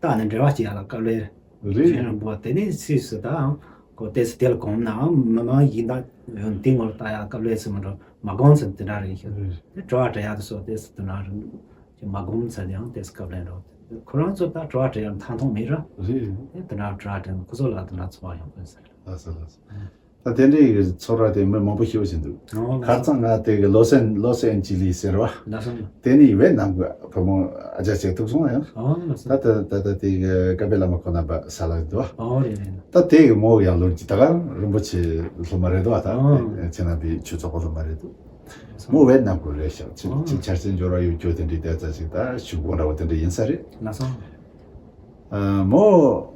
བལྟས་ནས་འབྲེལ་བ་བྱེད་ཡག་ལ་སྐབས་ལས། རེད། ཁེམ་ར་འབོ་དེ་ནས་སུས་སུ་ད་ཨང་ཁོ་དེ་སུ་དེ་ལ་གོམས་ནའང་མི་མང་ཡིན་ད་ཡོང་དེ་ངོ་ལ་ལྟ་ཡག་སྐབས་ལས་སུ་མི་འགྲོ། མ་གོམས་ཟེར་དེ་འདྲ་རེད་ཤག། རེད། དེ་དྲི་བ་དྲི་ཡག་དེ་སོགས་དེ་སུ་དེ་འདྲ་རེད། ཅིག་མ་གོམས་ཟེར་ཡང་དེ་སུ་སྐབས་ལས་འགྲོ། ཁོ་རང་ཚོ་ད་དྲི་བ་དྲི་ཡག་ཐང་ཐོང་མེད་ར། རེད། དེ་དེ་འདྲ་དྲི་བ་དྲི་ཁོ་ཚོ་ལ་དེ་འདྲ་ཚོར་བ་ཡོང་གི་ཟེར། ལགས་སོ་ལགས་སོ། ད་དེ་འདྲའི་གི་ཚོར་བ་དེ་མི་མང་པོ་ཤེས་བཞིན་འདུག་ཨོ་ལགས་ཁ་སོ། རྩང་ང་དེ་གི་ལོ་སན་ལོ་སན་ཅི་ལི་ཟེར་བ། ལགས་སོ། དེ་ནི་ཝེ་ནམ་གི་བུ་མོ་ཨ་ཅག་ཅིག་ཐུག་སོང་ཡང་། ཨོ་ལགས་སོ། ད་ད་ད་ད་དེ་གི་ཀ་པེ་བླ་མ་ཁོ་ན་པ་ས་ལ་འདུག་ཨོ་རེད་རེད། ད་དེ་གི་མོ་ཡང་ལོ་ཅི་ད་ག་རིན་པོ་ཆེ་སློབ་མ་རེད་འདུག་ད་ཨོ། ཁྱེད་རྣམ་པའི་ཆོས་ཚོགས་པ་སློབ་མ་རེད་འདུག་ལགས་སོ། མོ་ཝེ་ནམ་གི་རེད་ཤག་ཅིག་ཨོ། ཅིག་ཆར་ཆེན་འབྱོར་བ་ཡོད་རྒྱུ་དེ་འདྲའི་བསྡད་ཙ་ཅིག་ད་ཤུག་པོ་འདྲ་བོ་དེ་འདྲ་ཡིན་ས་རེད། ལགས་སོ། ཨ་མོ་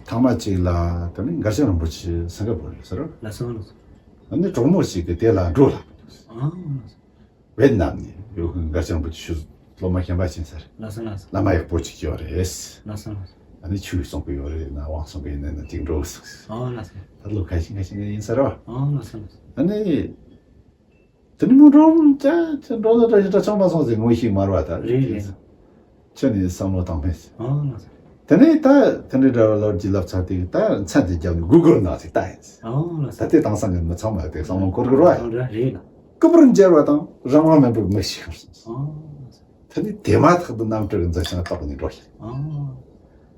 ཐང་མ་ཅིག་ལ་དེ་ནི་མགར་ཆེན་རིན་པོ་ཆེ་སིང་ག་པོར་རེད་ཟེར་རོ། ལགས་སོ་ལགས་སོ། ཨ་ནི་གྲོགས་མོ་ཞིག་གིས་དེ་ལ་འགྲོ་ལ། ཨ་ལགས་སོ། ཝེད་ནམ་ནས་ཡོད་མཁན་མགར་ཆེན་རིན་པོ་ཆེ་ཤུ་སློབ་མ་གཞན་པ་ཕྱིན་ས་རེད། ལགས་སོ་ལགས་སོ། བླ་མ་ཡག་པོ་ཅིག་ཡོད་རེད། ལགས་སོ་ལགས་སོ། ཨ་ནི་ཆོས་གསུང་གི་ཡོད་རེད་ན་དབང་གསུང་གི་ཡིན་ན་ཅིག་འགྲོ་ཟེར། ཨ་ལགས་སོ། ད་ལོ་ཁ་ཤས་ཁ་ཤས་ཡིན་ས་རེད་བ། ཨ་ལགས་སོ་ལགས་སོ། ཨ་ནི། དེ་ནི་མོ་འགྲོ་ཅ་ཅ་འགྲོ་ན་འདྲ་ཞིག་འདྲ་ཆང་མ་སོང་ཟེར་ངོ་ཤེས་མ་རེད་བ་ད། རེད་རེད། ཁྱོད་ནི་བསམ་བློ་བཏང་མེད། ཨོ་ལགས་སོ། དེ་ནས་ད་དེ་འདྲའི་འདྲ་བ་ལོ་རྒྱུས་ལབ་ཚར་དུས་ད་མཚན་དེ་རྒྱབ་ནས་གུ་གུལ་ནང་ཞིག་ལྟ་ཡིན། ཨོ་ལགས་སོ། ད་ལྟའི་དེང་སང་གི་མི་ཚང་མ་དེ་བསམ་བློ་འཁོར་གི་རེད་བ། རེད་རེད་ལགས། སྐུ་པར་མཇལ་བ་དང་རང་དབང་མེད་པར་མི་ཤེས་པར་སོང་། ཨོ་ལགས་སོ། དེ་ནས་དེ་མ་ཐག་ཏུ་རྣམ་སྤྲུལ་གྱི་མཛད་ཆེན་ལ་བཏགས་ནས་འགྲོ་ཤེས། ཨོ།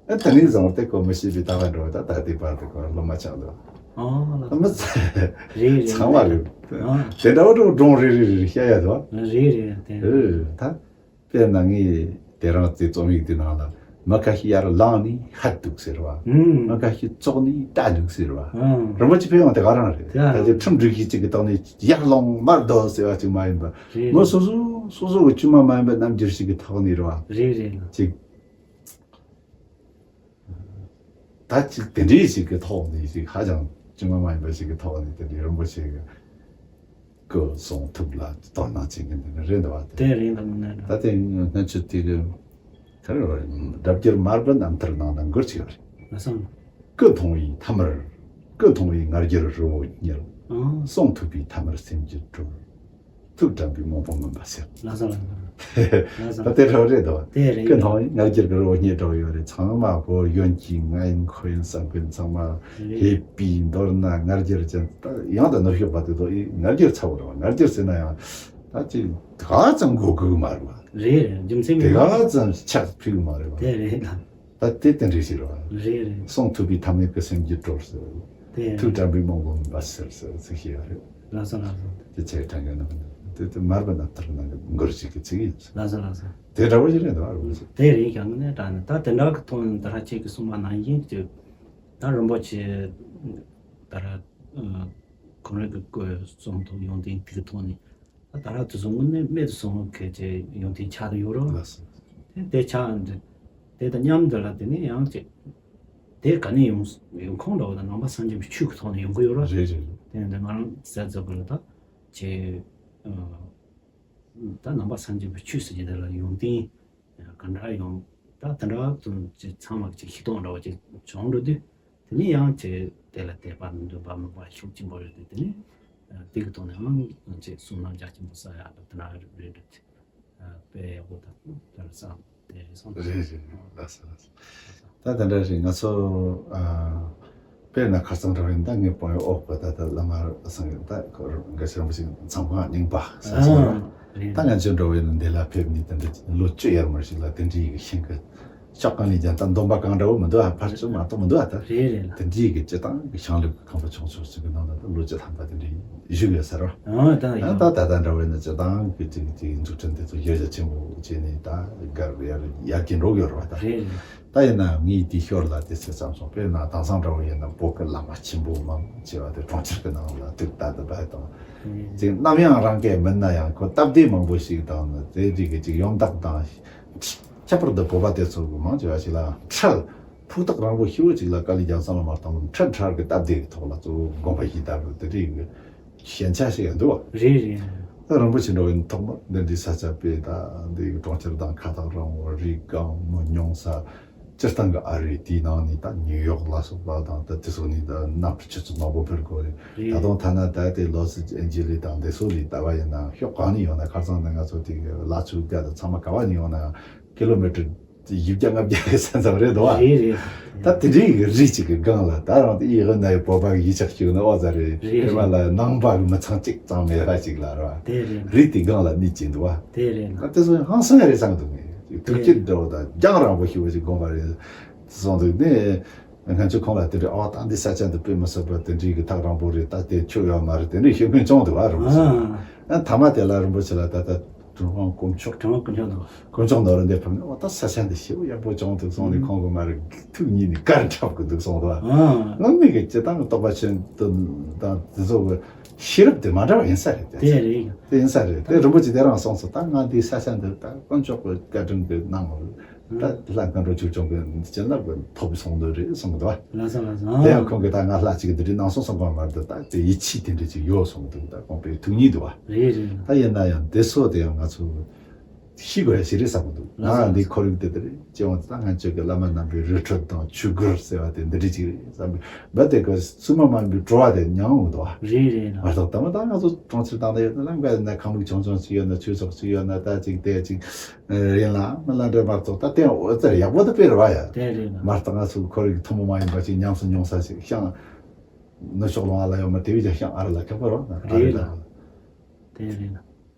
ཨ་དེ་ནས་བཟུང་སྟེ་ཁོ་མི་ཤེས་པའི་ལྟ་བ་འགྲོ་བ་ད་ད་ལྟའི་བར་དུ་ཁོ་སློབ་མ་ཆགས་འདུག་ཨོ་ལགས་སོ། མི་ཚ་རེད་རེད། ཚང་མ་རེད། ཨོ། དེ་འདྲ་བོ་འགྲོ་སྒྲུང་རེ་རེ་རེ་རེ་བཤད་ཡ་འདུག་རེད་རེད་དེ། ཨེ་ད། དཔེར་ན་ངས་དེ་རིང་དེ་རྩོམ་ཡིག་དེ་ནང་ལ་མི་ཁ་ཤས་ཡར་ལངས་ནས་ཧད་འདུག་ཟེར་བ། ཨུམ། མི་ཁ་ཤས་ཙོག་ནས་ལྟ་འདུག་ཟེར་བ། ཨུམ། རིན་པོ་ཆེ་ཕེབས་ཡོང་དེ་ག་རང་རེད། དེ་ག་རང་ད་ཅི་ཁྲིམས་སྒྲིག་གཞི་གཅིག་གི་ཐོག་ནས་ཡར་ལོངས་མར་སྡོད་ཟེར་བ་ཅིག་མ་ཡིན་པ། རེད། མི་སོ་སོ་སོ་སོ་གི་དཀྱུས་མ་མ་ཡིན་པའི་རྣམ་འགྱུར་ཞིག་གི་ཐོག་ནས་རེད་བ། རེད་རེད། ཅིག་ད་ཅིག་དེ་འདྲའི་ཞིག་གི་ཐོག་ནས་ཞིག་ཧ་ཅང་དཀྱུས་མ་མ་ཡིན་པ་ཞིག་གི་ཐོག་ནས་དེ་འདྲའི་རིན་པོ་ཆེ་གི་སྐུ་གསུང་ཐུགས་ལ་དོ་སྣང་བྱེད་མཁན་དེ་འདྲ་རེད་འདུག་བ། དེ་རེད་འདུག་ནི་ད་དེ་སྔོན་ཆད་དེ་གི་ག་རེ་བ་སྒྲ་བསྒྱུར་མར་པའི་རྣམ་ཐར་ནང་ན་མགུར་ཅིག་ཡོད་རེད། ལགས་སོ། སྐུ་མཐོང་བའི་ཐ་མར། སྐུ་མཐོང་བའི་ང་རྒྱལ་རི་བོ་རྙེད། ཨང་། གསུང་ཐོས་པའི་ཐ་མར་སེམས་རྒྱུད་གྲོལ། ཐུགས་དྲན་པའི་རྨོངས་པ་མུན་པ་སེལ། ལགས་སོ་ལགས་སོ། ལགས་སོ། ད་དེ་འདྲ་བོ་རེད་དོ། དེ་རེད། སྐུ་མཐོང་བའི་ང་རྒྱལ་གྱི་རི་བོ་རྙེད་འགྲོ་ཡོད་རེད། ཚང་མ་བོད་ཡོན་གྱི་ང་ཡིན་ཁོ་ཡིན་བསམ་མཁན་ཚང་མ་རེད། ཧེ་པི་མདོར་ན་ང་རྒྱལ་ཅན་ད་ཡང་ད་ནུབ་ཕྱོགས་པ་དེ་ཚོ་ཨི་ང་རྒྱལ་ཚ་བོ་རེད་བ། ང་རྒྱལ་ཟེར་ན་ཡང་ད་ཅིག་ག་ཙམ་མགོ་སྒུར་མ་རེད་བ། རེད་རེད། རྒྱུ་མཚན་དེ་མེད་པ། ག་ཙམ་ཕྱག་ཕུལ་མ་རེད་བ། དེ་རེད་ད། ད་དེ་དེ་འདྲ་ཞིག་རེད་བ། རེད་རེད། གསུང་ཐོས་པའི་ཐ་མལ་གྱི་སེམས་རྒྱུད་གྲོལ་ཟེར། དེ་ཐུགས་དྲན་པའི་རྨོངས་པ་མུན་པ་སེལ་ཟེར་ཚིག་བཤད་ཡོད་རེད། ལགས་སོ་ལགས་སོ། དེ་ཆེ་དྲན་གྱི་ནང་དེ་དེ་མར་པ་རྣམ་ཐར་ནང་གི་མགུར་ཞིག་གི་ཚིག་ཡིན། ལགས་སོ་ལགས་སོ། དེ་འདྲ་བོ་ཞིག་རེད་འདུག་ཨ་རུ། དེ་རེད་ཤག་ངས་དྲན་ནས་ད་དེ་འདྲ་གི་ཐོག་ནས་ད་ར་ཁྱེད་ཀྱི་གསུངས་པ་ནང་བཞིན་གྱི་ད་རིན་པོ་ཆེ་ད་ར་ཁོང་རང་གི་སྐུ་གསུང་ཐོག་ཡོན་ཏན་དེ་གི་ཐོག་ནས། ད་ར་དུ་སོང་ངོ་ནས་མེད་དུ་སོང་ངོ་ཁེ་ཆེ་ཡོང་དེ་ཆགས་དུ་ཡོད་རོ། ལགས་སོ། དེ་དེ་ཆགས་འདི་དེ་དང་མཉམ་དུ་ལ་དེ་ནས་ཡང་ཅིག་དེ་ག་ནས་ཡོང་ཡོང་ཁོང་འདྲ་བོ་དང་ནང་པ་སངས་རྒྱས་པའི་ཆོས་ཀྱི་ཐོག་ནས་ཡོང་གི་ཡོད་རོ། རེད་རེད། དེ་ནས་ང་རང་ཟེར་ཚོ་གི་ལ་ད་ཅེ་ད་ནང་པ་སངས་རྒྱས་པའི་ཆོས་ཟེར་གྱི་དེ་ལ་ཡོན་ཏན་ག་འདྲ་ཡོང་ད་དེ་འདྲ་དུ་ཅེ་ཚང་མ་ཅིག་ཤི་སྟོང་འདྲ་བོ་ཅིག་བྱུང་འགྲོ་དུས། དེ་ནས་ཡང་ཅིག་དེ་ལ་དད་པ་འདུན་པ་མོས་པ་ཤུགས་ཆེན་པོ་ཡོད་དེ་དེ་ནས་དེ་གི་ཐོག་ནས་ཨང་ཅིག་བསོད་ནམས་རྒྱ་ཆེན་པོ་བསགས་ཡག་ལ་དེ་འདྲ་རེད་རེད་དེ་དཔེ་ཡག་པོ་དང་དེ་ལ་བསམ་དེ་རེད་སོང་། རེད་རེད། ལགས་སོ་ལགས་སོ། ད་དེ་འདྲ་རེད། ང་ཚོ་ཨ་དཔེར་ན་ཁ་སང་འདྲ་བ་ཡིན་ད་ངའི་དཔོན་ཨོ་པ་ད་ད་བླ་མ་སངས་ད་ཁོ་འགའ་ཤས་རིན་པོ་ཆེ་ཚང་ཁང་རྙིང་པ་ས་སོང་ར། ད་ང་ཚོ་འདྲ་བ་ཡིན་ན་འདི་ལ་ཕེབས་ནས་དེ་འདྲ་ལོ་བཅུ་ཡར་མར་ཞིག་ལ་དེ་འདྲའི་ཡི་གེ་ཤིང་གི་ཕྱོགས་གང་ནས་ཀྱང་ད་འདོན་པ་གང་འདྲ་བོ་མི་འདུག་ཨ། ཕར་ཚུར་མ་གཏོགས་མི་འདུག་ཨ། ད་རེད་རེད་ལགས། དེ་འདྲའི་གི་སྤྱི་བཏང་གི་ཤིང་ལེབ་ཁང་པ་ཆུང་ཆུང་ཞིག་གི་ནང་ལ་ད་ལོ་བཅུ་ཐམ་པ་དེ་འདྲའི་བཞུགས་ཡོད་ཟེར་བ། ཨ་ད་ཡང་ད་ད་ལྟ་འདྲ་བོ་ཡིན་ན་སྤྱི་བཏང་གི་ཅིག་ཅིག་འཛུགས་སྐྲུན་དེ་ཚོ་ཡར་རྒྱས་ཆེན་པོ་བྱས་ནས་ད་གར་ཡར་ཡར་རྒྱས་འགྲོ་གི་ཡོད་རེད་བ། ད་རེད་རེད། ད་ཡིན་ན་ངས་དེའི་ཞོར་ལ་དེ་ཚོ་བརྩམས་སོང་། དཔེར་ན་དེང་སང་འདྲ་བོ་ཡིན་ན་བོད་ཀྱི་བླ་མ་ཆེན་པོ་མང་ཆེ་བ་དེ་གྲོང་ཁྱེར་གྱི་ནང་ལ་དུག་ད་དུ་བ་དང་། ཅིག་ནམ་ཡང་རང་སྐད་མིན་ན་ཡང་ཁོ་སྟབས་བདེ་མང་པོ་ཞིག་དང་དེ་རིགས་ཀྱི་ཅིག་ཡོང་སྟངས་དང་། ཁྱད་པར་དུ་བོད་པ་དེ་ཚོ་གི་མང་ཆེ་བ་ཞིག་ལ་ཁྲལ་ཕུགས་ཐག་རིང་པོ་ཞེ་པོ་ཅིག་ལ་དཀའ་ལས་རྒྱག་ས་ལ་མ་གཏོགས་ཁྲལ་ཁྲལ་གྱི་སྟབས་བདེ་གི་ཐོག་ལ་གཙོ་བོ་དགོངས་པ་བཞེས་བསྡད་པ་དེ་རིགས་ཀྱི་ཞན་ཆ་ཞིག་ཡང་འདུག་བ། རེད་རེད། ད་རིན་པོ་ཆེ་འདྲ་བོ་ཡིན་ཐོག་མར་འདི་འདྲའི་ས་ཆ་དཔེ་ད་འདི་གྲོང་ཁྱེར་དང་ཁ་ཐག་རིང་བོ་རི་སྒང་མི་ཉུང་ས་སྤྱིར་བཏང་གི་ཨ་རི་དེའི་ནང་ནས་ད་ནིའུ་ཡོག་ལ་སོགས་པ་དང་ད་དེ་ཚོ་ནས་ད་གནམ་གྲུ་ཆུ་ཚོད་མང་པོ་འཕུར་དགོས་རེད། རེད། ད་དུང་ཐ་ན་ད་དེ་ལོ་སི་ཨན་ཇི་ལི་དང་འདི་ཚོ་ལ་ལྟ་བ་ཡིན་ན་ཕྱོགས་གང་ནས་ཡོང་ན་ཁ་སང་ནས་ང་ཚོ་དེ་གི་ལ་ཆུ་བརྒྱ་དང་ཚང་མ་ག་བ་ནས་ཡོང་ན་ཡང་། ཀི་ལོ་མི་ཊར་བཞི་བརྒྱ་ལྔ་བརྒྱ་གི་ས་མཚམས་རེད་དོ། རེད་རེད། ད་དེ་འདྲའི་གི་རི་གཅིག་གི་སྒང་ལ་ད་རང་དེ་ཨི་ཧི་ན་ཡི་བོད་པ་གི་ཡིག་ཆ་ཞིག་ནི་ཨོ་ཙ་རེད། རེད་དེ་མ་ལ་ནང་པ་གི་མི་ཚང་གཅིག་ཙམ་མེད་པ་ཅིག་ལ་ར། དེ་རེད། རི་དེ་སྒང་ལ་གནས་ཀྱི་འདུག་བ། དེ་རེད་ལ། ད་དེ་ཚོ་ཧང་སང་རེད་བསམ་འདུག་ངས་ཐུགས་རྗེ་འདྲ་བོ་དང་རྒྱང་རིང་པོ་ཞིག་བ་ཞིག་དགོངས་པ་རེད་སོང་འདུག་ནས། ང་ཚོས་ཁོང་ལ་དེ་འདྲའི་ཨོ་ད་འདི་ས་ཆ་འདི་དཔེ་མི་སྲིད་པ་དེ་འདྲའི་གི་ཐག་རིང་པོ་རེད། ད་དེ་ཆོ་ཡོད་མ་རེད། དེ་འདྲའི་ཤེས་མཁན་བྱུང་འདུག་བ། རིན་པོ་ཆེ་ལ། ཨ་ཐ་མ་དེ་ལ་རིན་པོ་ཆེ་ལ་ད་ལྟ་གྲུབ་དབང་དཀོན་མཆོག་གྲུབ་དབང་དཀོན་མཆོག་དང་། དཀོན་མཆོག་ནོར་འདི་ཕུལ་ནས་ཨོ་ད་ས་ཆ་འདི་ཞེ་པོ་ཡག་པོ་བྱུང་འདུག་གསུངས་ནས། ཨུ་ཁོང་གི་མ་རེད་ཐུགས་ཉིད་ནས་དགའ་འཁྲབ་གི་འདུག་གསུངས་འདུག་བ། ཨ་ང་མི་གི་སྤྱི་བཏང་གི་རྟོགས་པ་ཆེན་དང་དེ་ཚོ་གི་ཤེས་རབ་དེ་མ་འདྲ་བ་ཡིན་ས་རེད་དེ། དེ་རེད། དེ་ཡིན་ས་རེད། དེ་རིན་པོ་ཆེ་དེ་རང་གསུངས་སོང་། ད་ང་འདི་ས་ཆ་འདི་ད་དཀོན་མཆོག་གི་བཀའ་དྲིན་གི་གནང་བ་རེད། ད་ལྷ་མཁའ་འགྲོ་ཆོས་སྐྱོང་གི་བྱིན་རླབས་ཀྱི་ཐོབ་སོང་ནི་རེད་གསུངས་འདུག་བ། ལགས་སོ་ལགས་སོ། ཨ། དེ་ཡང་ཁོང་གིས་ད་ང་ལྷ་གཅིག་གི་འདི་འདྲའི་གནང་སོང་གསུངས་པ་མ་རེད། ད་དེ་ཡིད་ཆེས་དེ་འདྲ་ཅིག་ཡོད་གསུངས་འདུག་ད་ཁོང་པའི་ཐུགས་ཉིད་འདུག་བ། རེད་རེད། ད་ཡིན་ན་ཡང་འདི་ཚོ་དེ་ཡང་ང་ཚོ་ཤེས་དགོས་ཡ་ཞིག་རེད་བསམ་གི་འདུག་ལགས་སོ། ང་འདི་ཁོར་ཡུག་དེ་འདྲ་རེད་ཅེས་འོང་ཙང་ང་ཚོ་གི་བླ་མ་རྣམ་པའི་རི་ཁྲོད་དང་ཆོས་གོས་ཟེར་བ་དེ་འདི་འདྲ་ཅིག་རེད་བསམ་གི། འབད་དེ་གི་བཙུན་མ་མ་ཡིན་པའི་བྲོ་བ་དེ་མྱང་འོང་འདུག་བ། རེད་རེད། མ་གཏོགས་ད་མ་ད་ང་ཚོ་གྲོང་ཁྱེར་དང་ད་ཡོད་ན་ལམ་ཀ་ཡོད་ན་ཁང་མིག་ཆུང་ཆུང་ཞིག་ཡོད་ན་ཆོས་ཚོགས་ཤིག་ཡོད་ན་ད་ཅིག་དེ་ཅིག་ཡིན་ལ་མི་ལ་འདྲ་མ་གཏོགས་ད་དེ་འོད་ཙར་ཡག་པོ་ད་དཔེ་རེད་བ་ཡ། དེ་རེད་ལ། མ་གཏོགས་ང་ཚོ་ཁོར་ཡུག་ཐུན་མོང་མ་ཡིན་པ་ཅིག་ཉམས་སུ་མྱོང་ས་ཞིག་ཤང་། ནུབ་ཕྱོགས་ལུང་བ་ལ་ཡོད་མ་དེ་བས་ཀྱང་ཤང་ཨ་རི་ལ་ཁྱབ་པ་རོ་ན་ཨ་རི་རེད་ལ། ལ། དེ་རེད་ལ།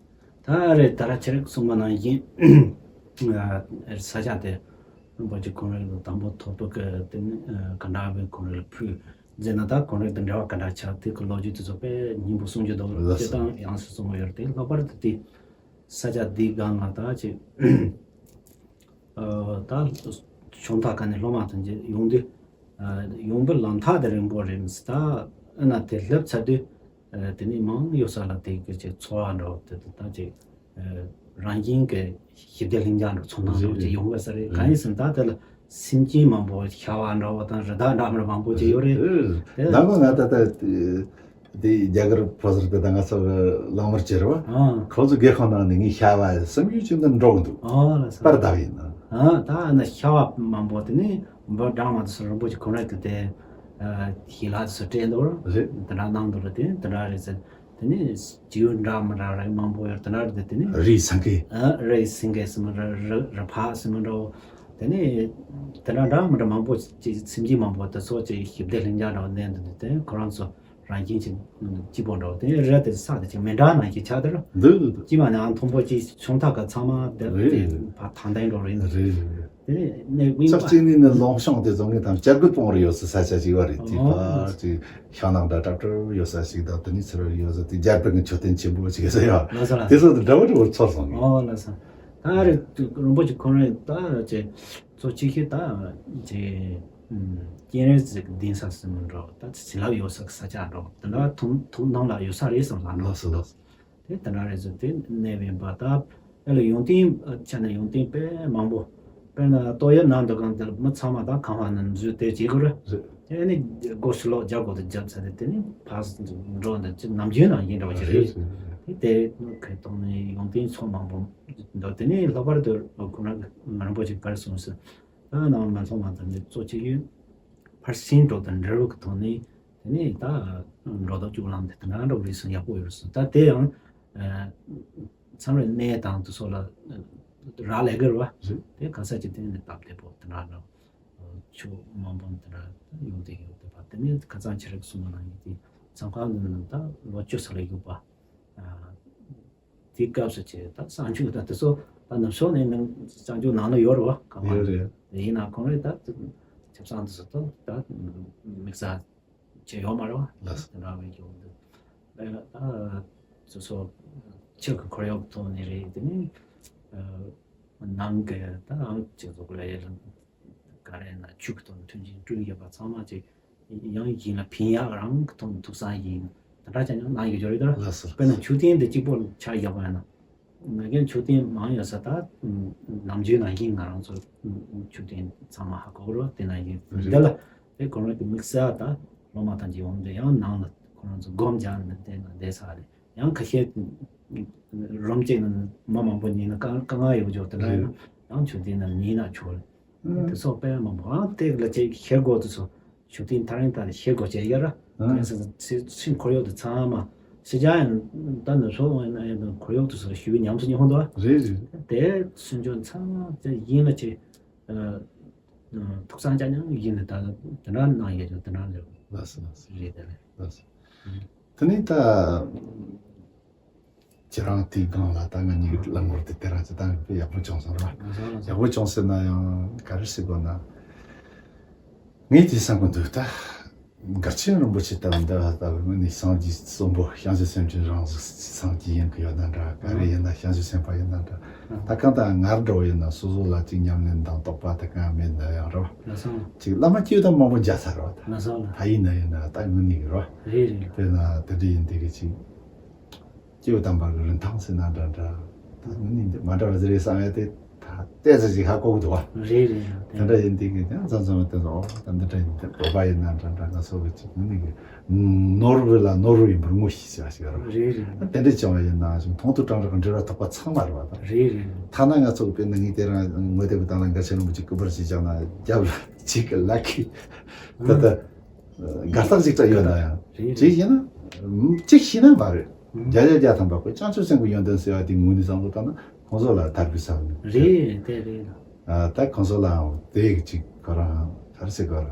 ད་ཨ་རི་ད་ར་ཆེ་རིག་གསུངས་པ་ནང་བཞིན། ཨ་ས་ཆ་དེ་རིན་པོ་ཆེ་ཁོང་རང་ལ་དང་པོ་ཐོག་ཏུ་གི་དེ་ནི་ཨ་ག་འདྲ་བའི་ཁོང་རང་ལ་ཕུལ་ཟེར་ན། ད་ཁོང་རང་དང་འབྲེལ་བ་ག་འདྲ་ཆགས་དེ་གི་ལོ་རྒྱུས་དེ་ཚོ་དཔེ་སྙིང་པོ་གསུང་རྒྱུ་འདུག་ལགས་སོ། སྤྱིར་བཏང་ཡང་སེ་གསུང་གི་ཡོད་རེད། དེ་ལྷག་པར་དུ་དེ་ས་ཆ་འདི་སྒང་ལ་ད་ཅིག་ཨ་ད་ཕྱོགས་མཐའ་ཁག་ནས་སློབ་མ་དང་ཅིག་ཡོང་དུས། ཨ་ཡོང་འབབ་ལམ་ཐག་དེ་རིང་པོ་རེད། ད་ཨ་ན་དེ་སླེབས་ཚར་དུས། ཨ་དེ་ནས་མང་ཡོད་ས་ལ་དེ་གི་ཅིག་འཚོ་བ་འདྲ་བོ་དེ་དང་ད་ཅིག་ཨ་རང་བཞིན་གྱི་ཞི་བདེ་ལྷིང་འཇགས་འདྲ་ཚོར་སྣང་འདྲ་བོ་ཅིག་ཡོང་གི་ས་རེད། གང་ཡིན་ཟེར་ན་ད་དེ་ལ་སེམས་ཅན་མང་པོ་ཤ་བ་འདྲ་བོ་དང་རི་དྭགས་འདྲ་མི་འདྲ་མང་པོ་ཅིག་ཡོད་རེད། དེ་ནང་ལ་ང་ད་ལྟ་དེ་རྒྱ་གར་ཕོ་གསར་དེ་དང་ང་ཚོ་གི་ལག་དམར་བྱེད་རེད་བ། ཨ་ཁོ་ཚོ་སྒེར་ཁང་ནང་ནས་ངས་ཤ་བ་སུམ་ཅུ་ཅིག་འདི་འགྲོ་གི་འདུག་ཨ་ལ་ས་པར་བཏབ་ཡིན་ན། ཨ་ད་ཨ་ན་ཤ་བ་མང་པོ་དེ་ནས་འབུ་སྦྲང་མ་དེ་ཚོ་རིན་པོ་ཆེ་ཁོང་རང་གི་དེ་ཨ་ཞལ་ལག་དེ་ཚོ་སྤྲད་འདུག་རེད། དེ་འདྲ་གནང་འདུག་རེད། དེ་དེ་འདྲ་རེད་ཟེར། དེ་ནས་བྱིའུ་འདྲ་མི་འདྲ་རེ་མང་པོ་ཡོད་དེ་འདྲ་རེད། དེ་ནས་རིའི་སེང་གེ། ཨ་རིའི་སེང་གེ་ཟེར་མི་རེད། རི་རི་རི་ཕག་ཟེར་མི་འདྲ་བོ། དེ་ནས་དེ་འདྲ་འདྲ་མི་འདྲ་མང་པོ་ཅིག་སེམས་ཅན་མང་པོ་དེ་ཚོ་ཅིག་ཞི་བདེ་ལྷིང་འཇགས་འདྲ་བོ་གནས་འདུག་དེ་ཁོ་རང་ཚོ་རང་བཞིན་གྱིས་སྐྱིད་པོ་འདྲ་བོ། དེ་རི་དེ་ས་དེ་ཅིག་མི་འདྲ་ནང་བཞིན་ཆགས་དེ་རེད། འདུག་འདུག་འདུག་སྐྱིད་པ་ནི་ཨང་མཐོན་པོ་ཅིག་ཕྱོགས་མཐའ་ཁག་ཚང་མ་དེ་རེད། དེ་རེད། ཕ་ཐང་ལྡན་འགྲོ་རེད། རེད་རེད་རེད། དེ་ནས་གནས་དབེན་ཕྱོགས་པ། གཅིག་ནས་ནི་ལུང་གཤོང་དེ་ཚོ་ངས་ཐམས་ཅད་རྒུད་སྤོང་རེ་ཡོད་ས་ས་ཆ་ཅིག་ཡོད་རེད། དེ་ཨོ་ཕ་ཅིག་ཤང་ནང་འདྲ་གྲབ་གྲབ་ཡོད་ས་ཞིག་དང་། དེ་ནས་ཚུར་ཡོད་ས་དེ་རྒྱལ་པོའི་གི་མཆོད་རྟེན་ཆེན་པོ་ཅིག་ཡོད་ས་ཡོད། ལགས་སོ་ལགས། དེ་ཚོ་དེ་འདྲ་བོ་འདྲ་བོ་ཚོར་སོང་ངས། ཨོ་ལགས་སོ། ད་རེད། རིན་པོ་ཆེ་ཁོང་རང་ད་ཅིག་ཚོ་གཅིག་ཤེས་ད་ཅིག་སྤྱན་རས་གཟིགས་གདན་ས་ཟེར་མི་འདྲ་བོ། ད་བྱིན་རླབས་ཡོད་ས་གི་ས་ཆ་འདྲ་བོ་དེ་འདྲ་ཐུགས་ཐུགས་སྣང་ལ་ཡོད་ས་རེད་བསམ་ལ་འགྲོ། ལགས་སོ་ལགས་སོ། དེ་དེ་འདྲ་རེད་ཟེར། དེ་གནས་དབེན་པ་ད་ཨེ་ལ་ཡོན་ཏན་ཆ་ནས་ཡོན་ཏན་དཔེ་མང་པོ། དཔེར་ན་ཏོག་དབྱིབས་ནད་འདི་གང་དེར་མི་ཚང་མ་ད་ཁང་བ་ནང་འཛུལ་དེ་བྱེད་དགོས་རེད། རེད། དེ་ནི་སྒོ་ཕྱི་ལོགས་རྒྱག་དགོས་དེ་རྒྱབ་ཚར་ཏེ་དེ་ནི་ཕར་འགྲོ་འདི་ཅི་ནམ་རྒྱུན་ནང་བཞིན་འདྲ་བ་ཞིག་རེད། རེད་རེད་རེད། དེ་དེ་ཁའི་ཐོག་ནས་ཡོན་ཏན་ཚོགས་མང་པོ་འདུག་དེ་ནི་ལྷག་པར་དུ་ཁོ་རང་གི་ང་རིན་པོ་ཆེ་ག་རེ་གསུངས་ཟེར། ད་ནང་མ་ཚང་མ་དང་ནི་གཙོ་ཆེ་ཡོད། ཕར་ཕྱིན་འགྲོ་དང་འབྲེལ་བ་གི་ཐོག་ནས། དེ་ནས་ད་འགྲོ་ལྡོག་སྐྱོ་ལམ་དེ་དེ་འདྲ་འགྲོ་རེས་སུ་ཡག་པོ་ཡོད་སོང་། ད་དེ་ཡང་མཚམས་རེ་གནས་དང་དུ་སོགས་ལ་རག་ལས་ཀྱི་རེད་བ། རེད། དེ་ག་ས་ཅི་དེ་ནས་སྟབས་བདེ་པོ་དེ་འདྲ་འགྲོ་ཆུ་མང་པོ་དེ་འདྲ་ཡོང་དེ་ཡོད་དེ་བ། དེ་ནས་ཁ་སང་ཆེ་རིགས་གསུམ་ནང་ཡིན་དེ་མཚམས་ཁང་འདི་ནང་ད་ལོ་བཅུ་ས་ལ་ཡོད་པ། དེའི་སྐབས་སུ་ཆེ་ད་གསང་ཆུ་ད་དེ་ཚོ་ད་ནུབ་ཕྱོགས་ནས་ནང་གསང་ཆུ་ནང་ལ་ཡོད་རེད་བ། གང་ཡོད་རེད། ཡིན་ན་ཁོང་རེ་ད་ཆབ་གསང་དུ་སུ་ད་ད་དམིགས་བསལ་ཆེ་ཡོད་མ་རེད་བ། ལགས་སོ། དེ་འདྲ་བའི་ཡོང་འདུག་ད་སོ་སོ་ཆོས་ཀྱི་ཁོར་ཡུག་ཐོག་ནས་རེད། དེ་ནས་ནང་གི་ད་ཨང་ཅིག་ཚོགས་ལ་ཡེ་རང་ག་རེ་ན་ཆུ་གི་ཐོག་ནས་མཐུན་རྐྱེན་བསྐྲུན་ཡོད་པ་ཚང་མ་ཅིག་ཡང་ཡིན་ལ་ཕན་ཡག་རང་གི་ཐོག་ནས་ཐུགས་བསམ་ཡིན། དེ་འདྲ་ཅན་ཡང་གནང་ཡོད་རེད་ད། ལགས་སོ། དཔེར་ན་མཆོད་རྟེན་འདི་གཅིག་པོ་ཆ་བཞག་པ་ཡིན་ན། ང་རྒན་མཆོད་རྟེན་མང་ཡོད་ས་ད་ནམ་རྒྱུན་ནང་བཞིན་ང་རང་ཚོ་མཆོད་རྟེན་ཚང་མ་ཧ་གོ་རོགས་དེ་ནང་བཞིན། རེད། འདི་ལ་དེ་ཁོ་རང་གི་དམིགས་བསལ་ད་སློབ་མ་དང་གཅིག་འོང་དུས་ཡང་ནང་ལ་ཁོ་རང་ཚོ་སྒོམ་རྒྱག་ནས་བསྡད་ན་བསྡད་ས་རེད། ཡང་ཁ་ཤས་རུམ་གཅིག་ནང་མི་མང་པོ་ཉིན་ན་དཀའ་དཀའ་ངལ་ཡོད་ཅོག་དེ་འདྲ་ཡིན་ན། རེད། ཡང་མཆོད་རྟེན་ནང་ཉིན་ན་ཆོག་རེད། དེ་སོགས་དཔེ་མང་པོ་ཨང་དེ་ལ་ཅིག་ཤེས་དགོས་དུ་སོ། ཆུ་ཐིག་ཐག་རིང་ཐག་ལ་ཤེས་དགོས་བྱས་ཡ་ར། ཨང་། གང་ཟེར་ན་ཚེ་ཚེ་འཁོར་ཡུག་དུ་ཚང་མ་ཕྱི་རྒྱལ་ཡང་ད་ནུབ་ཕྱོགས་ཡིན་ན་ཡང་འཁོར་ཡུག་དུ་སོ་ཞུ་ཉམས་སུ་མྱོང་འདུག་རེད་རེད། དེ་སུན་ཆོད་ཚང་མ་དེ་ཡིན་ལ་ཅིག་ཐུགས་སང་ཅག་ཉང་ཡིན་ལ་ད་དེ་འདྲ་གནང་ཡས་ཀྱང་དེ་འདྲ་ལས། ལགས་སོ་ལགས་སོ། རེད་དེ་ལས། ལགས་སོ། དེ་ནས་ད། ཁྱེད་རང་དེའི་སྒང་ལ་ད་ང་གཉིས་ཀྱི་ལམ་ངོར་དེ་དེ་རང་ཅི་ད་དཔེ་ཡག་པོ་བྱུང་སོང་ར། ཡག་པོ་བྱུང་ཟེར་ན་ཡང་ག་རེ་ཟེར་དགོས་ན། ངས་དེ་བསམ་གི་འདུག་ད། མགར་ཆེན་རིན་པོ་ཆེ་ལྟ་བུ་འདི་ལ་ལྟ་བུ་ངོས་ནས་སངས་རྒྱས་གསོན་པོ་བྱང་ཆུབ་སེམས་ཀྱི་རང་གཟུགས་སངས་རྒྱས་ཡིན་གི་ཡོད་ན་འདྲ། ག་རེ་ཡིན་ན་བྱང་ཆུབ་སེམས་དཔའ་ཡིན་ན་འདྲ། ད་གང་ལྟར་ང་འདྲ་བོ་ཡིན་ན་སོ་སོ་ལ་ཅིག་ཉམས་ལེན་དང་རྟོགས་པ་དེ་གང་མེད་ན་ཡང་རོ། ལགས་སོ། ཅིག་བླ་མ་སྐྱེས་དང་མང་པོ་མཇལ་ཚར་རོ། ད་ལགས་སོ་ལགས། ཕ་ཡིན་ན་ཡིན་ན་ད་ངོས་ནས་གི་རོ། རེད་རེད། དཔེར་ན་དེ་འདྲ་ཡིན་དེ་གི་ཅིག་སྐྱེས་བུ་དམ་པ་གི་རིན་ཐང་ཟེར་ན་འདྲ་འདྲ། ད་ནི་མ་འདྲ་བ་ཟེར་རེད་བསམ་ཡ་དེ་ད་ལྟས་ཚོད་ཅིག་ཧ་གོ་གི་འདུག་བ། རེད་རེད། དེ་འདྲ་ཡིན་དུས་ཀྱི་དེ་མཚམས་མཚམས་དེ་ཚོ་ཨོ་ད་འདི་འདྲ་ཡིན་དེ་བོད་པ་ཡིན་ན་འདྲ་འདྲ་ང་ཚོ་གི་ཅིག་ནི་གི་ནོར་བུ་ལ་ནོར་བུ་ཡིན་པར་ངོ་ཤེས་བྱ་ཞིག་རེད། རེད་རེད། དེ་འདྲ་བྱུང་བ་ཡིན་ན་ཅིག་མཐོང་ཐོས་དྲན་རེག་གི་འབྲེལ་བ་ཐོགས་པ་ཚང་མ་རེད་བ་ད། རེད་རེད། ཐ་ན་ང་ཚོ་གི་དཔེར་ན་ངས་དེ་རང་ངོ་དེབ་གི་སྟེང་ལ་འགའ་ཆེ་ལུང་པོ་ཅིག་སྐུ་པར་ཞིག་བཞག་ན་རྒྱབ་ལ་ཅིག་གི་ལག་གི་ད་ད། དགའ་རྟགས་ཅིག་ཀྱང་ཡོད་ན་ཡང་། རེད་རེད། ཅིག་ཤེས་ན། ཅིག་ཤེས་ན་མ་རེད། ཨང་། བརྒྱ་ཆ་བརྒྱ་ཐམ་པ་ཁོ་བྱང་ཆུབ་སེམས་ཀྱི་ཡོན་ཏན་ཟེར་བ་དེ་ངོས་ནས་བསམ་བློ་བཏང་ན་ཁོང་ཚོ་ལ་དར་གི་ས་ནི། རེད་དེ་རེད། ཨ་ད་ཁོང་ཚོ་ལའང་དེ་ཅིག་ཁོ་རང་ག་རེ་ཟེར་དགོས་ར།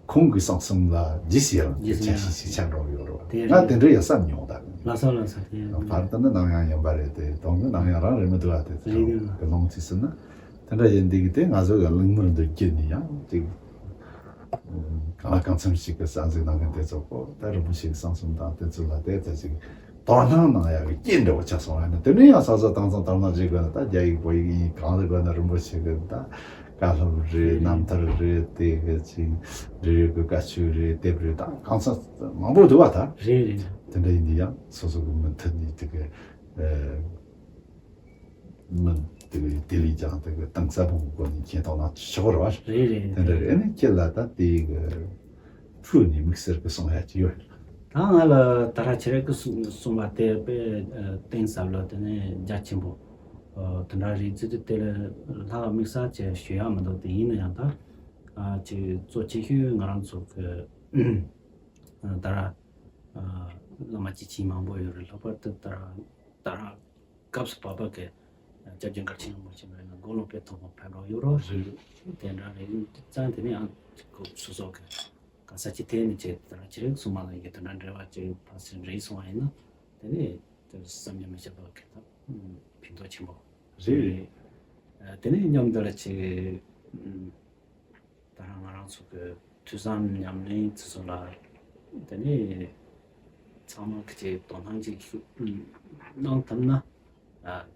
ཁོང་གི་གསང་གསུམ་ལ་རྗེས་སུ་ཡི་རང་གི་རྗེས་སུ་ཡི་ཆ་རང་ཤས་ཤིག་ཆགས་འགྲོ་ཡོད་རེད་བ། དེ་ང་རེད། དེ་འདྲ་ཡང་བསམ་མྱོང་ད། ལགས་སོ་ལགས་སོ་དེ། བར་དུ་ནི་ནམ་ཡང་ཡིན་པ་རེད་དེ་དོན་གི་ནམ་ཡང་རང་རེད་མི་འདུག་བ་དེ་རེད་རེད། གི་ལུང་ཚིགས་སུ་ན། དེ་འདྲ་ཡིན་དུས་ཀྱི་དེ་ང་ཚོ་གི་གླེང་མོལ་འདི་བརྒྱུད་ནས་ཡང་ཅིག་གང་ལ་གང་འཚམ་ཞིག་གི་གསར་འཛུགས་གནང་མཁན་དེ་ཚོ་གོ་ད་རིན་པོ་ཆེ་གི་གསང་གསུམ་དང་དེ་ཚོ་ལ་དེ་ཚོ་ཅིག་དོ་སྣང་གནང་ཡག་གི་རྐྱེན་འདྲ་བོ་ཆགས་སོང་བ་ཡིན་ན། དེ་ནས་ཡང་ས་ས་དྭངས་གཙང་དར་ནག་རེད་དགོས་ན་ད་རྒྱ་ཡིག་བོད་ཡིག་ཡིན་གང་རེད་དགོས་ན་རིན་པོ་ཆེ་གི་ད་བཀའ་སློབ་རེད། རྣམ་ཐར་རེད། དེ་གི་ཅིག་འབྲེལ་ཡོད་གི་བཀའ་ཆོས་རེད། དེབ་རེད། ད་གང་ས་མང་པོ་འདུག་བ་ད། རེད་རེད། དེ་འདྲ་ཡིན་དུས་ཡང་སོ་སོ་གི་མུ་མཐུད་ནས་དེ་གི་ཨ། མི་དེ་གི་དེ་ལས་ཀྱང་དེ་གི་གཏིང་ཟབ་པོ་གི་སྒོ་ནས་མཁྱེན་རྟོགས་གནང་ཆོག་རེད་བ། རེད་རེད། དེ་འདྲ་རེད། ཨ་ནི་ཁྱེད་ལ་ད་དེ་གི་ཕུགས་ནས་དམིགས་བསལ་གི་གསུང་ཡ་ཅི་ཡོད། ད་ང་ལ་ད་ར་ཆེ་རེ་གི་གསུང་གསུང་བ་དེ་དཔེ་གཏིང་ཟབ་ལ་དེ་ནས་རྒྱ་ཆེན་པོ་དེ་འདྲ་རེད་ཟེར་དུས་དེ་ལ་ལྷག་དམིགས་བསལ་ཅིག་ཞུ་ཡ་མི་འདུག་དེ་ཡིན་ན་ཡང་ད་ཅིག་གཙོ་ཆེ་ཤོས་ང་རང་ཚོ་གི་ད་ར་བླ་མ་སྐྱེས་ཆེན་མང་པོ་ཡོད་རེད། ལྷག་པར་དུ་ད་ར་ད་ར། སྐབས་སུ་བབ་པ་གི་སྐྱབས་རྗེ་མགར་ཆེན་རིན་པོ་ཆེ་ལ་ཡང་དགུང་ལོ་དཔེ་ཐོག་མ་ཕེབས་རོགས་ཡོད་རོགས་རེད། དེ་འདྲ་རེད། ཙང་དེ་ནས་ཡང་ཁོ་སོ་སོ་གི་ག་ས་ཅི་ཐད་ནས་ཅིག་དེ་འདྲ་ཅི་རིགས་སུ་མ་ལ་ཡི་དེ་འདྲ་འབྲེལ་བ་ཅིག་ཕར་ཚུར་འདྲེས་སོང་བ་ཡིན་ན་དེ་ནས་དེ་བསམ་གྱིས་མི་ཁྱབ་པ་གི་ད་ཕན་ཐོགས་ཆེན་པོ་རེད། རེད། དེ་ནས་མཉམ་དུ་ལ་ཅིག་ད་རང་ང་རང་ཚོ་གི་ཐོས་བསམ་ཉམས་ལེན་ཚོ་ཚོ་ལ་དེ་ནས་ཚང་མ་གི་ཅིག་དོ་སྣང་ཅིག་གནང་ཐུབ་ན། ཨ།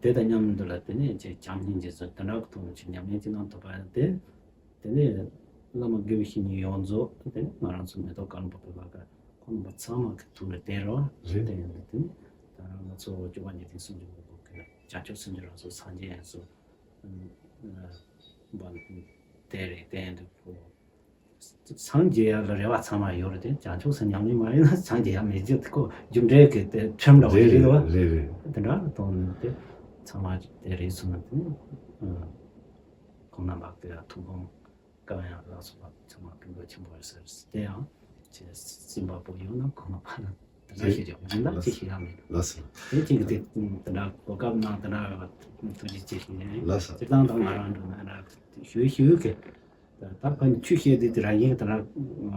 དེ་དང་མཉམ་དུ་ལ་དེ་ནས་ཅིག་བྱམས་སྙིང་རྗེ་ཚོ་དེ་འདྲ་གི་ཐོག་ནས་ཅིག་ཉམས་ལེན་ཅིག་གནང་ཐུབ་པ་ཡང་དེ། དེ་ནས་བླ་མ་དགེ་བའི་བཤེས་གཉེན་ཡོངས་རྫོགས་དེ་ནས་ང་རང་ཚོ་མེ་ཏོག་དཀར་ལམ་བོད་པའི་ལྷ་ཁང་ཁོང་རྣམ་པ་ཚང་མ་གི་ཐུགས་ལ་བརྟེན་རོགས་རེད། བརྟེན་ཡོད་དེ་ནས་ད་རང་ང་ཚོ་སྐྱོབ་པ་ཉིད་དེ་སུམ་ཅུ་པ་གི་བྱང་ཆུབ་སེམས་ཀྱི་རང་གཟུགས་སངས་རྒྱས་ཡང་སོ། བ་དེ་རེད། དེ་ཡང་དུ་ཁོ་སངས་རྒྱས་ཡག་ལ་རེ་བ་ཚང་མ་ཡོད་རེད་དེ། བྱང་ཆུབ་སེམས་ཉམས་ལེན་མ་ཡིན་ན་སངས་རྒྱས་ཡག་མེད་རྒྱུ་དེ་ཁོ་རྒྱུ་འབྲས་ཀྱི་དེ་ཁྲིམས་འདྲ་བོ་རེད་རེད་རེད་བ། རེད་རེད། དེ་འདྲ་གཏོང་ནས་དེ་ཚང་མ་དེ་རེད་སོང་ན་དེ་ཁོང་རྣམ་པ་གི་ཐུགས་དགོངས་བཀའ་ཡང་ལགས་སོ་བ་ཚང་མ་ཕན་ཐོགས་ཆེན་པོ་རེད་ཟེར། དེ་ཡང་ཅི་སེམས་པ་པོ་ཡོད་ན་ཁོང་ལ་ཕ་ན་དེ་འདྲ་ཞིག་ཡོད་མིན་ད་ཅི་ཞིག་ཡང་མེད། ལགས་སོ། དེ་ཅིག་དེ་དེ་འདྲ་གོ་སྐབས་གནང་དེ་འདྲ་ཐུགས་རྗེ་ཆེ་ཞུ་ཡིན། ལགས་སོ། སྤྱིར་བཏང་དང་ང་རང་འགྲོ་ན་འདྲ་ཞུ་ཞུ་གི་ད་ཕན་ཆུ་ཤེས་དེ་དེ་ར་ཡིན་དེ་འདྲ་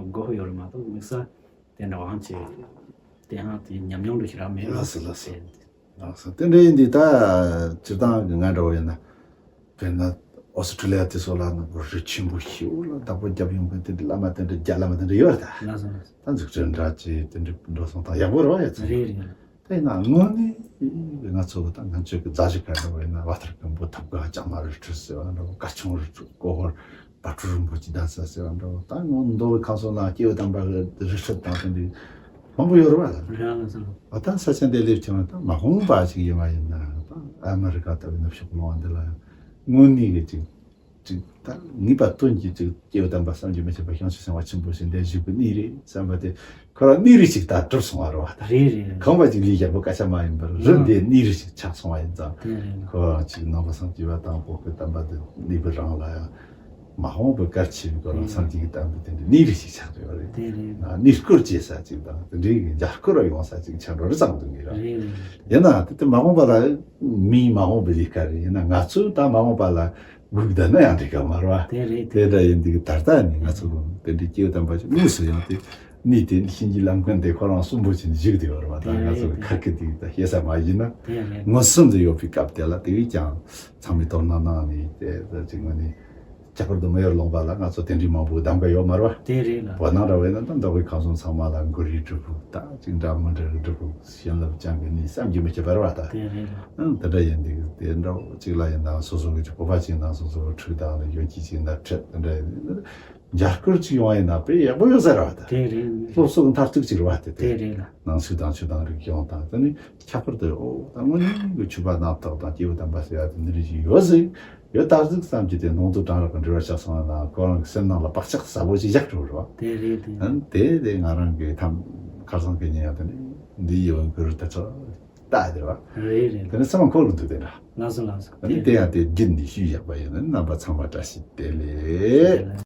དགོས་ཡོད་རེད་མ་གཏོགས་དམིགས་བསལ་དེ་འདྲ་དབང་ཆེ་དེ་ཧང་དེ་ཉམས་མྱོང་འདྲ་ཞིག་རག་མེད། ལགས་སོ་ལགས་སོ། ལགས་སོ། དེ་འདྲ་ཡིན་དུས་ད་སྤྱིར་བཏང་གི་ང་འདྲ་བོ་ཡིན་ན། དཔེར་ན་ཨོ་སི་ཁྲུ་ལི་ཡ་དེ་ཚོ་ལ་ནི་རི་ཆེན་པོ་ཞེ་པོ་ལ་བདག་པོ་རྒྱབ་ཡོང་མཁན་དེ་འདྲའི་བླ་མ་དེ་འདྲའི་རྒྱ་བླ་མ་དེ་འདྲ་ཡོད་རེད་ད། ལགས་སོ་ལགས་སོ། ད་འཛུགས་སྐྲུན་འདྲ་བྱས་དེ་འདྲའི་འགྲོ་སོང་དང་ཡག་པོ་རེད་བ་ཡ་ཚོ། རེད་རེད། ད་ཡིན་ན་དངོས་གནས་ང་ཚོ་གི་ད་ང་ཚོའི་གི་རྫ་གཞི་ག་འདྲ་བ་ཡིན་ན་བ་ཐར་སྐམ་པོ་ཐབ་ག་ལྕང་མ་རི་ཁྲོད་ཟེར་བ་འདྲ་བོ་སྐར་ཆུང་རི་ཁྲོད་ཀོ་ཧོར་བ་ཕྲུག་རིན་པོ་ཆེ་གདན་ས་ཟེར་བ་འདྲ་བོ་ད་ངོ་མདོ་བའི་ཁམས་གསུམ་ལ་སྐྱེས་བུ་དམ་པ་གི་རི་ཁྲོད་དང་དེ་འདྲའི་མང་པོ་ཡོད་རེད་བ། རེད་ལགས་སོ། ཨ་ད་ས་ཆ་འདི་སླེབས་བྱུང་བ་ད་མ་འོངས་པ་ཞིག་ཡིན་པ་ཡིན་ན་ད་ཨ་མི་རི་ཀ་ལྟ་བུའི་ནུབ་ཕྱོགས་ལུང་བ་འདི་ལ་ཡང་དངོས་གནས་ཀྱི་ཅིག་ཅིག་ད་ངེས་པ་དོན་གྱི་ཅིག་སྐྱེས་བུ་དམ་པ་བསམ་གྱིས་མི་ཁྱབ་པ་བྱང་ཆུབ་སེམས་དཔའ་ཆེན་པོ་ཞིག་འདིར་བཞུགས་པའི་གནས་རེད་བསམ་པ་དེ་ཁོ་རང་གནས་རེ་ཞིག་ད་གྲུབ་སོང་བ་རེད་བ་ད། རེད་རེད། ཁང་པ་ཅིག་ལས་ཡག་པོ་སྐད་ཆ་མ་ཡིན་པར་རི་འདིའི་གནས་རེ་ཞིག་ཆགས་སོང་བ་ཡིན་ཙང་། དེ་རེད། ཁོ་རང་ཅིག་ནང་པ་སངས་རྒྱས་པ་དང་བོད་ཀྱི་བསྟན་པ་འདི་གནས་པའི་རང་ལ་ཡང་། མ་འོངས་པའི་གལ་ཆེ་བའི་སྐོར་ལ་སངས་རྒྱས་ཀྱི་བསྟན་པའི་དེ་འདྲའི་གནས་རིགས་ཤིག་ཆགས་ཡོད་རེད། དེ་རེད། ཨ་གནས་སྐོར་བྱེད་ས་ཅིག་དང་དེ་འདྲའི་མཇལ་སྐོར་ཡོང་ས་ཅིག་ཆགས་འགྲོ་རེ་བསམ་འདུག་ངེས་ར། རེད་རེད། ཡིན་ན་དེ་དེ་མ་འོངས་པ་ལ་མིའི་མ་འོངས་པའི་ལས་ཀ་རེད། ཡིན་ན་ང་ཚོས་ད་མ་འོངས་པ་ལ་སྒུག་བསྡད་ན་ཡང་འགྲིག་ག་མ་རེད་བ། དེ་རེད། དེ་འདྲ་ཡིན་དུས་ད་ལྟ་ནས་ང་ཚོ་དེ་འདྲའི་སྐྱེས་བུ་དམ་པ་ཅིག་དངོས་སུ་ཡང་དེ་གནས་དེ་ནས་གཤིན་རྗེ་ལམ་མཁན་དེ་ཁོ་རང་གསོན་པོ་བྱས་ནས་བཞུགས་བསྡད་ཡོད་རེད་བ། ད་ང་ཚོ་གི་ཁ་སྐད་དེ་ད་བཤད་ས་མ་ཡིན་ན། དེ་རེད། མངོན་སུམ་དུ་ཡོད་པའི་སྐབས་དེ་ལ་དེ་བས་ཀྱང་ཚང་མས་དོ་སྣང་གནང་ནས་དེ་ད་ཅིག་ངོས་ནས། ཁྱད་པར་དུ་མི་ཡུལ་ལུང་པ་ལ་ང་ཚོ་དེ་འདྲའི་མང་པོའི་གདམ་ག་ཡོད་མ་རེད་བ། དེ་རེད་ལ། བོད་ནང་ར་བས་ན་ད་མདོ་དབུས་ཁམས་གསུམ་ཚང་མ་ལ་མགོ་རིལ་སྒྲུབ་ཕུག་ད་ཅིག་འདྲ་མི་འདྲ་གི་སྒྲུབ་ཕུག་བྱིན་རླབས་ཅན་གི་གནས་བསམ་གྱིས་མི་ཁྱབ་པ་རེད་བ་ད། དེ་རེད་ལ། ཨང་དེ་འདྲ་ཡིན་འདུག་དེ་འདྲ་ཅིག་ལ་ཡིན་ན་སོ་སོ་གི་ཅིག་བོད་པ་ཅིག་ན་སོ་སོ་གི་ཕྲུག་དང་ལ་ཡོན་གྱི་ཅིག་ན་ཁྲིད་དེ་འདྲ་ཡིན་ན་མཇལ་སྐོར་ཅིག་ཡོང་ཡིན་ན་དཔེ་ཡག་པོ་ཡོད་ས་རེད་བ་ད། དེ་རེད། སློབ་གསོ་གི་མཐར་ཐུག་ཅིག་རེད་བ་དེ་དེ། དེ་རེད་ལ། ནང་ཆོས་དང་ཆོས་དང་རིག་གཞུང་དང་དེ་ནི་ཁྱད་པར་དུ་ཨོ་ད་དངོས་གནས་ཀྱི་ཆོས་པ་རྣམ་དག་དང་སྐྱེས་བུ་དམ་པ་ཟེར་ཡ་དེ་འདི་རིགས་ཅིག་ཡོད་ཟིག་ཡོད་ད་གཟིགས་བསམ་གྱི་དེ་ནང་དུ་དྲང་རག་གི་འབྲེལ་བ་ཆགས་སོང་ན་ཁོ་རང་གི་སེམས་ནང་ལ་བག་ཆགས་ཟབ་པོ་ཞིག་བཞག་འགྲོ་རེད་བ། དེ་རེད་དེ། ཨང་དེ་དེ་ང་རང་གི་ཐམ་ཁ་སང་གི་ཉིན་ཡང་དེ་ནི་འདི་ཡི་འོན་ཀུན་ད་ཚོ་ལྟ་དེ་བ། རེད་རེད། དེ་ནི་སེམས་མ་འཁོར་གི་འདུག་དེ་འདྲ། ལགས་སོ་ལགས་སོ། ཨ་ནི་དེ་ཡང་དེ་རྒྱུན་ནས་ཞུས་བཞག་པ་ཡིན་ན་རྣམ་པ་ཚང་མ་བཀྲ་ཤིས་བདེ་ལེགས།